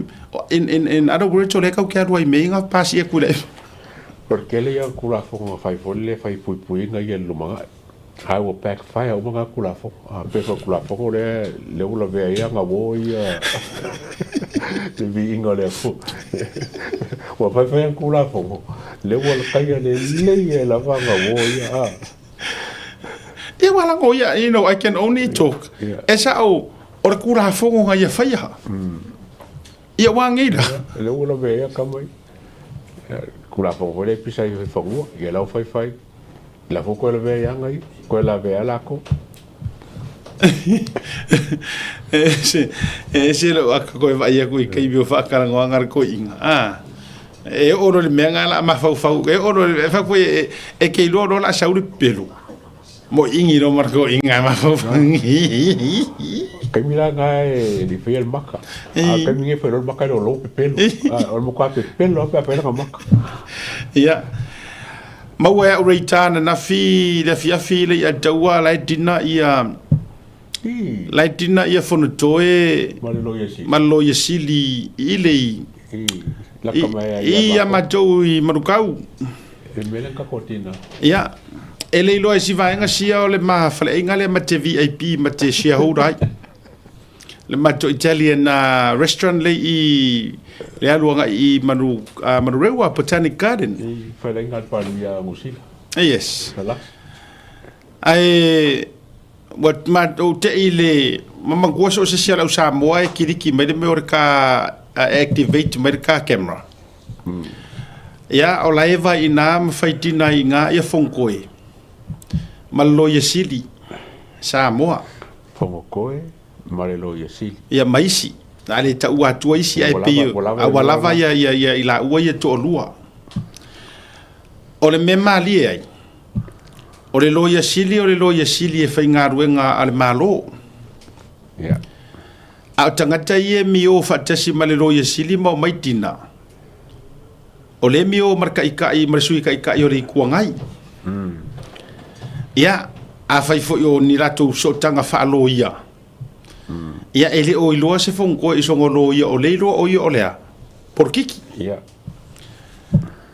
in, in, in other words, o lea kau ke alu ai me inga pasi e kule. O le tele ia o Tulafono na fai foi le fai puipuiga ia i le lumanai. Ae ua backfire uma ngā Tulafono. A pei foi o Tulafono lea, lea ua lavea ai aga uo ia le viiga o le Atua. Ua faifai ana Tulafono, lea ua lakaia lelei ai lava aga uo ia, a. Ia ua lago ia, you know, I can only talk. E sa'o, o le Tulafono na ia faia. Ia ua agei la. Lea ua lavea ai kama ia. Tulafono foi lea e pisa ai fanua, ia la ua faifai. La foi koe lavea i aga ia, koe lavea lākou. E ese, e ese lou aka koe vaai aku i taimi o faatalanoaga le toeaiga, a. E oo loa i le mea lena o le a mafaufau, e oo loa, e fai atu e, e te iloa loa o le a sau le pepelo. Moʻiʻi loa ma le toeaiga e mafaufau. Taimi la lena e le i faia le maka. A o le taimi lenei e fai loa le maka e le o lou pepelo. O le matua pepelo lava pe a fai lana maka. Ia. Maua e a'u reita ananafi i le afiafi le ia taua la e dina ia la e dina ia Fonotoe ma le Loia Sili i le i ia matou i Manukau. Ia e le iloa e si vaega sia o le ma faleaiga lea ma te VIP ma te shareholder ai. Le matou Italian uh, restaurant le i le alu agai i Manu, uh, Manurewa Botanic Garden. I wharenga al Palemia Ngusila. Yes. Ae ua matou te i le mamatua so se sia lau Samoa e kiriki mai le mea o le ka activate mai le ka camera. Mm. Ia, o la e vai ina ma fai tina i ngā ia whongkoe. Ma le loia sili, Samoa. Whangakoe ma le Loia Sili. Ia ma isi. A le taua atua isi ae pei a ua lava ia ia ia i laua ia toalua. O le mea malie ai, o le Loia Sili o le Loia Sili e faigaluega a le Malo. Yeah. A o tagata ia e mio faatasi ma le Loia Sili ma omai tina, o lea e mio ma le Taitai ma le Sui Taitai o le Itu Agai. Ia, afai foi o ni latou sootaga faaloia, ia e le o iloa se fonotoe i sona loia o lea e iloa o ia o le a? Polokiki. Yeah.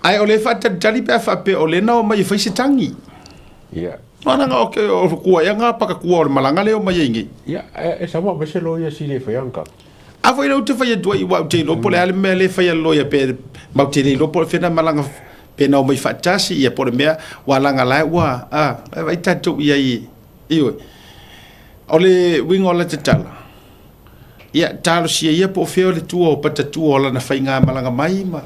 Ae o lea e faatalitali pe a faapea o lea na omai e fai se tagi. Yeah. Mana o ke o kua ia ngā pakatua o le malanga lea o mai ai nei. Ia, e, e sama me se loia sili e whai anga. A foi leu te whai atua i wau te iloa po le a le mea le whai a loia pe mau te le iloa po le whena malanga pe na o mai whaatasi ia po le mea wa langa lae ua a e vai tatou ia i i oe. O le winga o la te tala. Ia, talosia ia po o fea o le tua o Patatua o lana faiga malaga mai ma.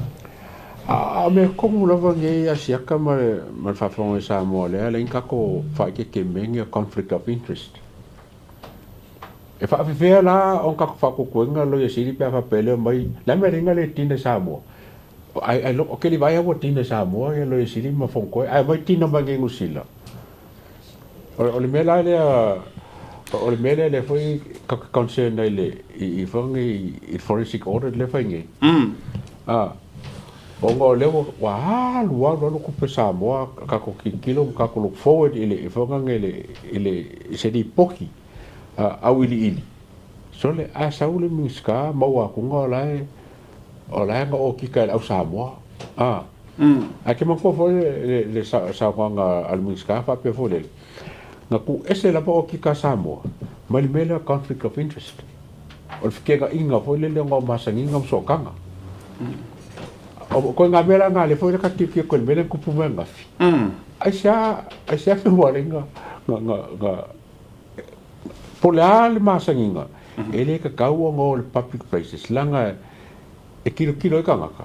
A mea komu lava nei asiaka ma le ma le faafofoga i Samoa lea leai ni tatou faaeteete mea nei o conflict of interest. E faafefea la ona tatou faatuatuaina Loia Sili pe a faapea e le omai, le a mea leai na le tina i Samoa? Ai ai o ke vaai ua tina i Samoa ia Loia Sili ma Fonotoe ae omai tina mai nei Niu Sila. O le mea la lea, o le mea lea lea foi ka concern ai le i i foi nei i forensic audit lea fai nei. Ah, ona o lea ua alu alu alu tupe Samoa tatou tilotilo ma tatou look forward i le foi nei le i le i se lipoti auiliili. Sole, a sau le Minisita maua atu o la e o la e na okika e le au Samoa. Ah. Ae ke manatua foi le le saunoaga a le Minisita faapea foi lele, na tuu ese lava okika a Samoa mai le mea lea conflict of interest. O le fekegaʻiga foi lele ona o masaniga ma sootaga. O koe ngā mea la ngā le foi le ka tilotilo koe i le mea lea na tupu mai ananafi. Aisea, aisea feualeiga na, na, na, po o le a le masaniga, e le tatau ona o le public places, leaga e tilotilo ai tagata,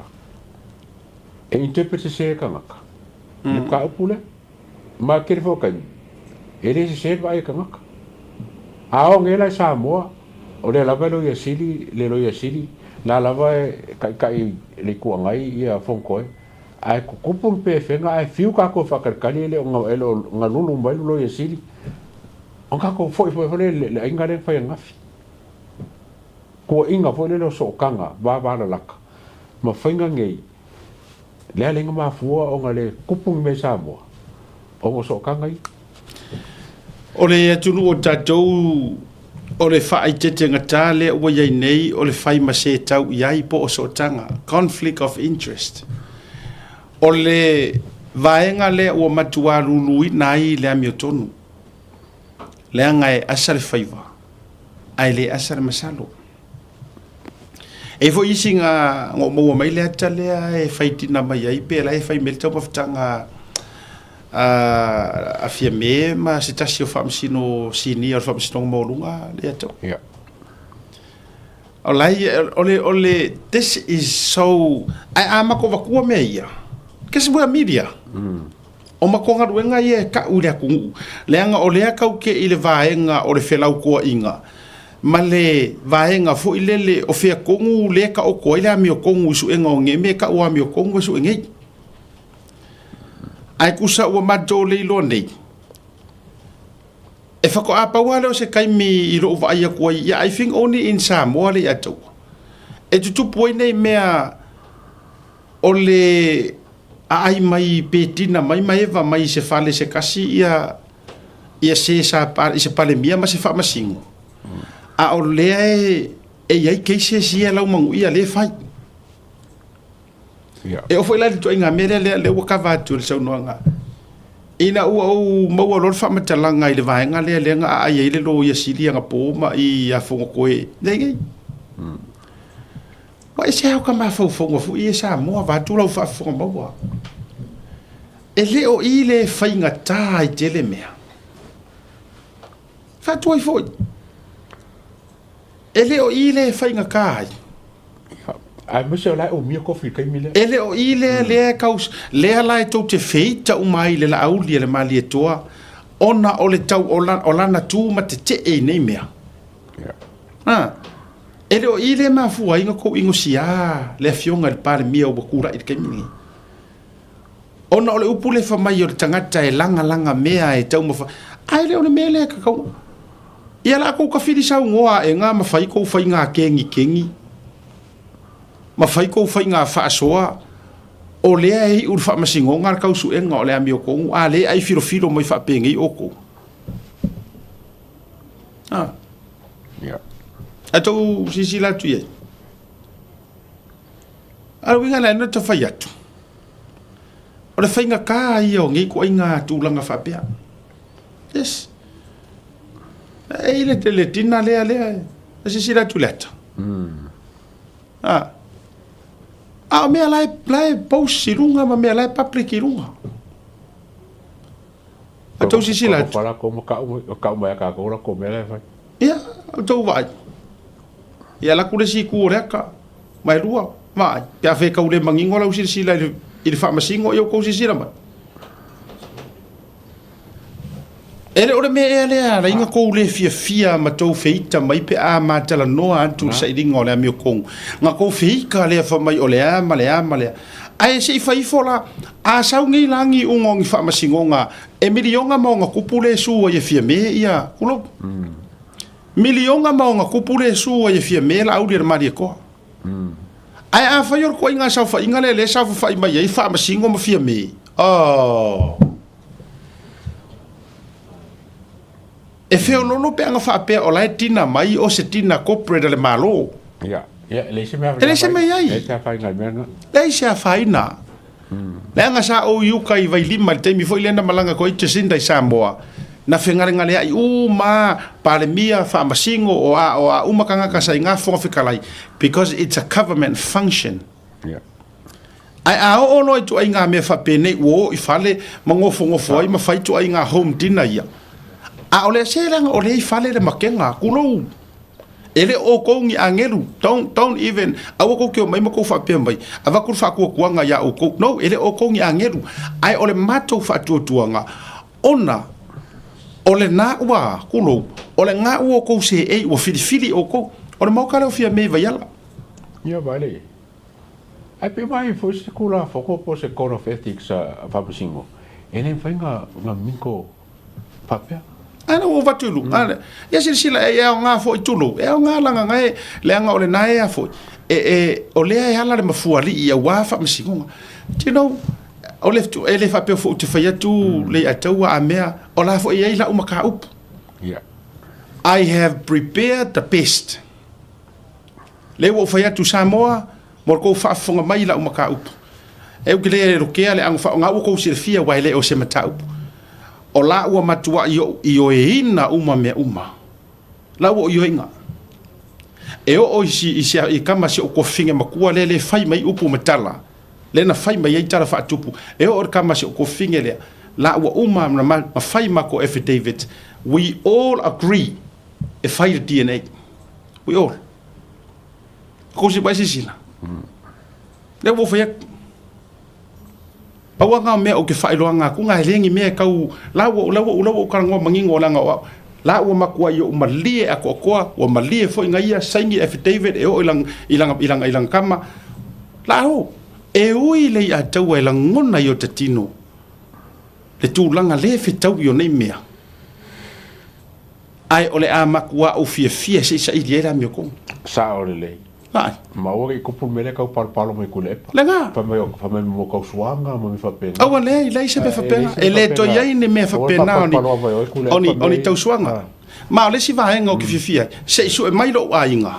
e interpret sese e tagata le mataupu lea. Ma e tele foi o taimi, e le sese le vaai a tagata. A oo nei la i Samoa, o lea lava e Loia Sili, le Loia Sili, la lava e taitai le Itu Agai ia Fonotoe, ae tutupu ni pefega ae fiu tatou e faatalitali e le o e le o galulu mai le Loia Sili, ona tatou foi foi lea i le aiga lea na fai ananafi. Tuuaiga foi lele o sootaga vavalalata ma faiga nei, lea leai na mafua ona le tupu ni mea i Samoa ona o sootaga ia. O le atunuu o tatou, o le faaeteetegata lea ua i ai nei o le fai ma se tau i ai po o sootaga, conflict of interest. O le vaega lea ua matua luluina ai le amiotonu, leaga e asa le faiva ae le asa le masalo. E i foi isi nga ngo maua mai le ata lea e fai tina mai ai pe la e fai mai le taumafataga a a Fiame ma se tasi o faamasino sinia o le Faamasinoga Maualuga le ata. Yeah. O la o le o le this is so ai a mako vatua mea ia. Kasi wea media. O matou galuega ia e ka'u i le atunuu, leaga o lea kau ke i le vaega o le felautoaʻiga ma le vaega foi lele o fea tonu lea taoto ai le amiotonu i suega o nei mea e ta'u amiotonu e sue nei. Ae tusa ua matou le iloa nei, e faatoa pau lava lea o se taimi i lo'u vaai atu ai, yeah, I think only in Samoa le ia taua e tutupu ai nei mea O le aai mai pe tina mai ma eva mai i se fale se kasi ia ia se sa i se palemia ma se faamasino, a o lea e e i ai cases ia lau manuia lea e fai. E oo foi la i le ituaiga mea lea lea lea ua kava atu e le saunoaga, ina ua ou maua loa le faamatalaga i le vaega lea lea na aai ai le loia sili anapo ma i a Fonotoe nei nei. Ua ese au ka mafaufauga foi e Samoa vaeatu lau faafofoga maua. E le o i le faigata ai tele mea. Faatuai foi. E le o i le faigata ai. Aemaise o la e umia kofi i le taimi lea. E le o i lea lea e kau, lea la e tou te feita uma ai i le laauli a le Malietoa ona o le tau o lana tu ma tetee i nei mea. Ha. E le o i lea e mafua ai ona kou igosiā le Afioga i le Palemia ua kulaʻi i le taimi lenei. Ona o le upu lea fai mai o le tagata e lagalaga mea e taumafa, ae le o le mea lea e tatau. Ia la kou tafili saunoa aʻega ma fai kou faiga kegikegi, ma fai kou faiga faasoa, o lea e iʻu le faamasinoga le tausuega o le amiotonu, a lea ai filofilo mai faapenei outou. A. Ia. A tou silasila atu i ai. A o le uiga lea na ta fai atu, o le faigata ia o nei ituaiga tulaga faapea. Yes. E i le, le tina lea lea, e silasila atu i le ata. A. A o mea la e, la e post i luga ma mea la e public i luga. A tou silasila atu. Ko lakou ma kau, o kau mai a kākou lakou mea la e fai. Ia, o tou vaai. Ia alu atu le isi itu o le ata, ma e lua, vaai. Pe a fai e tau le manino lau silasila i le, i le faamasino, ia outou silasila mai. E le o le mea ea lea e ala ai ona tou le fiafia ma tou feita mai pe a ma talanoa atu i le sailiga o le amiotonu. Na tou feita lea fai mai o le a ma le a ma le a. Ae se i fai ifo la, a sau nei la ni iuga o ni faamasinoga e miliona ma ona tupu le su ai e Fiame ia, tulou. Miliona ma ona tupu le su ai e Fiame Laauli a le Malietoa. Ae afai o le ituaiga saofaiga lea lea e saofafai mai ai Faamasino ma Fiame, oh. E feololo pe ana faapea o la e tina mai o se tina corporate a le Malo. Ia, ia, e leai se mea E leai se mea i ai. Leai se afaina i le mea lena. Leai se afaina. Leaga sa ou i uka i Vailima i le taimi foi lea na malaga atu ai Jacinda i Samoa, na fegalegaleai uma Palemia, Faamasino, o a, o a uma tagata sa i nga Fofoga Fetalai because it's a government function. Ia. Ae a oo loa i ituaiga mea faapenei ua o i fale ma nofonofo ai ma fai ituaiga home dinner ia, a o le se leaga o lea i fale le makega, tulou. E le o outou ni agelu, don't, don't even, aua tou te omai ma tou faapea mai, avatu le faatuatuaga ia outou. No, e le o outou ni agelu, ae o le matou faatuatuaga, ona o lena ua, tulou, o lena ua outou seei, ua filifili outou. O le maota lea o Fiame i Vaiala. Ia, vaele. Ae pe mai foi se Tulafono po o se Code of Ethics a Faamasino, e le mafai ona mingle faapea. A na ua avatu i luga. Mm. Ia silasila, e aoga foi tulou, e aoga leaga na e, leaga o lena e a foi. E, e, o lea e ala le mafuaalii auā faamasinoga. Do you know, o le, e le faapea foi ou te fai atu mm. le ataua a mea, o la foi e i ai lau mataupu. Yeah. I have prepared the best. Lea ua ou fai atu, Samoa, mo le kou faafofoga mai i lau mataupu. E ou te le lokea le ago faaaoga ua kou silafia aua e le o se mataupu. O la ua matuai ou ioeina uma mea uma. La ua ou ioeina. E oo i si, i si, i kama si ou tuafafine matua lea le fai mai upu ma tala, lea na fai mai ai tala faatupu. E oo i le kama si ou tuafafine lea, la ua uma na ma, ma fai matou affidavits. We all agree e fai le DNA. We all. Ko si pai sisila. Lea ua fai atu. Pau a ngā mea o ke whaeroanga aku, ngā he lengi mea e kau, la ua, la ua, la ua ukarangoa mangingo o langa o au. La ua makua i o malie a koakoa, ua malie foi ngā ia, saini affidavit e o i langa, i langa, i langa, i langa kama. La ho, e ui lei a taua e langona i o te tino, le tūlanga le fetau i o nei mea. Ae o le a makuā ou fiafia se i saili ai le amiotonu. Sao lelei. Ai. Ma aua i kupu mele kau palopalo mai Tuilaepa. Lena. Fai mai fai mai mo kau suaga ma mea faapena. Aua leai, leai se mea faapena. E le toe i ai ni mea faapena o ni, o ni, o ni tausuaga. Ma o le isi vaega ou te fiafia ai, se i sue mai lou aiga,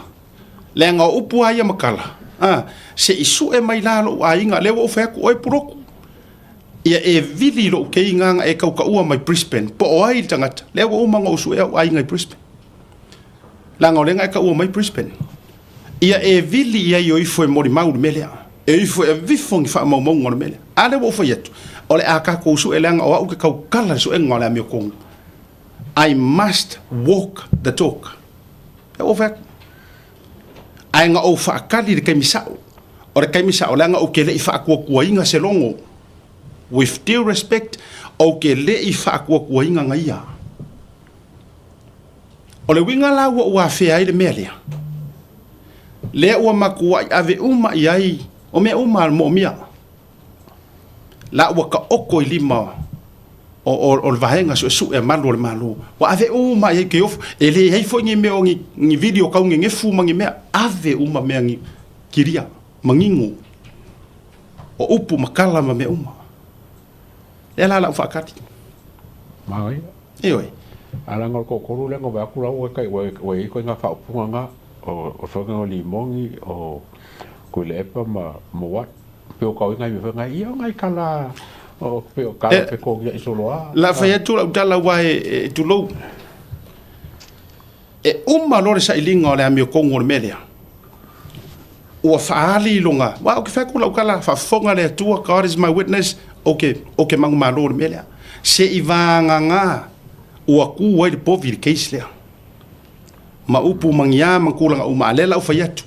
leaga o upu lava ia ma tala, a, se i sue mai la lou aiga, lea ua ou fai atu, oe Pulotu, Ia e vili i lou keiga na e kaukaua mai Brisbane, po o ai le tagata, lea ua uma ona ou suea ou aiga i Brisbane. Leaga o lea na e kaua mai Brisbane. Ia e vili i ai o ifo e molimau i le mea lea. E ifo e avifo ni faamaumauga o le mea lea. A lea ua ou fai atu, o le a tatou sue leaga o au ke taukala i le suega o le amiotonu. I must walk the talk. Lea ua ou fai atu. Ae na ou faatali i le taimi sao. O le taimi sao leaga ou te le i faatuatuaina se logo. With due respect, ou te le i faatuatuaina na ia. O le uiga la ua ou afea ai le mea lea. Lea ua matua'i ave uma i ai o mea uma a le mo'omia. La ua taoto i lima o, o, o le vaega suesue a malu o le Malo. Ua ave uma i ai ke ofo. E leai foi ni mea o ni, ni video kau nenefu ma ni mea. Ave uma mea ni kilia, manino. O upu ma kala ma mea uma. Lea la lau faakali. Manaia. Ioe. A leaga o le toatolu lea na vaai atu la ua tai ua ua i ai ituaiga faaupuga na o o le o Limogi o Tuilaepa ma ma Watt pei o tau ai nai mea foi na ia o nai tala o pei o tala Pekonia i solo a. La fai atu lau tala aua e tulou. E uma loa le sailiga o le amiotonu o le mea lea, ua faaali i lona, aua ou te fai atu lau tala, faafofoga le Atua, God is my witness, ou te, ou te manumalo i le mea lea. Se i vagana ua tu ai le povi i le case lea, ma upu ma ni a ma tulaga uma, a o lea la ua fai atu,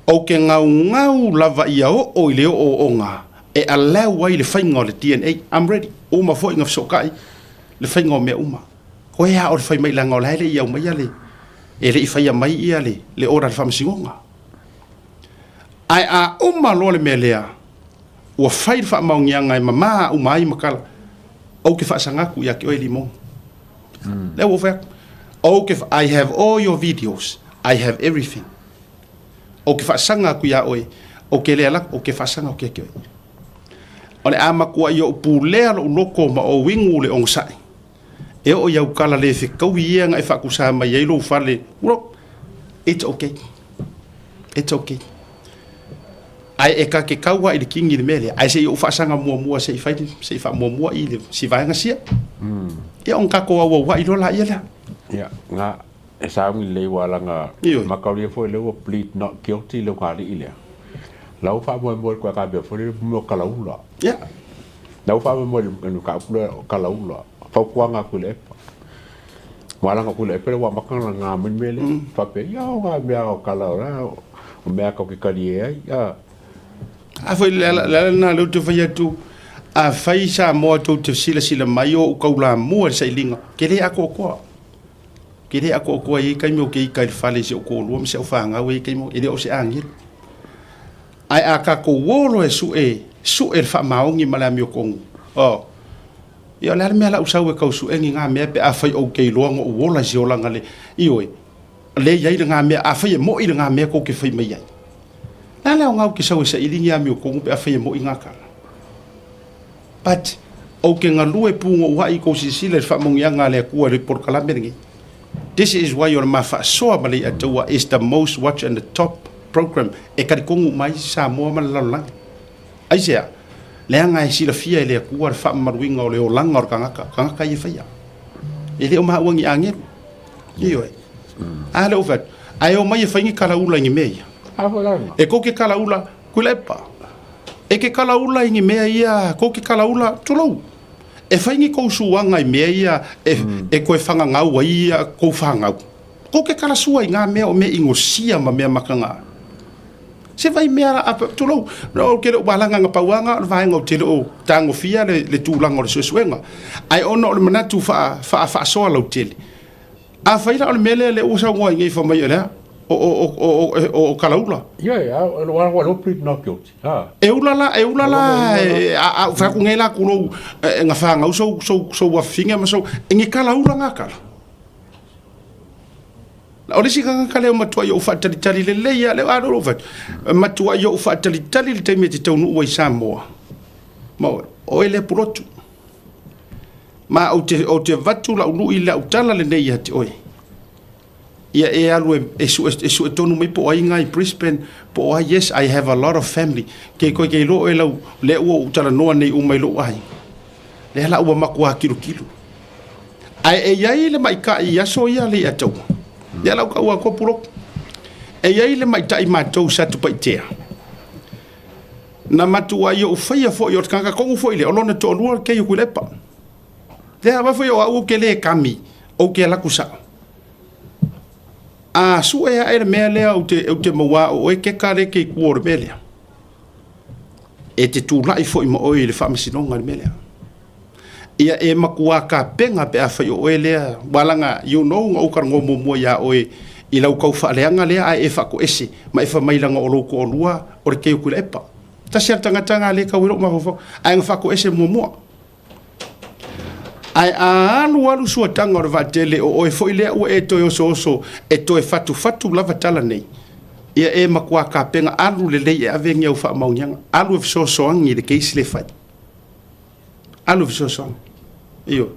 ou te naunau lava ia oo i le ooooga e allow ai le faiga o le DNA. I'm ready. Uma foi ona fesootai le faiga o mea uma. Koe a o le fai mai leaga o la e le i aumaia le, e le i faia mai ia le, le order a le Faamasinoga. Ae a uma loa le mea lea, ua fai le faamaoniaga e mama uma ai ma kala, ou te faasaga atu ia te oe Limogi. Lea ua ou fai atu, ou te, I have all your videos, I have everything. Ou te faasaga atu ia oe, ou te le alu atu, ou te faasaga atu ia te oe. O le a matuai ou pulea lou loto ma ou inu le onosai. E oo i au kala le fetaui ia na e faakusa mai ai lou fale, well, it's okay. It's okay. Ae e ka ke kaua i le kingi le mea lea. Ae se i ou faasaga muamua se i fai, se i faamuamua i le si vaega sia. Ia ona tatou auauai loa laia lea. Ia, nga e sauni lelei ua laga mataulia foi lea ua plead not guilty le ulugalii lea. La ua faamoemoe i le ka mea foi lele mo kalaula. Ia. La ua faamoemoe i le mataupu lea o kalaula. Fautuaga a Tuilaepa. Ua laga Tuilaepa lea ua amata ona laga mai le mea lea. Faapea, ia o nga mea o kalaula, o mea tatou te talie ai. A. A foi le ala lena lea ou te fai atu, afai Samoa tou te silasila mai o ou taulamua i le sailiga, ke le atoatoa. Ke le atoatoa e i ai taimi ou te ita i le fale i si ou toalua ma si au fanau e i ai taimi, e le o se agelu. Ae a tatou o loa e sue, sue le faamaoni ma le amiotonu, oh, ia o le a le mea la ou sau e tau sue ni nga mea pe afai ou te iloa na ou ola i se olaga le, ioe, le i ai lena mea, afai e moi lena mea tou te fai mai ai. Le a le aoga ou te sau e saili ni amiotonu pe afai e moi nga tala. But, ou te galue punouai i kou silasila i le faamanuiaga a le Atua i le polokalame lenei. This is why o le ma faasoa ma le Iataua is the most watched and the top program e talitonu uma ai Samoa ma le lalolagi. Aisea? Leaga e silafia e le Atua le faamamaluina o le olaga o le tagata, tagata ia e faia. E le o maua ni agelu. Ioe. A lea ua fai atu, ae omai e fai ni kalaula i ni mea ia. E kou ke kalaula, Tuilaepa. E ke kalaula i ni mea ia, kou ke kalaula, tulou. E fai ni kou suaga i mea ia e, e koe whangangau ai ia kou whangau. Kou ke kala sua i ngā mea o mea ingosia ma mea makanga. Se vai mea la, a, tulou, no, ke leo walanga nga pauanga, o le vaega o te leo tagofia le, le tulaga o le suesuega. Ae ona o le manatu wha, wha, whaasoa lautele. Afai la o le mea lea lea ua saunoa ai nei fai mai o le a? O, o, o, o, o, o Kalaula. Ia, ia, o lo ua lo plead not guilty. Ha. E ula la, e ula la, e, a, a, fai atu nei la kulou, e, nga whangau sou, sou, sou afinga ma sou, e nge Kalaula ngā kala. O le isi tagata lea o matua i ou faatalitali lelei lava, lea a lea ua ou fai atu, matua i ou faatalitali le taimi e te taunuu ai i Samoa. Ma o oe lea pulotu. Ma ou te, ou te avatu lau lui i lau tala lenei ia te oe. Ia e alu e, e, sue, e sue tonu mai po o ai ngā i Brisbane, po o ai, yes, I have a lot of family. Ke koe kei loa e lau, lea ua ou talanoa nei uma i lou aiga. Lea la ua matua kilukilu. Ae e iai le maita'i i aso ia le Ataua. Lea la ua taua atu puloku. E iai le maita'i matou sa Tupaitea. Na matuai ou faia foi o le tagata tonu foi lea, o lona toalua kei o Tuilaepa. Lea ava foi o au ou te le kami, ou te alu atu sao. A sue ae le mea lea ou te, ou te maua o oe keka le kei kua o le mea lea. E te tulai foi ma oe i le faamasinoga i le mea lea. Ia e matua kapena pe afai o oe lea, walaga, you know, na ou talanoa muamua iā oe I lau kau faaleaga lea ae e faatoese ma e fai mai leaga o lou toalua o le Kei o Tuilaepa. Tasi a le tagata lena lea e tau ai lou mafaufau ae na faatoese muamua. Ae a alu alu suataga o le vaatele o oe foi lea ua e toe osooso e toe fatufatu lava tala nei, ia e matua tapena alu lelei e ave ni au faamaoniaga, alu e fesoasoani i le case lea e fai. Alu e fesoasoani. Ioe.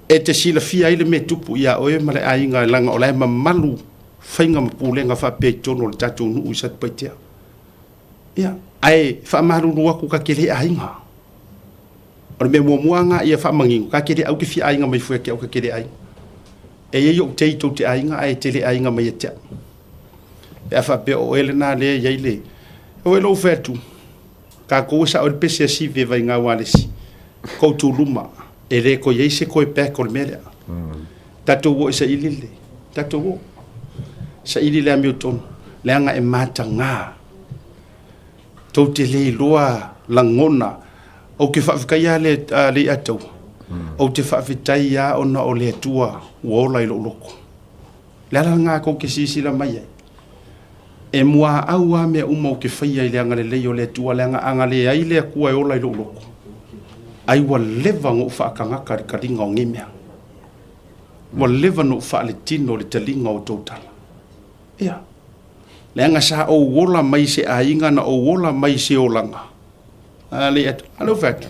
E te silafia ai le mea e tupu ia oe ma le aiga leaga o la e mamalu faiga ma pulega faapea i totonu o le tatou nuu i Satupaitea. Ia, ae faamalulu atu ta te le aiga. O le mea muamua lena ia faamanino, ta te le au te fia aiga mai fua ia te au ta te le aiga. E i ai ou tei tou te aiga ae te le aiga mai ia te au. Pe a faapea o oe lena lea e i ai le... Ua iloa ou fai atu, tatou e sao ai le pese a Sive Vaigau Alesi, kou tuluma, e le toe i ai se toe back o le mea lea. Tatou o e saili le, tatou o. Saili le amiotonu, leaga e mataga. Tou te le iloa lagona. Ou te faafetai lava le, le Ataua. Ou te faafetai lava ona o le Atua ua ola i lou loto. Le ala lena tou te silasila mai ai. E muaau lava mea uma ou te faia i le agalelei o le Atua, leaga a na leai le Atua e ola i lou loto, ai ua leva ona ou faatagata i le taliga o nei mea. Ua leva ona ou faaletino i le taliga o tou tala. Ia, leaga sa ou ola mai i se aiga na ou ola mai i se olaga. A le atu, a le ou fai atu.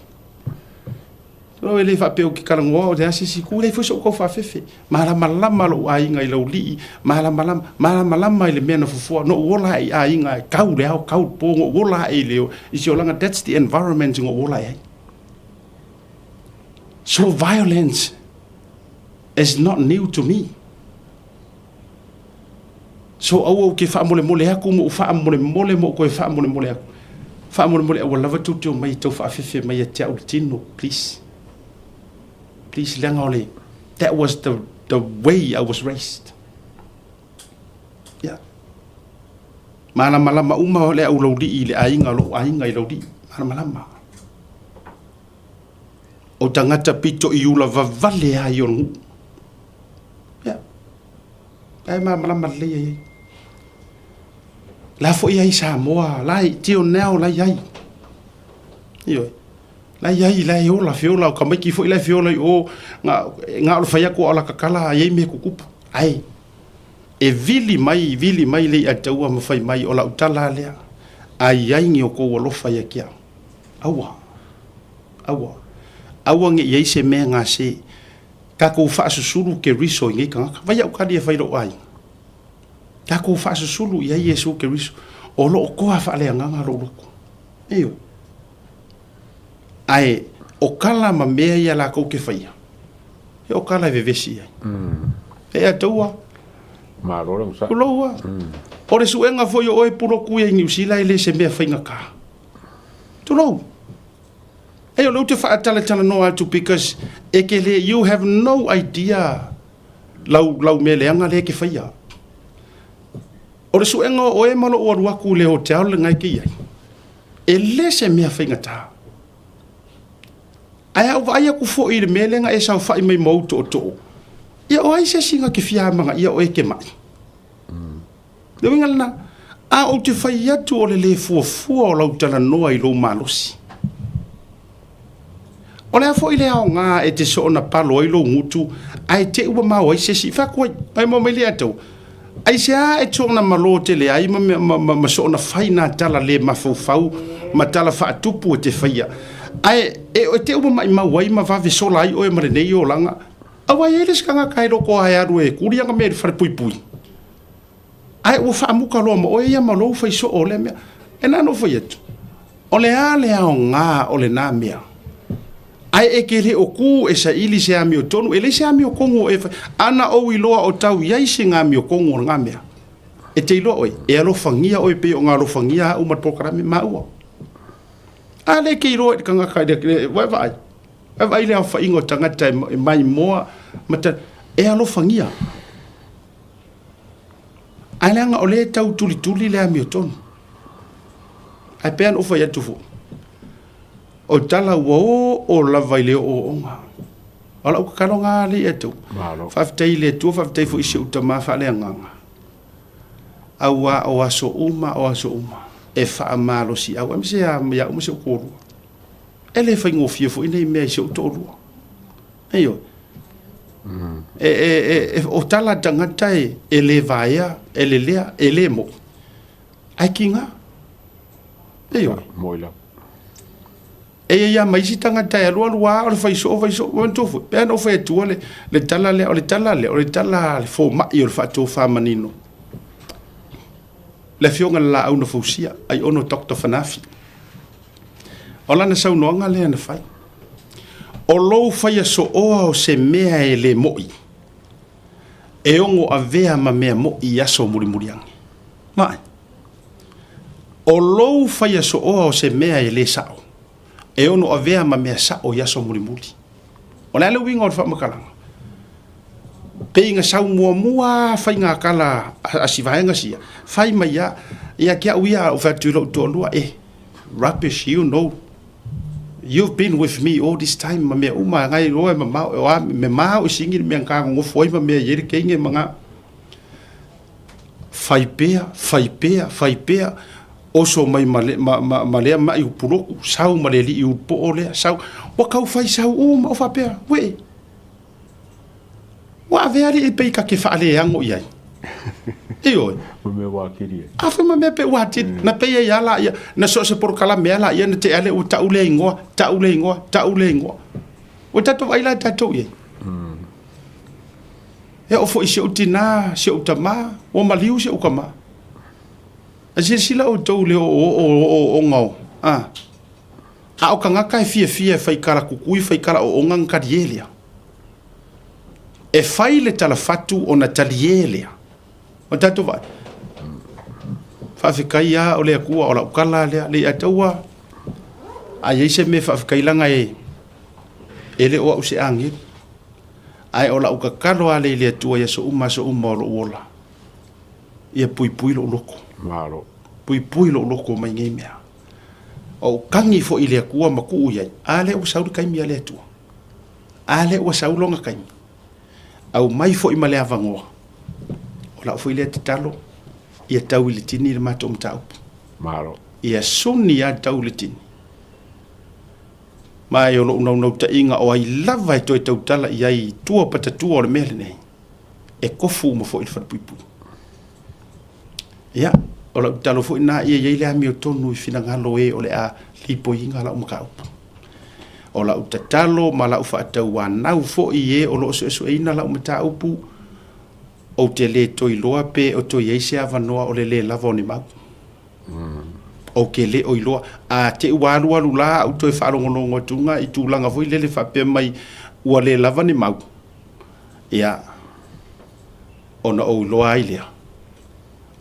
Lo e le faapea ou te talanoa o le a se isi itu, e leai foi so'u taufaafefe. Malamalama lo'u aiga i Laulii, malamalama, malamalama i le mea na fuafua. Na ou ola ae i aiga e kau le ao, kau le po, na ou ola ae i le, i se olaga, that's the environment na ou ola ae ai. So violence is not new to me. So aua ou te faamolemole atu ma ou faamolemole ma ou toe faamolemole atu. Faamolemole aua lava tou te omai e tau faafefe mai ia te au le tino, please. Please, leaga o le, that was the, the way I was raised. Yeah. Malamalama uma le au laulii i le aiga o lou aiga i Laulii. Malamalama. O tagata pito i ula vavale ai o le nuu. Yeah. Ae malamalama lelei ai ai. La foi ai Samoa, la i till now la i ai. Ioe. La i ai, la e ola feola, o tamaiti foi la e feola i o, nga, nga o le fai atu a o la tatala ai ai mea tutupu. Ae, e vili mai, vili mai le i'a taua ma fai mai, o lau tala lava lea, a i ai ni o tou alofa ia te au. Aua. Aua. Aua ne i ai se mea gase. Tatou faasusulu Keriso i nei tagata. Vai au kali e fai lou aiga. Tatou faasusulu i ai Iesu Keriso. O lo o toa faaleagaga lou loto. Ioe. Ae o kala ma mea ia lakou ke faia, e o kala e vevesi ai. E a taua. Malo le onosai. Tulou a. O le suega foi o oe puloku ia i Niu Sila e le se mea faigata. Tulou. Ei, o lea ou te faatalatalanoa atu because e ke le, you have no idea lau, lau mea leaga lea e ke faia. O le suega o oe ma lou alu atu i le hotel lena e ke i ai, e le se mea faigata. Ae a ou vaai atu foi i le mea lea na e saofai mai ma ou tootoo, ia o ai se isi na te fia amanaia oe e te mai? Le uiga lena, a ou te fai atu o le lē fuafua o lau talanoa i lou malosi. O le a foi le aoga e te soona palo ai lou gutu ae te i ua mao ai se isi? Fai atu ai, ai mo mai le atau. Aisea e soona malo tele ai ma, ma, ma, ma soona fai nā tala lē mafaufau ma tala faatupu e te faia, ae e, e te i ua maʻimau ai ma vave sola ai oe ma lenei olaga? Aua e i ai le isi tagata e loko ae alu e kuli ana mea i le falepuipui. Ae ua faamuta loa ma oe ia ma lou fai soo o lea mea. E na ona ou fai atu, o le a le aoga o lena mea? Ae e te le o ku e saili se amiotonu, e leai se amiotonu o e fai. Ana ou iloa o tau i ai se amiotonu o lena mea, e te iloa oe, e alofagia oe pei ona alofagia au ma le polokalame maua. A lea e te iloa i le tagata i le, ua e vaai, ua e vaai i le aofaiga o tagata e maimoa ma ta, e alofagia. Ae leaga o lea e tau tulituli le amiotonu. Ae pei ona ou fai atu foi, o tala ua oo lava i le ooooga. O lau tatalo lena alii ia tou. Faafetai i le Atua, faafetai foi i si ou tama faaleagaga, auā o aso uma o aso uma e faamalosiau, aemaise lava ia au ma si ou toalua. E le faigofie foi nei mea i si ou toalua. Ioe. E, e, e, o tala a tagata e, e le vaea, e lelea, e le mo'i. Ae kiga. Ioe. Mo'i lava. E i ai lava ma isi tagata e alualu lava o le fai soo, fai soo. Manatua foi, pe ana ou fai atua le, le tala lea, o le tala lea, o le tala a le fomai o le faatofa manino. Le afioga i le Laau na Fausia, Aiono Doctor Fanafi. O lana saunoaga lea na fai. O lou faia sooa o se mea e le mo'i, e ono avea ma mea mo'i i aso mulimuli ane. Vaai. O lou faia sooa o se mea e le sao, e ono avea ma mea sao i aso mulimuli. O le a le uiga o le faamatalaga? Pei na sau muamua faiga tala a si vaega sia, fai mai a, ia te au ia, ou fai atu i lou toalua, eh, rubbish, you know, you've been with me all this time, ma mea uma, ngai loa e mamao, o a, me mao i singi le mea na ta nonofo ai ma mea i ai le teine ma na. Fai pea, fai pea, fai pea, oso mai ma, le, ma, ma, ma lea ma'i upuloku, sau ma le alii ulupoo lea, sau, ua tau fai sau uma o faapea, uee, ua avea alii pei ta te faaleago i ai. Ioe. Ma mea ua atili ai. A fai ma mea pei ua atili. Na pei ai lava laia, na so o se polokalame lava laia na tea lea ua tau lea igoa, tau lea igoa, tau lea igoa. Ua tatou vaai la tatou i ai. E oo foi i si ou tinā, si ou tamā, ua maliu si ou tamā. A silasila outou i le oooo o ooooga o, a, a o tagata e fiafia e fai tala kukui, fai tala ooooga ona talie lea. E fai le talafatu ona talie lea. O tatou vaai. Faafetai lava o le Atua o lau tala lea, le ia taua a i ai se mea faafetai laga e e le o au se agelu. Ae o lau tatalo lava lea i le Atua i aso uma aso uma o lou ola, ia puipui lou loto. Malo. Puipui lou loto mai nei mea. O ou tagi foi i le Atua ma tuu i ai, a lea ua sau le taimi a le Atua. A lea ua sau lona taimi. Aumai foi ma le avanoa. O lau foi lea tatalo, ia tau i le tini le matou mataupu. Malo. Ia suni lava tau i le tini. Ma e o lou naunautaiga o ai lava e toe tautala i ai i tua patatua o le mea lenei, e kofu uma foi i le falepuipui. Ia, o lau tatalo foi lena ia i ai le amiotonu i finagalo o e o le a lipoiina lau mataupu. O lau tatalo ma lau faatauanau foi i e o lo o suesueina lau mataupu, ou te le toe iloa pe o toe i ai se avanoa o le le lava o ni mau. Ou te le o iloa. A te ua alualu la au toe faalogologo atuga i tulaga foi lele faapea mai ua le lava ni mau, ia, ona ou iloa ai lea,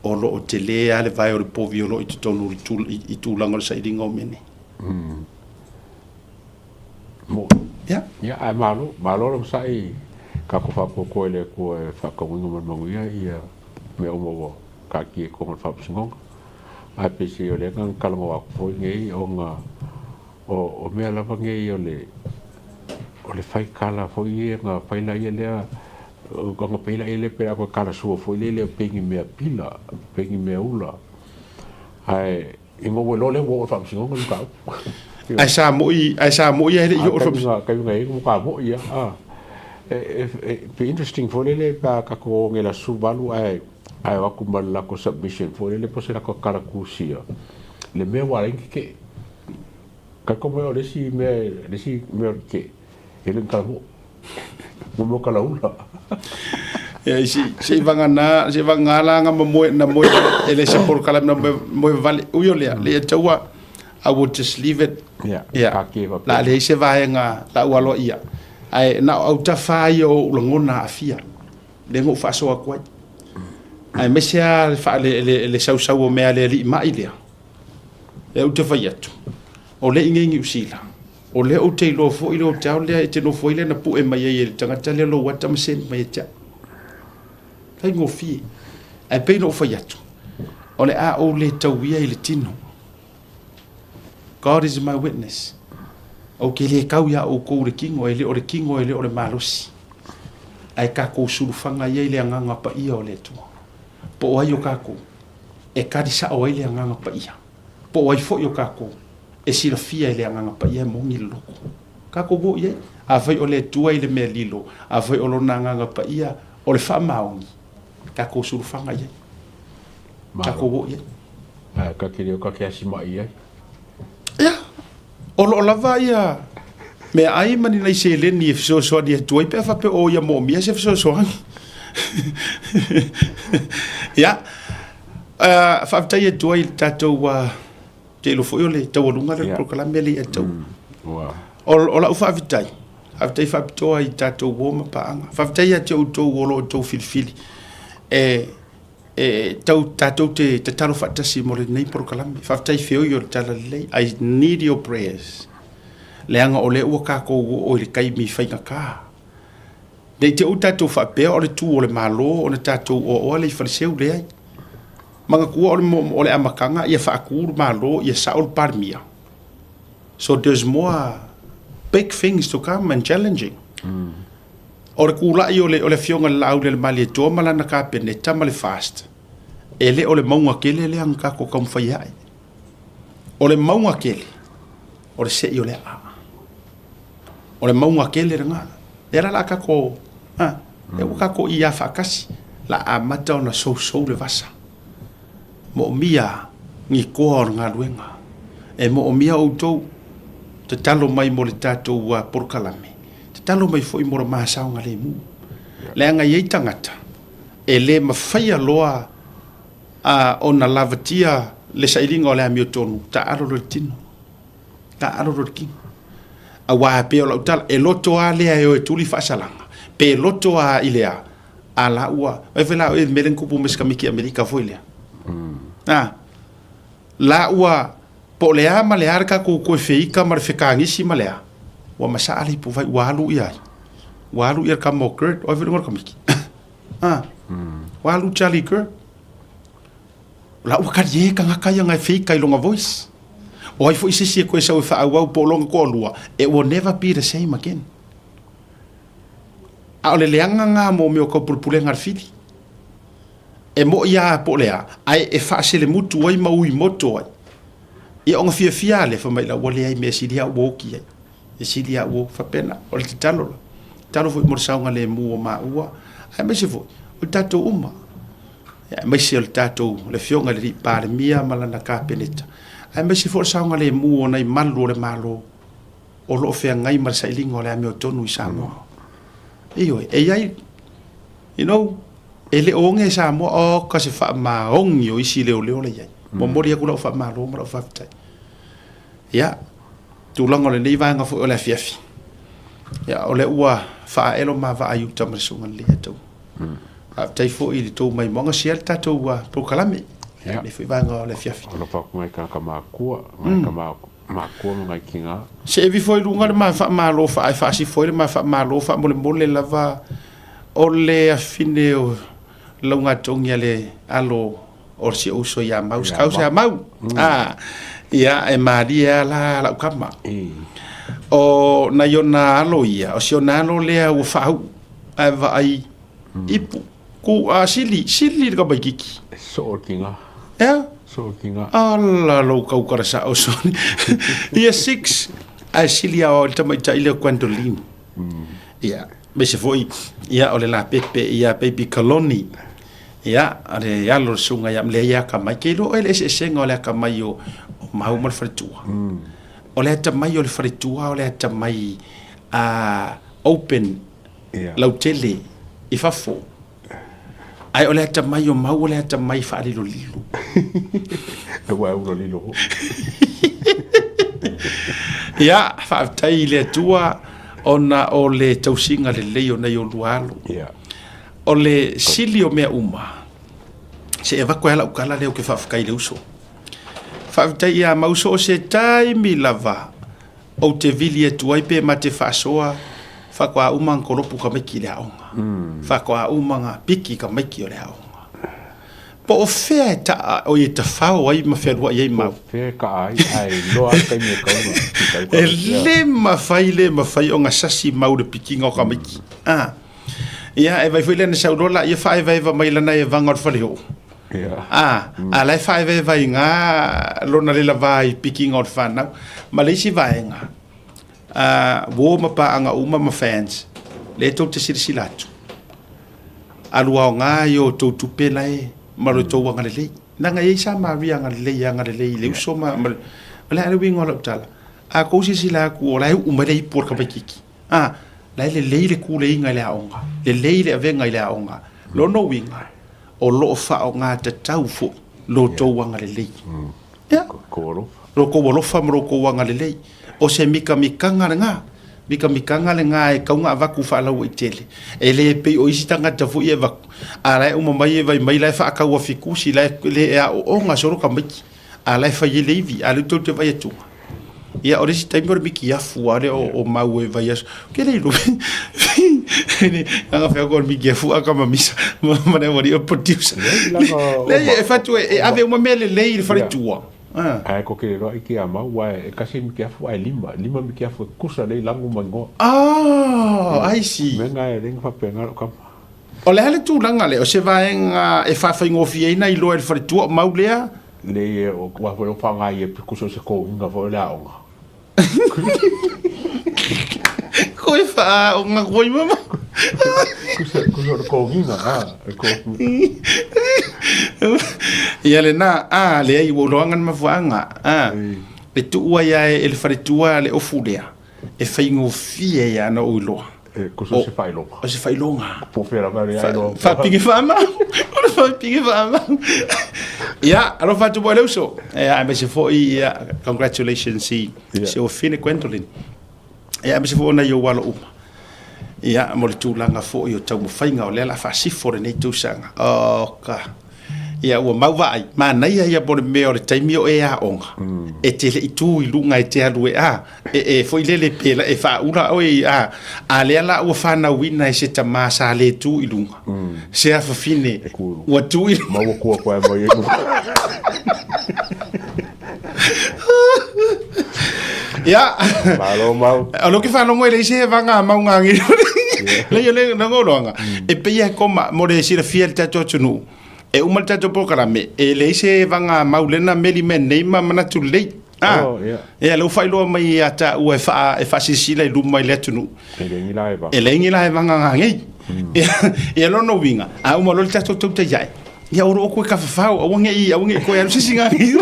o lo o tele lava le vae o le povi o lo o i totonu o le i tulaga o le sailiga o mea nei. Mo. Ia. Ia, ae malo, malo le onosai tatou faapuatua i le Atua e faatauina ma le manuia ia mea uma ua taatia i totonu o le Faamasinoga. Ae peiseai o lea na talanoa atu foi nei ona o, o mea lava nei o le, o le fai tala foi ia na fai laia lea, ona pei laia lea pe a toe talasua foi lele pei ni mea pila, pei ni mea ula. Ae ina ua iloa lea ua oo i le Faamasinoga le mataupu. Ae sa mo'i, ae sa mo'i ae le i oo i le Faamasinoga. Taimi na i ai na mo'i lava. E, e, pe interesting foi lele pe a tatou o nei i le aso 18 ae ae o atu ma le latou submission foi lele po o se latou tala tusia le mea ua ala ai ona tetee. Talitonu mai o le isi mea, le isi mea o le tetee, e le o ni tala mo'i. Mo mea o tala ula. Ia, si, se i vagana, se i vagana la nga moe, na moe, e le se polokalame na moe, moe vale. Ui o lea, le ia taua, I will just leave it. Yeah, Ia, taatia faapea. la leai se vaega la ua aloaia. Ae na o autafa ia o ou lagona aafia. Lea na ou faasoa atu ai. Aemaise lava le, faa, le, le, le sausau o mea a le alii mai lea. Lea ou te fai atu, o lea i nei Niu Sila, o lea ou te iloa foi le hotel lea e te nofo ai lea na pue mai ai e le tagata lea lou ata ma send mai ia te au. Faigofie. Ae pei ona ou fai atu, o le a ou le tauia i le tino. God is my witness. Ou te le kau iā oukou i le kino, e le o le kino e le o le malosi, ae takou sulufaga ia i le Agaga Paia o le Atua. Po o ai o takou e kali sao ai le Agaga Paia, po o ai foi o takou e silafia e le Agaga Paia e moni le loto. Takou o i ai. Afai o le Atua i le mea lilo, afai o Lona Agaga Paia o le faamaoni, takou sulufaga i ai. Takou o i ai. Ae ka te leo ka te asi mai i ai. Ia, o lo o lava ia meaai ma ni nai seleni e fesoasoani atu ai pe a faapea o ia moomia se fesoasoani. Ia, uh, faafetai atu ai i le tatou uh, te iloa foi o le taualuga lea o le polokalame le i ataua. Wow. O, o lau faafetai, faafetai faapitoa i tatou uo ma paaga. Faafetai ia te outou o lo o outou filifili e E tau tatou te tatalo faatasi mo lenei polokalame. Faafetai feoi o le Talalelei. I need your prayers. Leaga o lea ua tatou oo i le taimi faigata. Ne i te i tatou faapea o le tu o le Malo ona tatou oaoa lea i Faleseu, leai. Manatua o le, o le amataga ia faatu le Malo, ia sao le Palemia. So there's more big things to come and challenging. O le kulaʻi o le, o le Afioga i le Laaulialemalietoa ma lana Kapeneta ma le FAST, e le o le mauga tele lea na tatou taumafai ai. O le mauga tele, o le seʻi o le aʻa. O le mauga tele lena. Lea la la tatou, a, lea ua tatou iā faatasi, la amata ona sousou le vasa. Moomia ni koa o le galuega. E moomia outou, tatalo mai mo le tatou polokalame. Tatalo mai foi mo le ma saogalemu. Leaga e i ai tagata e le mafaia loa ona lavatia le sailiga o le amiotonu, taaalo loa i le tino. Taaalo loa i le tino. Aua e pei o lau tala, e loto lava lea e o e tuli faasalaga, pe loto lava i le a, a la ua, vaai foi la oe i le mea lea na tupu ma si kamiti Amerika foi lea. A, la ua Po o le a ma le a le tatou toe feika ma le fekagisi ma le a, ua masaa le ipuvai, ua alu ia ai. Ua alu ia le tama o Kurt, o ai foi le igoa o le kamiki? Ah, ua alu Charlie Kirk. La ua talie tagata ia na e feika i lona voice. O ai foi se isi e toe sau e faaauau po o lona toalua, it will never be the same again. A o le leaga na mo mea o taupulepulega a le fili. E moʻi a po o le a, ae e faaselemutu ai ma ui moto ai. Ia ona fiafia a lea, fai mai la ua leai mea sili a ua oki ai. E sili a ua faapena. O le tatalo la. Tatalo foi mo le saogalemu o maua, aemaise foi o tatou uma. Aemaise o le tatou, le Afioga i le Alii Palemia ma lana Kapeneta, aemaise foi o le saogalemu o nai malu o le Malo o lo o feagai ma le sailiga o le amiotonu i Samoa. Ioe, e i ai, you know, E le o oge Samoa, oka se faamaoni o isi leoleo la i ai. Momoli atu lau faamalo ma lau faafetai. Ia, tulaga o lenei vaega foi o le afiafi, ia, o lea ua faaelo ma vaa i uta ma le Susuga Lelei Ataua. Faafetai foi i le tou maimoaga, share le tatou polokalame i lenei foi vaega o le afiafi. Alofa atu ngai tagata makua, ngai tama makua ma ngai tina. Se evi foi i luga le ma faamalo faa e faasifo ai le ma faamalo faamolemole lava O le afine o laugatogi a le alo o si ou uso ia Mau, si kau se a Mau. Ah, ia e malie a la lau kama. O nai ona alo ia, o si ona alo lea ua faau, ae vaai ipu, ku a sili, sili le tamaititi. E soo le tiga. Ea? Soo le tiga. Ala lou taukala sao soni. Ia six, ae sili a o le tamaitai lea o Gwendoline. Ia, aemaise foi, ia, o le lapepe ia Baby Kaloni, ia, o le alo o le susuga ia lea ia atamai. Ke iloa oe le eseesega o le atamai o, o Mau ma le faletua. O le atamai o le faletua o le atamai uh, open yeah. lautele i fafo. Ae o le atamai o Mau o le atamai faalilolilo. E ua ula lilo. Ia, faafetai i le Atua ona o le tausiga lelei o nai olua alo. Yeah. O le sili o mea uma, se i avatu ai lau tala lea ou te faafetai i le uso. Faafetai ia Mau so o se taimi lava ou te vili atu ai pe ma te faasoa faatoa uma ona kolopu tamaiti i le aoga. Faatoa uma ona piki tamaiti o le aoga. Po o fea e taa oi e tafao ai ma fealuai ai mau. Po o fea e kaa ai, ae iloa lava le taimi e tau na pika ai E le mafai, le mafai ona sasi mau le pikiga o tamaiti. A. Ia, e vaai foi lea na sau loa laia faaevaeva mai lana evaga o le faleoo. A, a la e faaevaeva ai ina lona le lava i pikiga o le fanau. Ma le isi vaega, a, uo ma paaga uma ma fans, lea tou te silasila atu. Alu aoga i o outou tupe la e ma lo outou agalelei. Leaga e i ai Samaria agalelei e agalelei i le uso ma, ma le, o le a le uiga o lau tala? A tou silasila atu o la e uu mai le ipu o le tamaitiiti, a, la e lelei le tuleiga i le aoga, lelei le avega i le aoga. Lona uiga, o lo o faaaoga tatau foi lo outou agalelei. Ia. Lo outou alofa ma lo outou agalelei. O se mikamikaga lena, mikamikaga lena e tatau ona avatu faalauaitele. E le pei o isi tagata foi e avatu, a la e uma mai e vaai mai la e faatau afikusi, la e le aooga solo tamaiti, a la e fai ai le ivi, a o lea tou te vaai atu. Ia, o le isi taimi o le mikiafu lava lea o mau e vaiaso. Ou te le iloa leaga fai atu o le mikiafu a kama misa ma le aualii o le producer. Leai, e fai atu e ave uma mea lelei i le faletua. Ae ko ke roa ike a mau, wa e kasi mikiafu ae lima, lima mikiafu e kusa lei lagu ma ingoa. Oh, I see. Mea nga e lenga faapena lou kama. O le a le tulaga lea, o se vaega e faafaigofieina iloa e le faletua o mau lea? Nei e o ua foi o whangai e kusa o se kōhinga foi o le aonga. Koe whaaonga koe mama. Kusa, kusa o le kōhinga, ha, le kōhinga. Ia lena, a, leai, ua ou iloaga le mafuaaga, a, e tuu ai lava e le faletua le ofu lea, e faigofie ai lava ona ou iloa. E, kusa o se faailoga. O se faailoga. Po o fea lava e leai loa. Faapige faamau. O le faapige faamau. Ia, alofa atu foi le uso. Ia, aemaise foi, ia, congratulations i si ou afine Gwendolyn. Ia, aemaise foi o nai ou alo uma. Ia, mo le tulaga foi o taumafaiga o lea o le a faasifo lenei tausaga. Oka. Ia, ua mau vaai, manaia ia mo le mea o le taimi o e aoga, e te le i tu i luga e te alu e a, e, e foi lele pe la, e faaula oe i a, a lea la ua fanauina e se tamā sa le tu i luga, se afafine ua tu i luga. Ma ua kua koe mai e Ia. Malo mau. O lea ou te faalogo e leai se vaga a mau ngāngiro. Leai o le lagoloaga. E pei e koma mo le silafia e le tatou atunuu. E uma le tatou polokalame, e leai se vaga a mau lena meli mea nei ma manatu lelei. Ah. Oh, yeah. Ia, lea ua faailoa mai ia taua e faa, e faasilasila i luma i le atunuu. E leai ni la e vaga. E leai ni la e vaga ngāngei. Ia lona uiga, a uma loa le tatou tautai ae, ia o loo koe kafafao, aua ne i, aua ne i koe alu se isi ngāngei.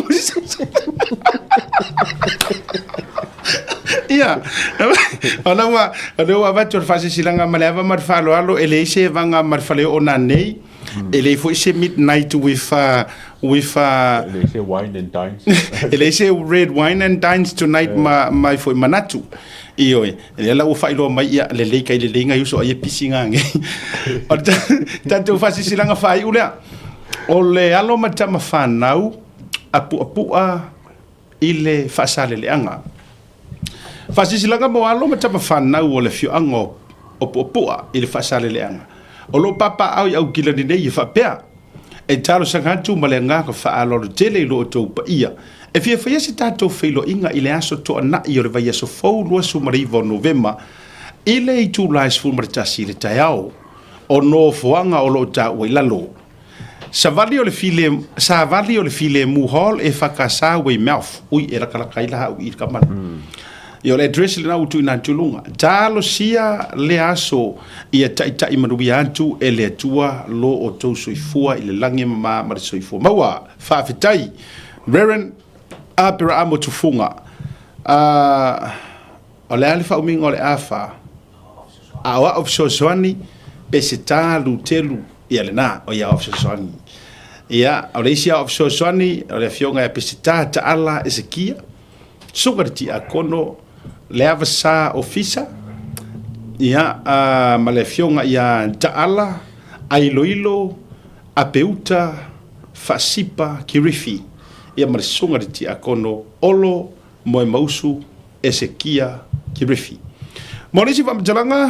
Ia, o lea ua, o lea ua avatu le faasilasilaga ma le ava ma le faaaloalo, e leai se vaga ma le faleoo nanei, e leai foi se midnight with, with E leai se wine and dines. e leai se red wine and dines tonight ma, ma foi manatu. Ioe, lea la ua faailoa mai, ia, lelei kai lelei ngai uso ai e pisi ngāngei. O le tatou faasilasilaga faaiu lea, o le alo ma tama fanau a puapua i le faasaleleaga. Faasilasilaga mo alo ma tama fanau o le afioaga o Puapua i le faasaleleaga. O lo o papaaao i Aukilani nei e faapea, E talosaga atu ma le agaga faaaloalo tele i lo outou paia, e fia faia se tatou feiloaiga i le aso toanai o le vaiaso fou 29 o Novema i le itula e 11 i le taeao. O nofoaga o lo o taua i lalo. Savali o le file, Savali o le Filemu Hall e whakasā Weymouth. Ui, e lakalaka ai la au i le kamana. Ia, o le address lena ua tuuina atu i luga. Talosia lea aso ia taitai manuia atu e le Atua lo outou soifua i le lagi e mamā ma le soifua maua. Faafetai. Reverend Aperaamo Tufuga. Uh, o le a le faaumiga o le A4? A o a'u fesoasoani, Peseta, Lutelu, ia lena, o ia a'u fesoasoani. Ia, o le isi a'u fesoasoani, o le afioga ia Peseta Taala Esekia, Suka le Tiakono, Leavasa Ofisa, ia, a, ma le afioga ia Taala Ailoilo Apeuta Faasipa Kirifi, ia ma le Susuga le Tiakono Olo Moemausu Esekia Kirifi. Mo nisi faamatalaga,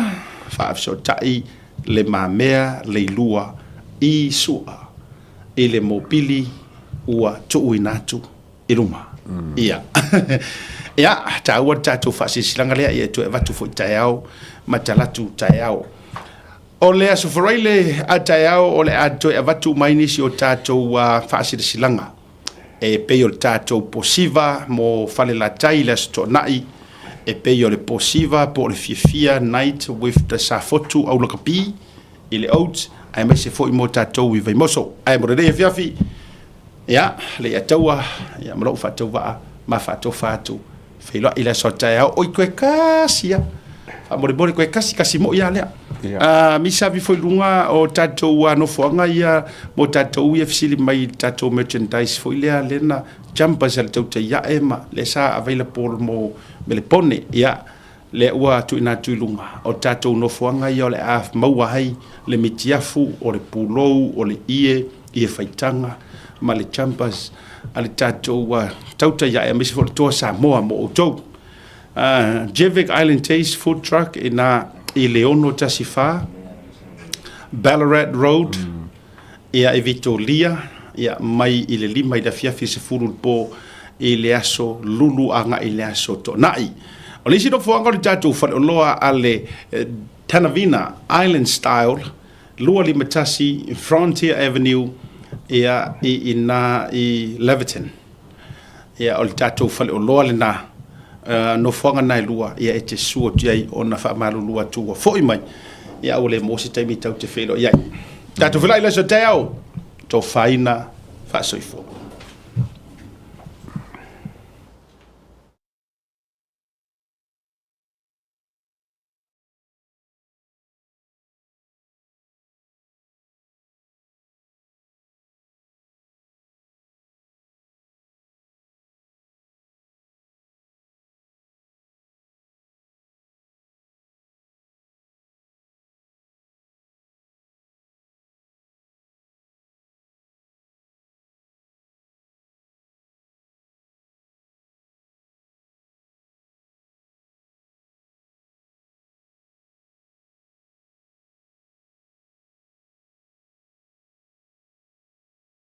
faafesootai Le Mamea Leilua i Su'a. i le mopili ua tuuina atu i luma. Ia. Ia, taua le tatou faasilasilaga lea, ia e toe avatu foi taeao ma talatu taeao. O le Aso Faraile a taeao o le a toe avatu uma ai nisi o tatou faasilasilaga e pei o le tatou posiva mo Falelatai i le Aso Toonai, e pei o le posiva po o le fiafia night with the Safotu Aulakapi i le Oats, aemaise foi mo tatou i Vaimoso. Ae mo lenei afiafi, ia, le ia taua, ia, ma lou faatauvaa ma faatofa atu, feiloai i le aso a taeao, oi toe kasi lava. Faamolemole toe kasi, kasi moi lava lea. Yeah. Misa avi foi luga o tatou nofoaga ia mo tatou ia fesili mai i tatou merchandise foi lea lena jumpers a le tautai ae ma le sa available mo Melepone. Ia, lea ua tuuina atu i luga o tatou nofoaga ia o le a maua ai le mitiafu, o le pulou, o le ie, ie faitaga ma le jumpers a le tatou tautai ae aemaise foi o le Toa Samoa mo outou. Jevic Island Taste Food Truck ina i le 614 Ballarat Road, ia i Vitolia, ia mai i le 5 i le afiafi 10 le po i le aso Lulu agai i le aso Toonai. O le isi nofoaga o le tatou faleoloa a le Tanavina Island Style 251 Frontier Avenue ia i ina i Laverton. Ia o le tatou faleoloa lena, nofoaga na e lua, ia e te susu atu i ai ona faamalulu atu ua foi mai, ia ua le maua se taimi tatou te feiloai ai. Tatou feiloai i le aso taeao, tofaina faasoifua.